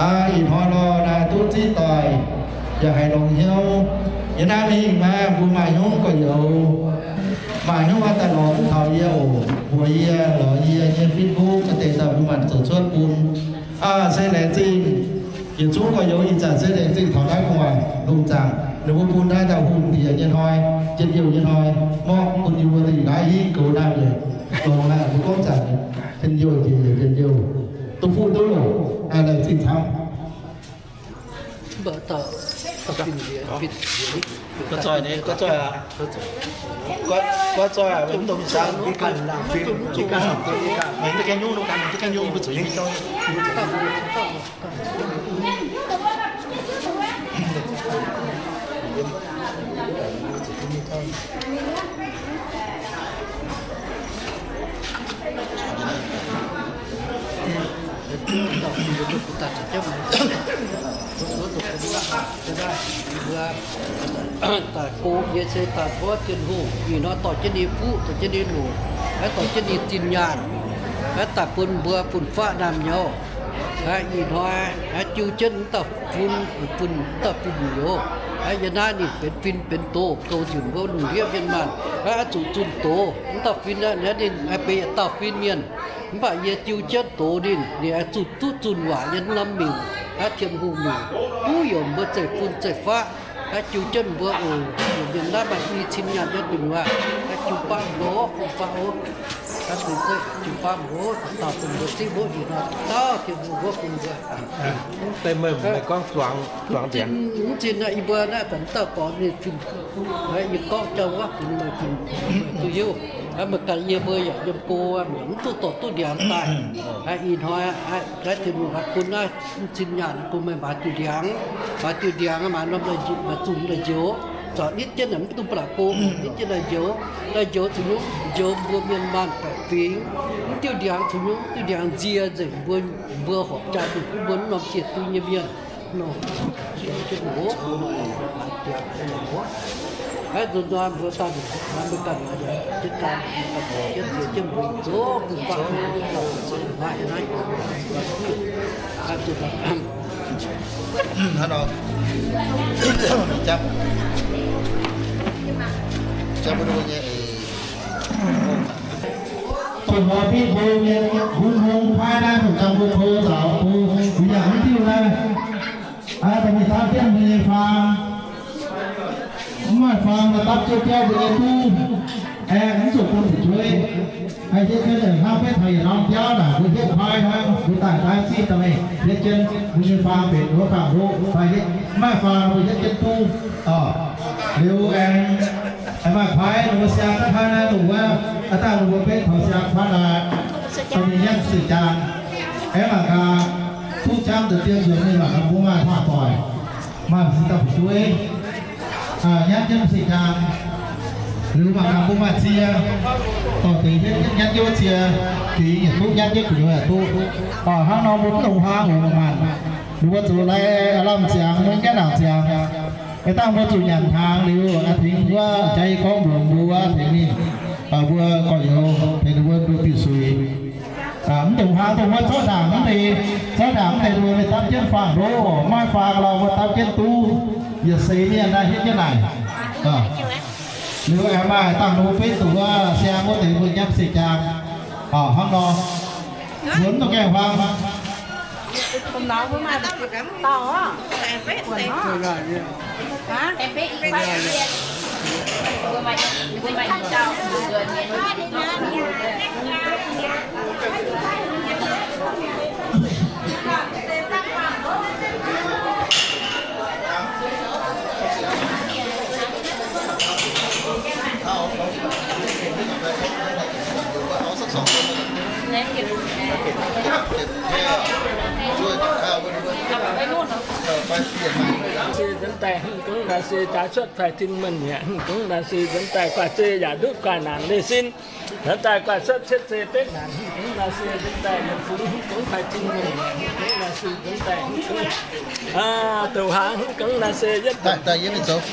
Aa, ih hnoi lorh naaiv duqv zipv daaih, yaac haiz longx hnyouv. Yiem naaiv mingh naaiv mbuo maaih hnyouv gorx-youz. Maaih hnyouv daaih lorz duqv taux yie oc. Mbuox yie, lorz yie nyei fin-kuv maaih deix daaih mbuo maanc zoux cuotv bun. Aa, se laengz zingh. Yietc zungv gorx-youz ih zanc se laengz zingh taux naaiv gu'nguaaic lungh zaangc, ninh mbuo bun naaiv dauh hungh diex nyei hnoi, njien-youh nyei hnoi, mborqv bun yie mbuo dingh naaiv hingv goux naaiv nyei. Longx aqv, mbuo gorngv zanc njien-youh jiex yietc njien-youh, duqv fuqv duqv loc, laengz zingh camv. Guv zoih, guv zoih aqv. Guv zoih aqv, mv dongh mingh saauv. Maiv ganh nyungc, maiv ganh nyungc, mbuo zuqc nyungc. Daaih go yie se daaih tov Tin-Hungh, ih hnoi dorh jienv ninh fuqv, dorh jienv ninh longc, dorh jienv ninh zinh nyaanh, daaih bun mbuo fun-faqv naamh nyouz. Ih hnoi jiu jienv mv dauh fun, bun mv dauh fin-youz. Yie naaiv ninh benx fin benx doz, doz nzunc mbuo lungh ndiev mienh maanh, zuqc zunh doz. Mv dauh fin, ninh benx yietc dauh fin mienh, mv baac yie jiu jienv doz ninh, ninh zunh duqv zunh waac yiem norm mingh, Tin-Hungh mingh, duqv yiem mbuo zeiv-fun zeiv-faqv. Jiu jienv mbuo oc, mienh naaiv maaih i cin nyaanh nyei gu'nyuoz, jiu baav mbuo fun-faqv oc. Jiu baav mbuo, dauh bun mbuo zipv mbuo ih hnoi dauh Tin-Hungh mbuo bun mbuo. Mv zeiz meih, meih gorngv zuangx, zuangx nzienx. Mv zinh yie mbuo naaiv daaih dauh gorx ninh zinh, yie gorngv jauv wuov bun meih zinh, meih duqv hiuv. Meih ganh yie mbuo yaac yiem go, mv duqv dorh duqv ndiangx daaih. Ih hnoi naaiv Tin-Hungh bun naaiv cin nyaanh bun meih maaiz diuh ndiangx, maaiz diuh ndiangx, maaiz norm, maaiz zunh daaih njoux, zorc nitv jienv mv dungx ba'laqc go, nitv jienv daaih njoux, daaih njoux zuqc nyungc, njoux mbuo mienh maanh baeqc fingx. Mv diuh ndiangx zuqc nyungc, diuh ndiangx nzie nzengc mbuo, mbuo horpc jaa duqv mbuo mv norm ziec duqv nyei mienh. Hnangv nor, jap, jap mbuo nyei, dongh mbuo bitv mbuo nyei mbuo hngongx paaiv naaiv, dongh zangc mbuo ko zaux mbuo, mbuo yaac mv diuh naaiv. Aa, dongh mingh dapv jienv mbuo nyei faang, mv maaih faang dapv jienv biauv mbuo nyei duqv, aengx mv zuqc bun fu'jueiv. Hietv jienv hnangv beiv taux yietc norm biauv naaic, mbuo hietv paaiv hnangv, mbuo daaih daaih ziqv daaih mingh hietv jienv mbuo nyei faang benx wuov faang ndoqv, mv maaih faang mbuo hietv jienv duqv. Liuz aengx maaih paaiv ninh mbuo siang daaih paaiv naaiv dongh wuov, aa, dangh ninh mbuo beiv taux siang paaiv naaic, dongh mingh nyanc sic jaang. Aengx mangc gaax, duqv jangv deix dien nzuonx mingh mangc gaax mbuo maaih hnangv doic, maaih m'zing dauh fu'jueiv, nyanc jienv sic jaang. Liuz mangc gaax mbuo maaih cie, dorh deix hietv jienv nyanc jienv wuov cie, deix yietc duqv nyanc jienv gu'nyuoz yaac duqv. Hnangv nor mbuo mv dungx huaang oc maanc. Ninh mbuo zuqc lai lamh ziangx, mbuo nyanc nangc ziangx. Dangh mbuo zuqc nyanc hnaangx liuz, tengx wuov jaaix gorngv mbuox mbuo wuov, tengx ninh, mbuo gorx-youz, tengx ninh mbuo nduov diuh suix. Mv dungx huaang, dongh mbuo zorqv ndaangc mv deix, zorqv ndaangc mv deix ninh mbuo dapv jienv faang ndoqv, maaih faang lorh mbuo dapv jienv duqv, yietc seix mienh naaiv hietv jienv naaic. Liuz aengx maaih dangh ninh mbuo beiv zuqc wuov siang wuov deix mbuo nyanc sic jaang. Hnangv nor, mbuo mv dungx gaengh huaang. Laengz zingh nzuonx daaih hingh dungx laengz zingh jaax cuotv faix tin muonh mi'aqv. Hingh dungx laengz zingh nzuonx daaih guaax zei yaac ndutv guaax naanc leiz sin. Nzuonx daaih guaax cuotv cietv zei betv naanc. Hingh dungx laengz zingh nzuonx daaih yietc fungx hingh dungx faix tin muonh mi'aqv. Hingh dungx laengz zingh nzuonx daaih hingh dungx, douc hnaangx hingh dungx laengz zingh yietv daaih, daaih yietv mingh zoux.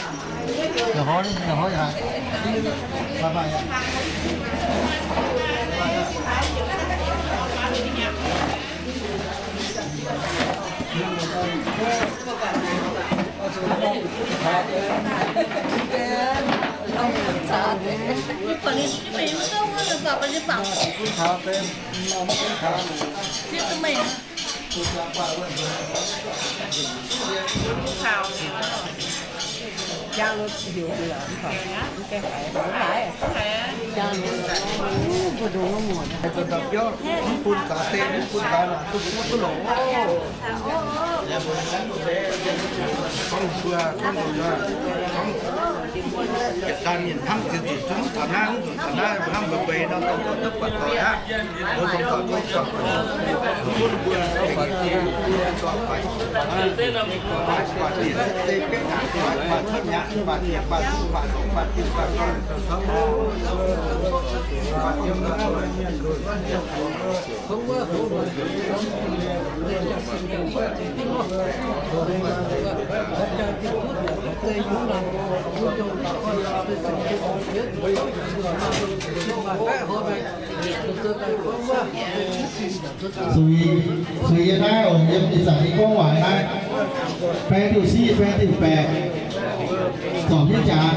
Yietc daan mienh hnamv ziux zuqc zungv taux naaiv, mv zuqc taux naaiv, mbuo hnamv mbeix nor, dongh gouv duqv buatc doic aqv. Mbuo dongh doic gouv zuangx bun mbuo, baac bieqc se deix betv hnaangx, baac cuotv mi'aqv, baac bieqc baac zungv baac longc baac diuh baac gorn, baac diuh baac gorn. Suix, suix yiem naaiv oc, yiem ih zanc nyei gorngv waac naaiv, baeng diuh siv, baeng diuh baeqc, zorc jienv jaax.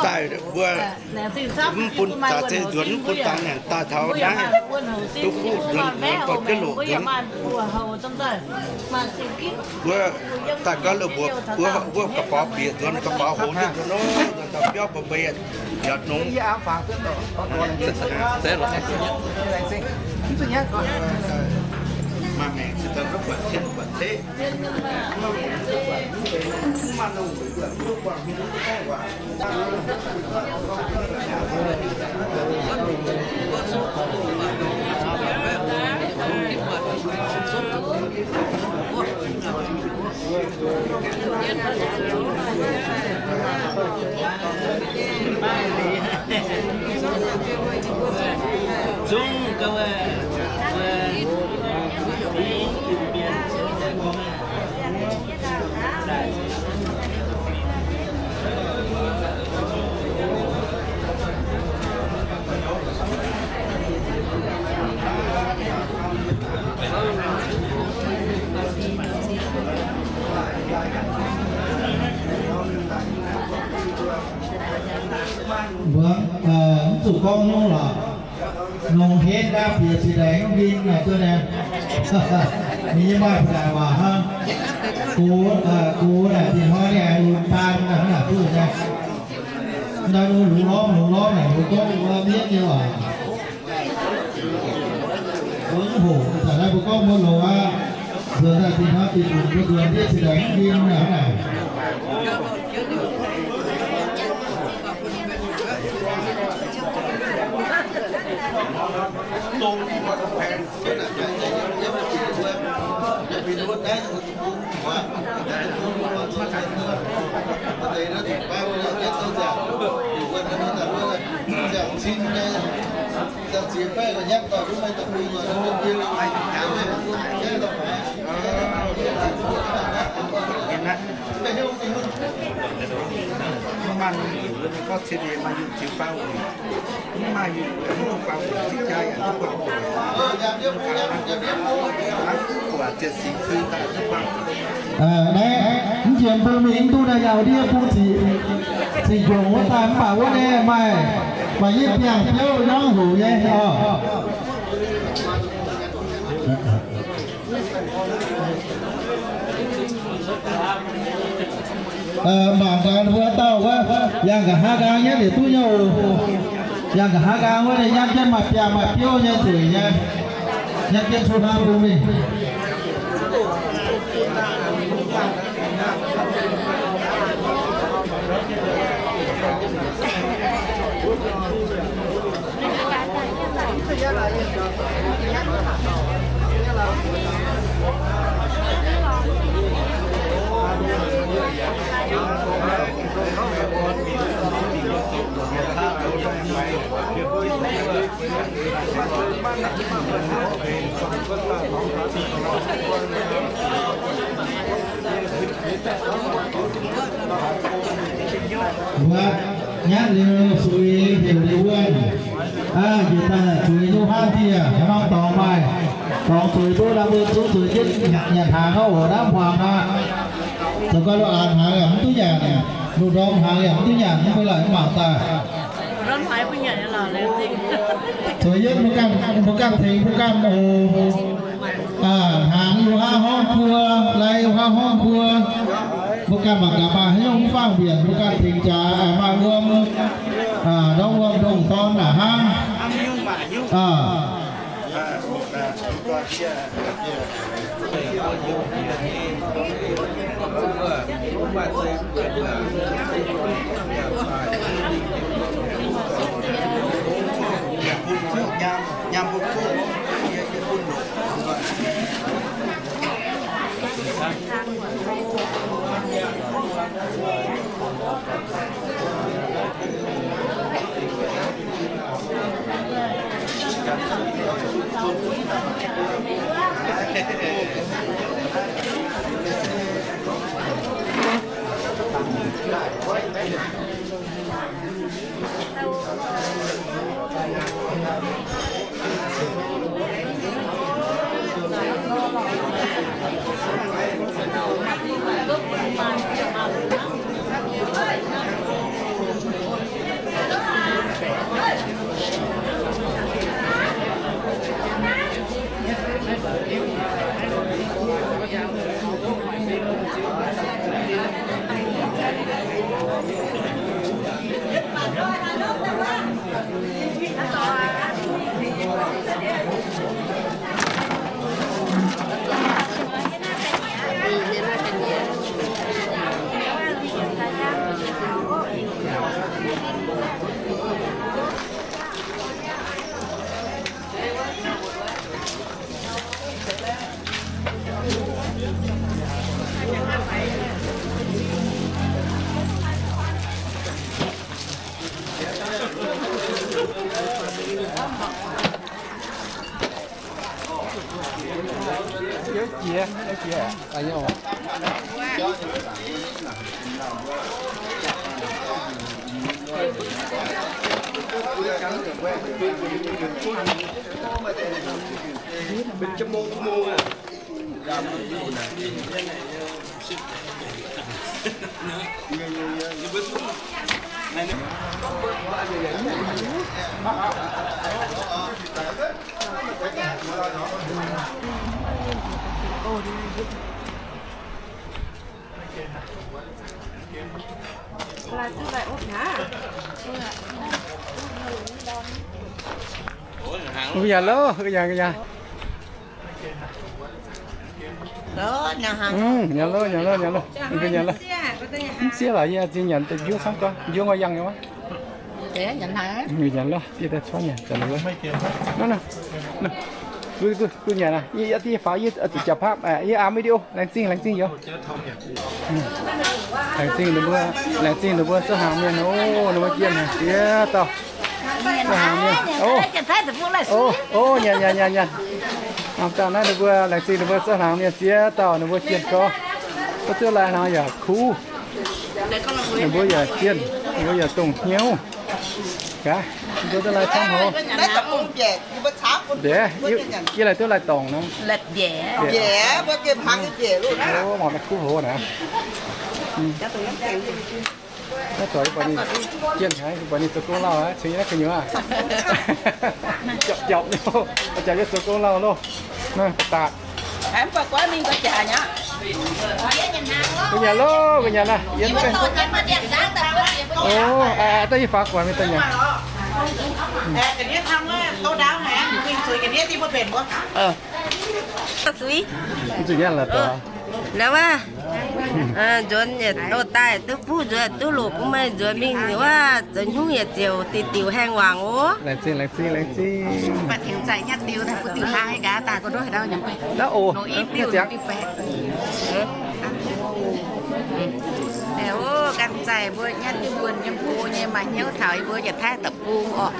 Daaih mbuo mv bun daaih se nzuonx, mv bun dangx nyanc daaih taux naaiv, duqv fuqv nzuonx, nzuonx dorh jienv loqc nzuonx. Mbuo daaih gauh la'buoc, mbuo wuov ga'baux bieqc nzuonx, ga'baux hoz jienv nzuonx nor, nzuonx dauh biauv mbeix mbeix, yaac nongx. Maaih maengc se daaih buatc cien buatc ceqv. Mbuo mv zuqc gorngv nyungc lorqc. Longc henv naaiv bieqc zinh ndaangc mv win naaic duqv naaic. Ninh nyei maaih daaih waac hnangv. Gox, gox naaic dinh hnoi ninh aengx lunx daan naaic hnangv naaic duqv naaic. Naaiv lungh lormh lungh lormh naaic mbuo gorngv mbuo mienv nyei waac. Mbuo mv hoqc, zanc naaiv mbuo gorngv mbuo longc aqv. Naaiv mv njiec mbuo mingh mv duqv naaiv yaac ndiev bung ziqc, ziqc njongc wuov daaih mv baac wuov naaiv maaih, maaih yie biangh biouv yangv hoc nyei oc. Mangc gaax mbuo dauh wuov, yangh nqa'haav nqaang nyei liuz duqv nyei oc. Yangh nqa'haav nqaang wuov nyei, nyanc jienv maaih biangh maaih biouv nyei nzueic nyei, nyanc jienv cuotv hnangv mbuo mingh. Mbuo nyatv liuz zuiz heuc liuz wuonh. Aa, njiec daaih zuiz nyei hnangv dieh, haaix norm dorngx maaih dorngx zuiz duqv, lamh mbuo zuqv zuiz jienv nyanc hnaangx oc, naaiv hmuangx aqv. Zoux gau lo aanx hnaangx yaac mv duqv nyanc, lo ndorm hnaangx yaac mv duqv nyanc, mv baac laaix mv mangc daaih. Zueiz yiem mbuo ganh, mbuo ganh tengx mbuo ganh oc. Hnaangx yiem haav horngv kuo, lai yiem haav horngv kuo. Mbuo ganh mangc gaax maaih haaix nyungc mv fangh mbienc, mbuo ganh tengx jaax, maaih wuom, norm wuom ndongh dorn naaic hnangv. Ui, yaac lo, yaac, yaac. Nyanc loh, nyanc loh, nyanc loh. Mv nyanc loh. Mv siev laaix yie zinh nyanc deix mbiouv camv gorngv, mbiouv ngoi yangh nyei wuov. Nyanc loh, dieh daaih cuotv nyanc. Nor, nor. Gu, gu, gu nyanc aqv. Yie, yie faaux, yie zuqc jaax paapv, yie aah video. Laengz zingh, laengz zingh youz. Laengz zingh ninh mbuo, laengz zingh ninh mbuo zouv hnaangx mienh. O, ninh mbuo jienh haic ziex dauh. Zouv hnaangx mienh. O, o, nyanc, nyanc, nyanc, nyanc. Hnangv dauh naaiv ninh mbuo laengz zingh ninh mbuo zouv hnaangx mienh ziex dauh, ninh mbuo jienh gau. Mbuo zuov lai hnangv yaac kuv. Ninh mbuo yaac jienh, ninh mbuo yaac dongh hnyouv. Gaax, mbuo duqv lai camv hlo. Ndiev, yie laih duqv lai dorngc nor. O, mangc naaiv kuv hlo naaiv. Naaiv zoux yie buatc ninh jienh haic, yie buatc ninh zoux gong lauh haic, cingx yie naaiv gu'nyuoz. Japc japc, japc yie zoux gong lauh loh. Naaiv ba'datc. Gu'nyanc loh, gu'nyanc aac, yie mv gaengh. O, daaih yie faaux gu'nguaaic mingh daaih nyanc. Zuqc nyanc la'daaih. Nzuonx yietc daaih duqv fuqv, nzuonx duqv loqc bun meih nzuonx mingh wuov, zoux hnyungv yietc ziouc diuc diuc haengh wangc oc. Laengz zingh, laengz zingh, laengz zingh. Naaiv oc, ganh zaih mbuo nyatv jienv wuonh yiem go nyei maaih hnyouv taux yie mbuo yietc taiv deic-bung orqc.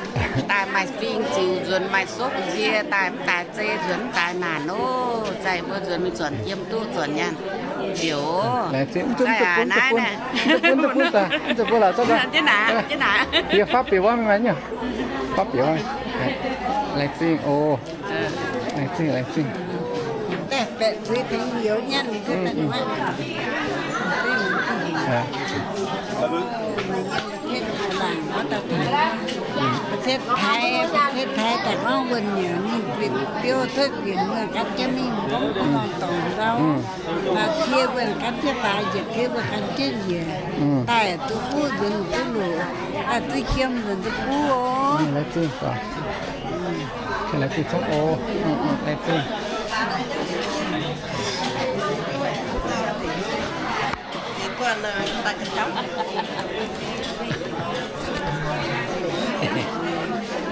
Daaih maaih fing ziux nzuonx, maaih sopv nzie daaih mv daaih zei nzuonx mv daaih naanc oc. Zaih mbuo nzuonx mingh zornc yiem duqv zornc nyaanh ziouc. Zaih aac naaiv naaiv. Yie faapv bieqc wuov, faapv bieqc wuov. Laengz zingh oc. Laengz zingh, laengz zingh. Laengz zingh. ประเทศไทย ประเทศไทย แต่ว่าวันเหนือนี่เป็นเปรี้ยวเทิดเปลี่ยนเมืองกันจะมีของพวกเราต่อเรา มาเที่ยวเมืองกันจะตาย อย่าเที่ยวเมืองกันจะเหยียด ตายตุ๊กฟู้เดินตุ๊กหลู อ่ะตุ๊กเคียมเดินตุ๊กฟู้โอ้ Laengz zingh. Laengz zingh camv oc. Laengz zingh.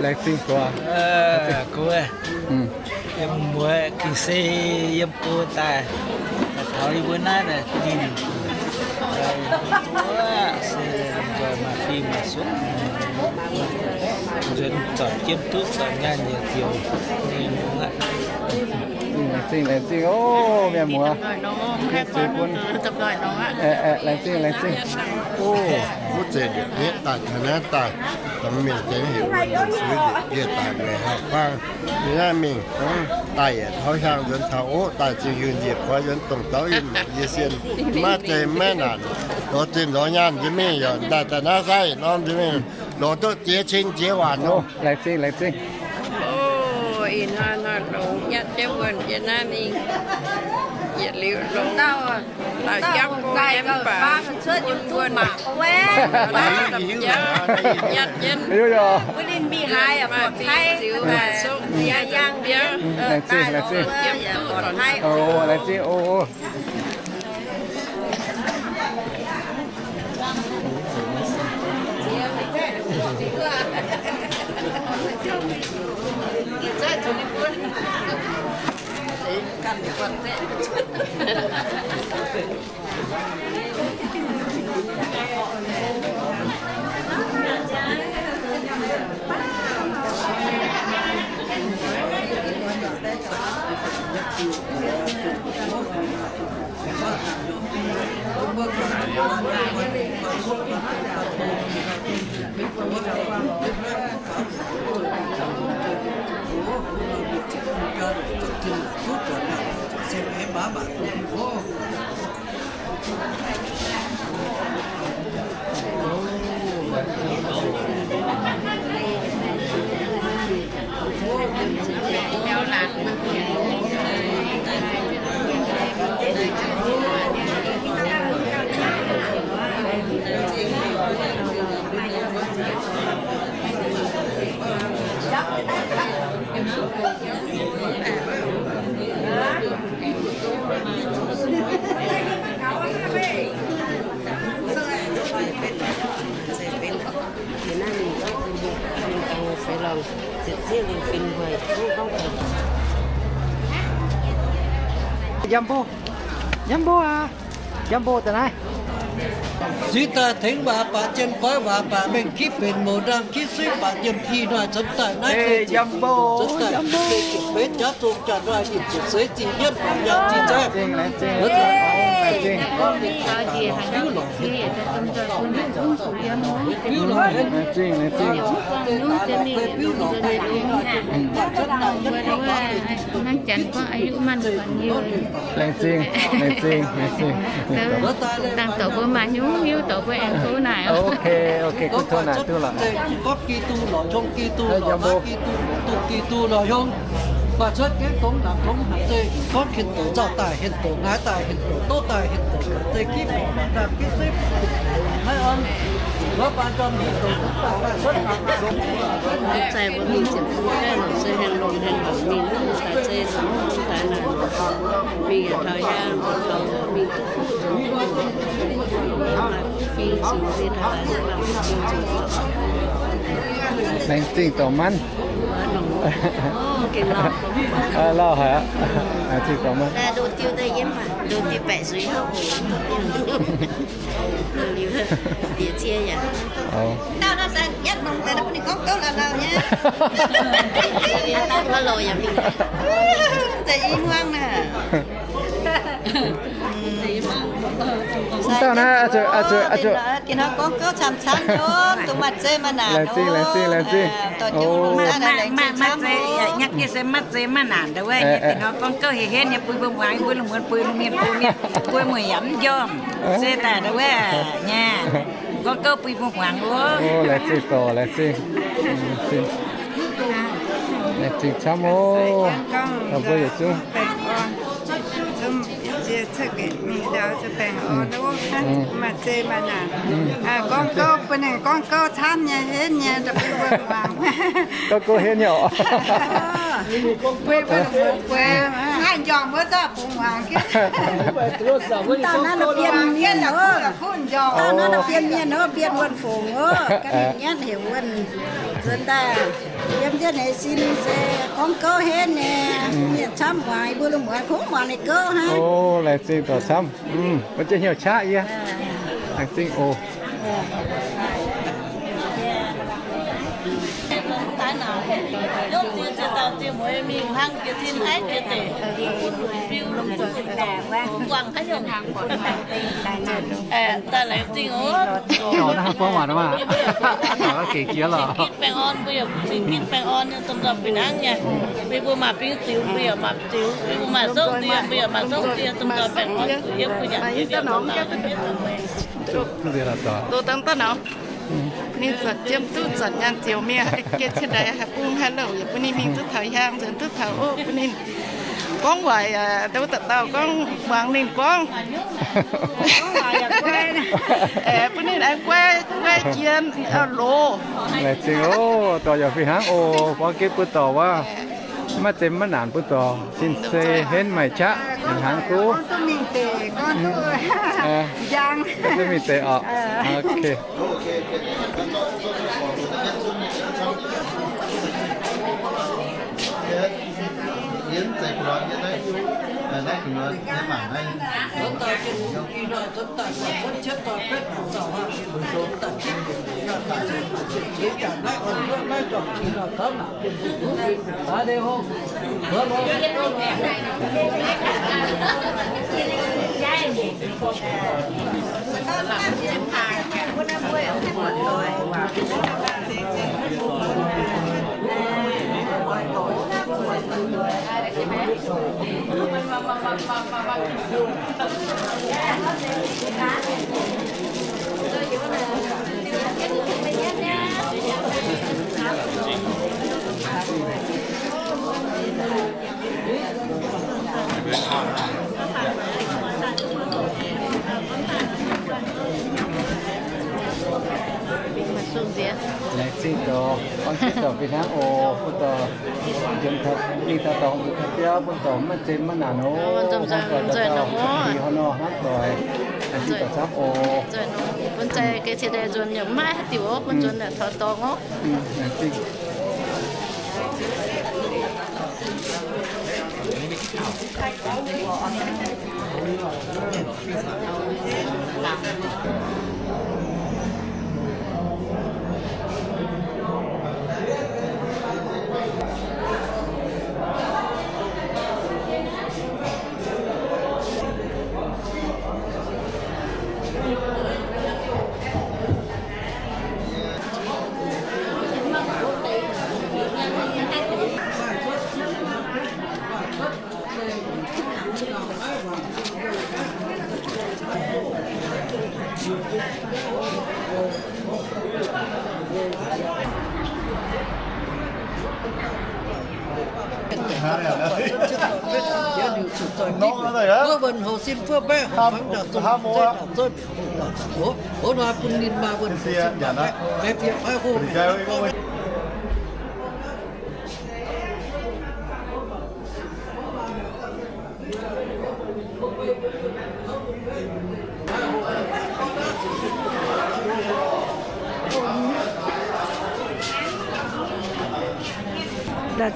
Laengz zingh gorx. Yiem muoz ging se yiem go daaih, taux yie mbuo naaiv ninh zuoqv se nzoih maaih fing maaih sopv, nzuonx zornc jiem duqv zornc nyaanh yietc ziouc. Laengz zingh, laengz zingh oc, mienh muoz. Laengz zingh, laengz zingh. Wuov zeiz ndieqc hniev daaih taux naaiv daaih, dongh mienh gengh heuc wuonh suiv ndieqc yie daaih weic haaix faang. Yie naaiv mingh gorngv daaih yietc tauv hiaang nzuonx taux oqv, daaih zingh hiuv njiec koi nzuonx dongh dauh yinh yie sien. Maiv zeiz maiv naanc, lorz zinh lorz nyaanh njiec mingh yaac daaih daaih naaiv sai norm njiec mingh, lorz duqv ziex cin ziex waanc nor. Laengz zingh, laengz zingh. Ih hnoi hnoi longx nyatv jienv wuonh yie naaiv mingh, yietc liuz longx. Dauh jangv go yiem mv baac bun wuonh nyatv jienv, maaih fing ziux maaih sopv nzie yangh biauv, daaih lorz jienv duqv zornc. Laengz zingh oc. Yambo, yambo aac, yambo da'naaiv. Ziux daaih tengx waac baac jiem goiv waac baac mengh gitv benx mouz ndaang gitv suiv baac jiem i hnoi cunx daaih naaiv se yambo, yambo. Beiv jaav zong jaax hnoi ninh ziouc seix zingh yienv waac yaac zingh zaeqv. Laengz zingh, laengz zingh, laengz zingh. Dangh dorc mbuo maaih hnyouv hiuv dorc mbuo aengx tov naaic. Ok, ok, kuv tov naaic duqv lorqc. Gorngv Giduc lorqc, hnyongx Giduc lorqc, Giduc lorqc, hnyongx. Maaih cuotv jienv dongh naanc dongh haaix zeiv, gorngv hien doqc nzauh daaih, hien doqc ngaaix daaih, hien doqc doqv daaih, hien doqc zeiv gitv, gitv suiv, maiv orn. Wuov baan jom hien doqc daaih, maaih cuotv naanc dongh. Zaih mbuo mingh ziepc fuqv gaeqv lorqc, se haengh longx haengh longx mingh, daaih zeiv longx daaih naaic, mingh yietc taux hiaang, taux mingh duqv fuqv nzunc, maaih kuv fing ziux, se taux laaix maaih kuv fing ziux. Laengz zingh dorh manv. Lauh haic aqv. Laengz zingh dorh manv. Dauh naaiv, laengz zingh, laengz zingh, laengz zingh. Maaih zeiv, maaih zeiv, maaih zeiv maiv naanc ndau wuov, nyei deix nor gorngv gouv henv henv nyei bun mbuo muangx, mbuo lungh muonz bun mienh bun mienh bun mueiz yaac mv njormh. Se daaih ndau wuov nyei gorngv gouv bun mbuo muangx wuov. Laengz zingh dorc, laengz zingh. Laengz zingh camv oc. Mbuo yietc zungv. Maaih zeiv maaih naanc. Gorngv gouv bun ninh gorngv gouv camv nyei, henv nyei, bun mbuo muangx. Gorngv gouv henv nyei oc. Bun mbuo muangx, bun haih njormh wuov zorqv bungx muangx. Dauh naaiv naaiv bien mienh oc, dauh naaiv naaiv bien mienh oc, bien wuonh fongc oc, ganh ninh nyanv heuc wuonh nzuonx daaih. Yiem jienv ninh sin se gorngv gouv henv nyei, mienh camv muangx, yie mbuo lungh muonz kungx muangx ninh gouv hnangv. Laengz zingh dorh camv. Mbuo jienv hnyouv qaqv yie. Laengz zingh oc. Daaih laengz zingh oc. Gitv baengh orn, mbuo yaac zingh gitv baengh orn, domh nzoih fih hnangv nyei. Mbuo maaih fingx ziux, mbuo yaac maaih ziux. Mbuo maaih zouv ndie, mbuo yaac maaih zouv ndie, domh nzoih baengh orn. Yie mbuo yaac Ninh zuotc jiem duqv zuotc nyaanh ziouc mingh, geh cien ndaix haaix bung haaix louc yaac bun ninh mingh duqv taux hiaang, nzuonx duqv taux oc, bun ninh gorngv waaic, dauh dauh dauh gorngv muangx ninh gorngv. Bun ninh aengx guai, guai jiex loz. Laengz zingh oc, dorh yaac fih hnangv oc, buangv gitv bun dorh wuov. Maiv zeiz maiv naanc bun dorh, sin se henv maaih qaqv, ninh hnangv duqv. Duqv mingh deix oc. Ok. Laengz zingh dorh, buangv gitv dorh fih hnangv oc, bun dorh nzuonx taux, mingh taux dorngx nzuonx taux biauv, bun dorh maiv zeiz maiv naanc oc. Ih hnoi nor hnangv doic, laengz zingh dorh camv oc. Bun zeiz geh cien ndaix nzuonx yaac maiv haaix diuc oc, bun nzuonx yaac taux dorngx oc. Laengz zingh.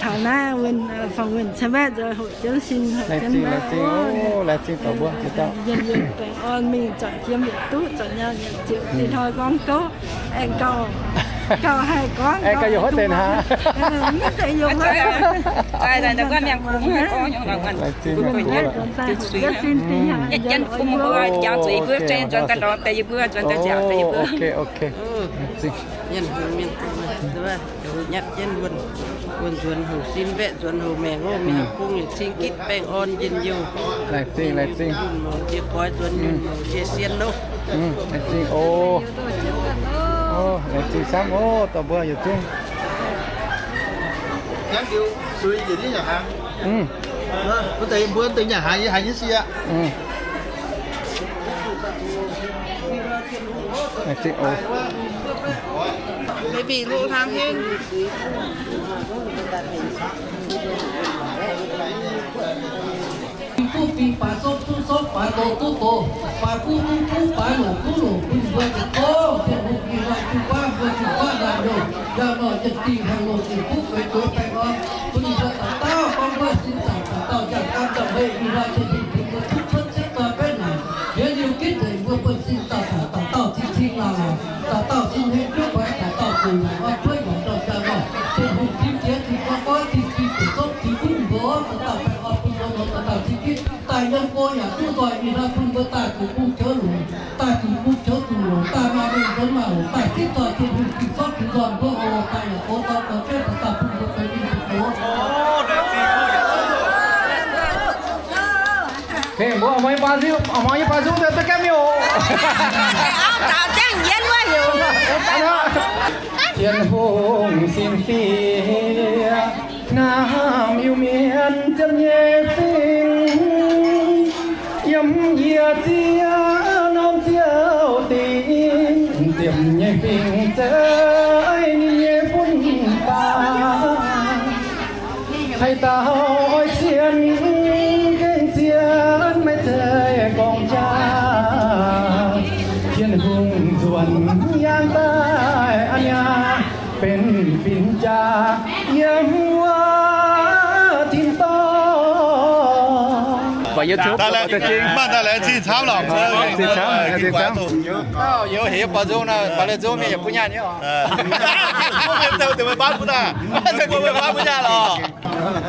Taux naaiv phỏng vấn Cai Mbaeqv nzoih hoqc jienv sin, hoqc jienv mbaeqv. Laengz zingh, laengz zingh, mbuo njien-youh baengh orn mingh zoih jiem yietc duqv, zoih nyaanh yietc ziepc, dinh hnoi gorngv gouv, aengx gauh, gauh haih gorngv, aengx gauh yiem huotv deix hnaangx. Laengz zingh, laengz zingh. Nyatv jienv wuonh, wuonh nzuonx houc sin mbaeqv, nzuonx houc maengc, houv mienh bung yietc cing gitv baengh orn njien-youh. Laengz zingh, laengz zingh. Njunh mouc jiex goix, nzuonx njunh mouc jiex sien loh. Laengz zingh oc. Laengz zingh camv oc, dorh mbuo yietc zungv. Mbuo deix mbuo deix nyanc haaix, yie haiz nyei sie aqv. Baby, loz hlaang heng. Bingh duqv bingh, baaix sopv duqv sopv, baaix doz duqv doz, baaix buv duqv buv, baaix longc duqv longc, bun mbuo ziepc gorngv Tin-Hungh ih hnoi jiu-baang mbuo jiu-baang naaic nouh, yaac nor yietc dingh haih longc ziepc fuqv feix zoux baengh orn, bun mbuo dauh dauh gorngv mbuo sin zaangc dauh dauh njaaux gaam njaaux hmeiv ih hnoi Tin-Hungh bun mbuo duqv cuotv sieqv doic betv naaic, yietc liuz gitv nzengc mbuo buonv-sin dauh dauh dauh dauh cing-cing laangc laangc, dauh dauh sin heng juov guaix, dauh dauh zuqc nyanc orn cuotv nyanc ndau jaa nor, Tin-Hungh tim jiex tim goiv goiv tim tim ziepc zopv tim gunv mbuo, dauh dauh baengh orn bun mbuo nor, dauh dauh cing gitv daaih yiem go yaac duqv nzoih ih hnoi bun mbuo daaih zuqc bung joux longc, daaih zuqc bung joux zuqc longc, daaih maaih mengh nzuonx maaih longc, daaih zipv zoih Tin-Hungh ging sortv ging nzoih mbuo oc. Daaih yaac gox dorn gox jienv dauh dauh bun mbuo benx mingh zuqc gox. Mbuo mangc nyei baav nziu, mangc nyei baav nziu duqv gaengh miuc. Tin-Hungh sin fiev, hnamv Iu-Mienh ziepc nyeic fingx, yiem yie ziex norm ziouv dingc, ziepc nyeic fingx zeiv ninh nyei fun-faqv. Haaix dauh oix sienx gengh sienx, maiv zeiz gorngv jaax. Tin-Hungh nzuonx yaangh daaih aqv, benx fin-jaa yiem wuov tin-dorngh. Maaih YouTube, maaih zingh camv lorqc. Youz heix baac nzung naaic, baac la'zung mienh yaac bun nyaanh nyei oc. Mbuo meih dau deix meih baav bun daaih, meih baav bun nyaanh lorqc.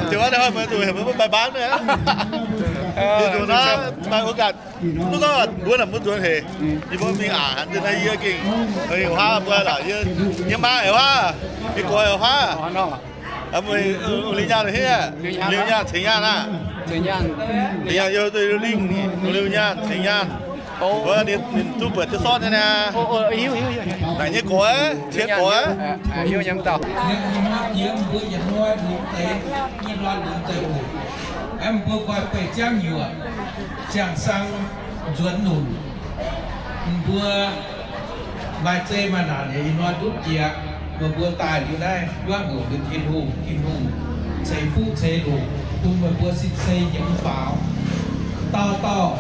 Ziouc hnoi meih zuqc heuc mbuo mv baengh baav naaic. Ninh zuqc naaiv maaih โอกาส duqv gorngv mbuo naaic mbuo nzuonx hec, yie mbuo mingh aqc hanc naaiv yie gengh heuc haav mbuo lorqc, yie maa heuc haav, yie goix heuc haav. Liuz nyaanh hniev, liuz nyaanh cingx nyaanh aqv. Liuz nyaanh, liuz nyaanh cingx nyaanh. Ninh duqv buatc jienv sortv nyei naaic. Naaic nyei goix, cien goix. Mbuo yietc hnoi lunx deix, yietc hnoi lunx deix oc. Aeqv, mbuo nqoi beih ziangv yuoqc, ziangh sang nzuonx nunc. Mbuo maaih zei maaih naanc ih hnoi ndutv jiex, meih mbuo daaih liuz naaiv yuangv nqox liuz Tin-Hungh, Tin-Hungh ceix fuqv ceix longc bun meih mbuo sin sei nyiemz faaux. Dauh dauh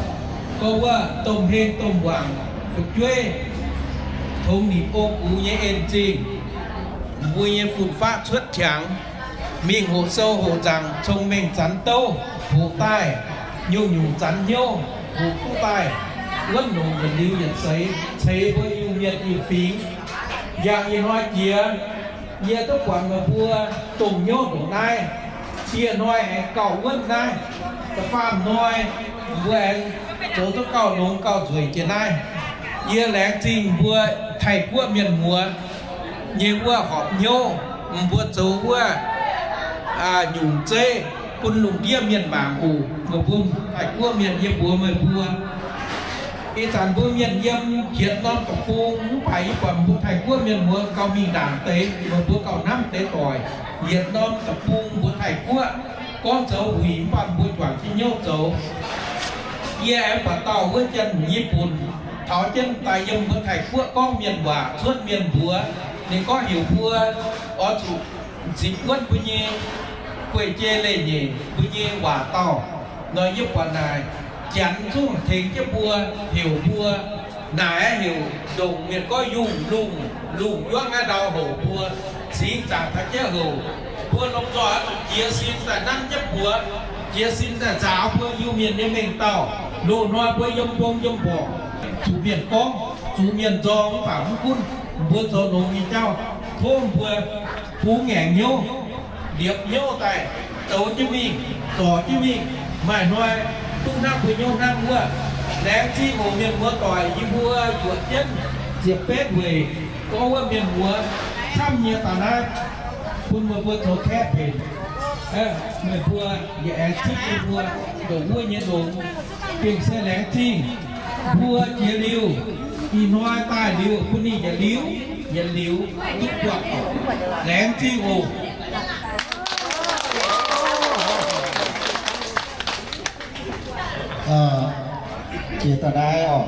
gorngv wuov domh heng domh wangc fu'jueiv, tongx nimc ong-gux nyei en-zingh, mbuo nyei fun-faqv cuotv qangx. Mingh hoqc sou hoqc nzaangc, cong-mengh zanx douv, hoqc daaih nyungc-nyungc zanx hnyouv, hoqc duqv daaih wuonv longc yietc liuz yietc seix, ceix mbuo Iu-Mienh i fingx. Yangh ih hnoi jiex, yie duqv buatc meih mbuo dongh hnyouv ndongc naaiv, cie hnoi aengx gauh wuonv naaiv, da'faam hnoi mbuo aengx zoux duqv gauh longx gauh nzueic jiex naaiv. Yie laengz zingh mbuo Taiv-Guoqv mienh muoz nyei wuov horpc hnyouv, mbuo zoux wuov nyungc zeiv bun lungh ndiev mienh mangc oc. Meih mbuo Taiv-Guoqv mienh, yie mbuox meih mbuo, ih zanc mbuo mienh yiem yietc norm deic-bung, mv baac yie buatc mbuo Taiv-Guoqv mienh muoz gauh mingh ndaangc deix, meih mbuo gauh hnamv deix doic. Yietc norm deic-bung mbuo Taiv-Guoqv gorngv zoux wuic, mv baac mbuo juangc jienv hnyouv zoux. Yie aengx buatc dauh wuov Janx-Nyipc Bunc taux jienv daaih yiem mbuo Taiv-Guoqv gorngv mienh waac cuotv mienh mbuox. Ninh gorngv heuc mbuo oix zuqc zipc wuonv mbuo nyei guei-jei leiz-nyeic, mbuo nyei waac dauh. Nor yie buatc naaic Janx zungv tengx jienv mbuo, heuc mbuo naaic heuc ndongc mienh gorngv yungh lungh, lungh yuangv naaiv ndau houc mbuo. Singx Zaangc taux jienv houc mbuo lomh nzoih oix zuqc jiez sin daaih nanv jienv mbuox, jiez sin daaih nzaaux mbuo Iu-Mienh nyei mengh dauh. Loz-hnoi mbuo yiem mbong yiem mborqc, zuqc mienh gorngv, zuqc mienh nzorng, mv baac mv gunv mbuo zoux longx nyei jauv, tov mbuo bungx ngaengc hnyouv, liepc hnyouv daaih zoux jienv mingh, zorc jienv mingh, maaih hnoi duqv hnangv mbuo hnyouv hnangv wuov. Laengz zingh oc mienh muoz doic, yie mbuo yuoqc jienv ziepc betv weic gorngv wuov mienh muoz camv nyei daaih naaiv, bun meih mbuo zoux kaeqv benx. Meih mbuo yaac aengx zipv yie mbuo ndongc wuov nyei longx. Gengh se laengz zingh mbuo jiex liuz, ih hnoi daaih liuz bun ninh yietc liuz yietc liuz duqv buatc. Laengz zingh oc. Jiex daaih naaiv oc.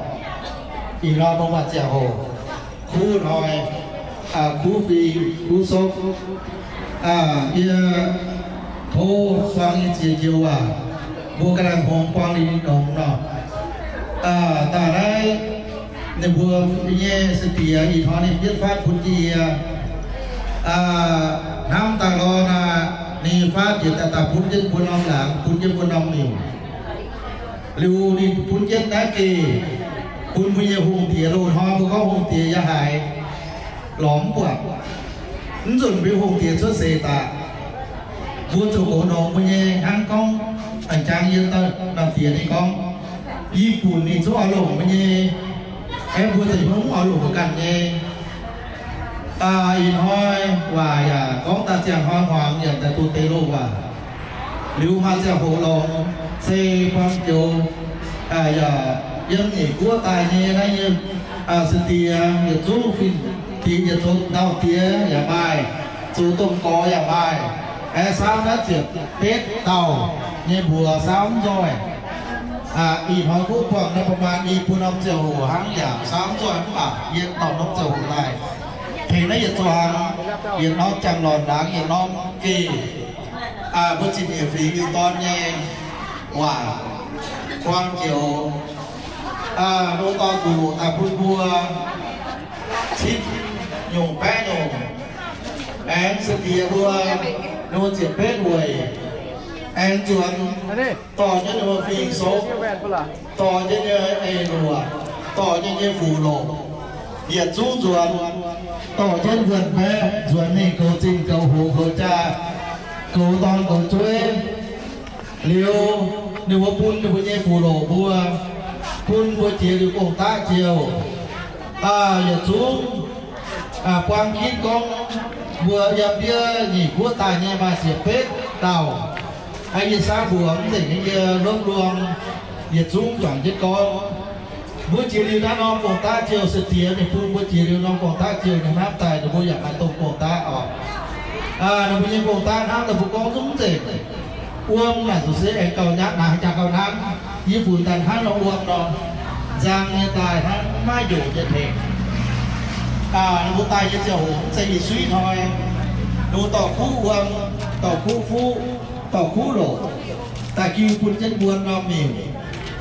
Ih hnoi mbuo maaih ziangh hoc kuv hnoi, kuv fing, kuv sopv. Yie tov buang nyei ziex joux waac, mbuo ga'naaiv hngongx buang ninh nongx nor. Daaih naaiv ninh mbuo nyei se diex ih hnoi ninh yietv fatv bun jienv yie. Hnamv daaih lorqc naaic, ninh fatv njiec daaih daaih bun jienv mbuo norm laangz, bun jienv mbuo norm miuc. Liuz ninh bun jienv naaiv geh bun mbuo nyei hungh diex loz-hnoi, mbuo gorngv hungh diex yaac haiz lorz mv buatc. Mv nzunc mbuo hungh diex cuotv seix daaih, mbuo zuqc goux nongx mbuo nyei hnangv gorngv, jangx yie dauh diex ninh gorngv, yie bunc ninh zungv oix longc mbuo nyei, aengx mbuo za'hnyungv oix longc ganh nyei. Ih hnoi waac yaac gorngv daaih ziangh hnoi hmuangx yaac daaih duqv deix loh waac. Liuz maaih ziangh hoc longx se buang joux yaac yiem nyeic guoqv daaih nyei naaiv nyei se diex yietc zungv fin-diex yietc zungv ndau-diex yaac maaih, zoux domh gorx yaac maaih, aengx saauv naaiv ziepc betv dauh nyei mbuox saauv mv nzoih. Ih hnoi kuv buangh naaiv ประมาณ i buo norm ziangh hoc hnangv yaac saauv mv nzoih mv baac yie dorh norm ziangh hoc daaih tengx naaiv yietc zuangx, yietc norm jangx lornc laangz, yietc norm geh mbuo zinh nyeic fingx i dorn nyei waac buang joux, loz-dorn gu'nguc daaih bun mbuo cipv nyungc baeqv nyungc, aengx se diex mbuo ninh mbuo ziepc betv weic, aengx nzuonx dorh jienv ninh mbuo fing sopv, dorh jienv nyei eix luoqc, dorh jienv nyei fuqv loc, yietc zungv nzuonx, dorh jienv wuonh baeqv nzuonx mingh goux zinh goux hoc goux jaa, goux dorn goux jueiv. Liuz ninh mbuo bun ninh mbuo nyei fuqv loc mbuo, bun mbuo jiex liuz gong-daqv ziouc, yietc zungv buang ginv gorngv mbuo yiem ndiev nyeic guoqv daaih nyei maaih ziepc betv dauh. Yie saauv mbuox mv nzengc nyei, yie lopv luang yietc zungv juangc jienv gorngv. Mbuo jiex liuz naaiv norm gong-daqv ziouc se diex ninh bun mbuo jiex liuz norm gong-daqv ziouc ninh hnamv daaih ninh mbuo yaac maaih domh gong-daqv oc. Ninh mbuo nyei gong-daqv hnangv naaic mbuo gorngv zungv mv nzengc. Wuom naaic zuqc se aengx gauh nyatv naaic jaax gauh hnangv, yie funx daaih hnangv nor wuom nor, nzang nyei daaih hnangv maiv njoc nyei tengx. Ninh mbuo daaih nyei ziangh hoc mv zeiz ih suiv hnoi. Ninh mbuo dorh kuv wuom, dorh kuv fuqv, dorh kuv loc, daaih jiu bun jienv mbuo norm miuc,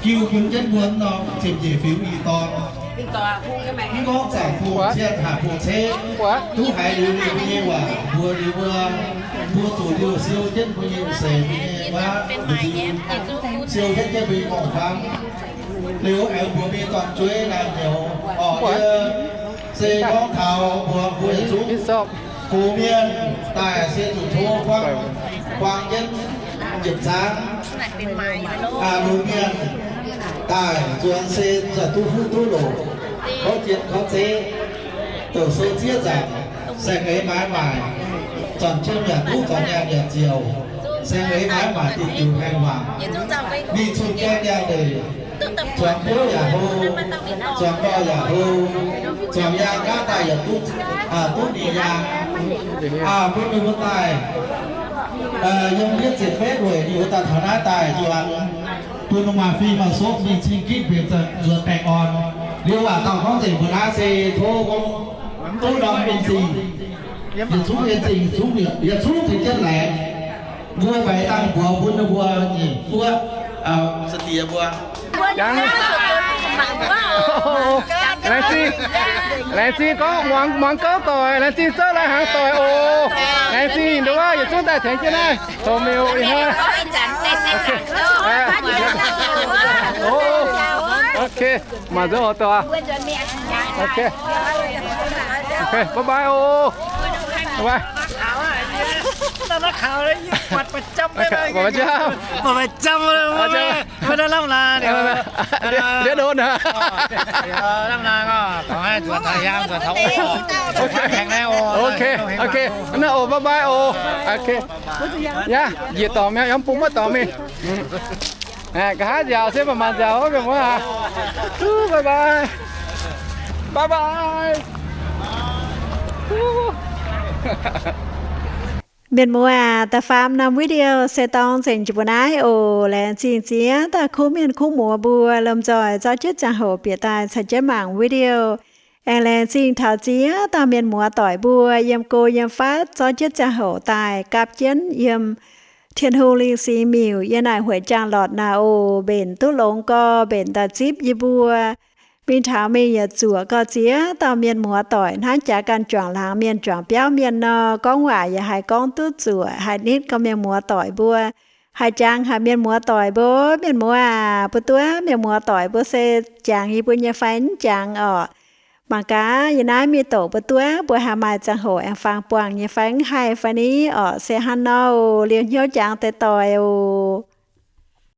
jiu bun jienv mbuo norm ziepc nyeic fingx i dorn. Mv gorngv zaangc bung cien, hatc bung ceiv, duqv haiz liuz ninh mbuo nyei waac mbuox liuz mbuo, mbuo Mbuo zuqc liouh siou jienv mbuo nyei seix nyei waac, siou jienv jienv mbuo nyei gorngv-famv. Liuz aengx mbuox mingh dorn-jueiv naaiv nyouz orqc, yie se gorngv taux mbuox mbuo yietc zungv gox mienh daaih se zuqc tov buang, buang jienv njiec zaangv. Lunx mienh daaih nzuonx se za'gengh duqv fuqv duqv loc, kouv zieqv kouv zeiv, douc sou zieqv nzaangc, saeng-eix maaiz maaic, zornc jiem yaac duqv, zornc nyaanh yaac ziouc, saeng-eix maaiz maaic, diuh diuh haengh waanc, mingh cun gaeng liangx-ndeic, zuangx biouv yaac hlo, zuangx dorh yaac hlo, zuangx yaang gaav daaih yaac duqv, duqv ninh yaang. Bun ninh mbuo daaih yiem yietv ziepc metv weic ninh mbuo daaih taux naaiv daaih nzuonx, bun maaih fim maaih sopv mingh cing gitv mbenc nzuonx baengh orn. Liuz waac dauh gorngv nzengc mbuo naaiv se tov gorngv duqv norm en zingh, yietc zungv en zingh, yietc zungv cingx jienv laengz. Mbuo mbaix dangh mbuox bun ninh mbuo nyei fuoqv, se diex mbuo. Laengz zingh, laengz zingh gorngv muangx, muangx gouv doic, laengz zingh zouv lai hnaangx doic oc. Laengz zingh nduov, yietc zungv daaih tengx jienv naaiv. Tov miuc ih hnoi. Ok, mangc nzunc oc doic. Ok, bye bye oc. Bye bye. Mbuo lamh laangh, lamh laangh, ok, ok, naaiv oc, bye bye oc. Ok, yaac njiec dorngx mi'aqv, yaac mv bung maiv dorngx mingh. Nqa'haav nziaauc se mangc mangc nziaauc wuov, mienh muoz aac. Bye bye. Bye bye. Mienh muoz aac, da'faam norm video se dorng nzengc jiex mbuo naaiv oc. Laengz zingh ziex dauh kuv mienh kuv muoz mbuo lomh nzoih zorqv jienv ziangh hoc bieqc daaih caux jienv mangc video. Aengx laengz zingh taux ziex dauh mienh muoz doic mbuo yiem go yiem fatv zorqv jienv ziangh hoc daaih gapv jienv yiem Tin-Hungh Lingh Singx Miuc yiem naaic Hueic Jangx Lortc naaic oc. Mbenc duqv longx gorx, mbenc daaih zipv yie mbuo. Mingh taux mingh yietc zuoqc gorx ziex dauh mienh muoz doic hnangv jaax ganh juangc laangz mienh juangc biauv mienh nor, gorngv waac yaac haih gorngv duqv zuoqc, haih nitv gorx mienh muoz doic mbuo. Haih jangx haic mienh muoz doic mbuo. Mienh muoz aac, mbuo duqv mienh muoz doic mbuo se jangx yie mbuo nyei fai mv jangx orqc? Mangc gaax yie naaiv mingh doqc mbuo duqv, mbuo haih maaih ziangh hoc aengx fangx buangh nyei fai mv haih fai ni orqc? Se hnangv nor oc. Liouh hnyouv jangx deix doic oc.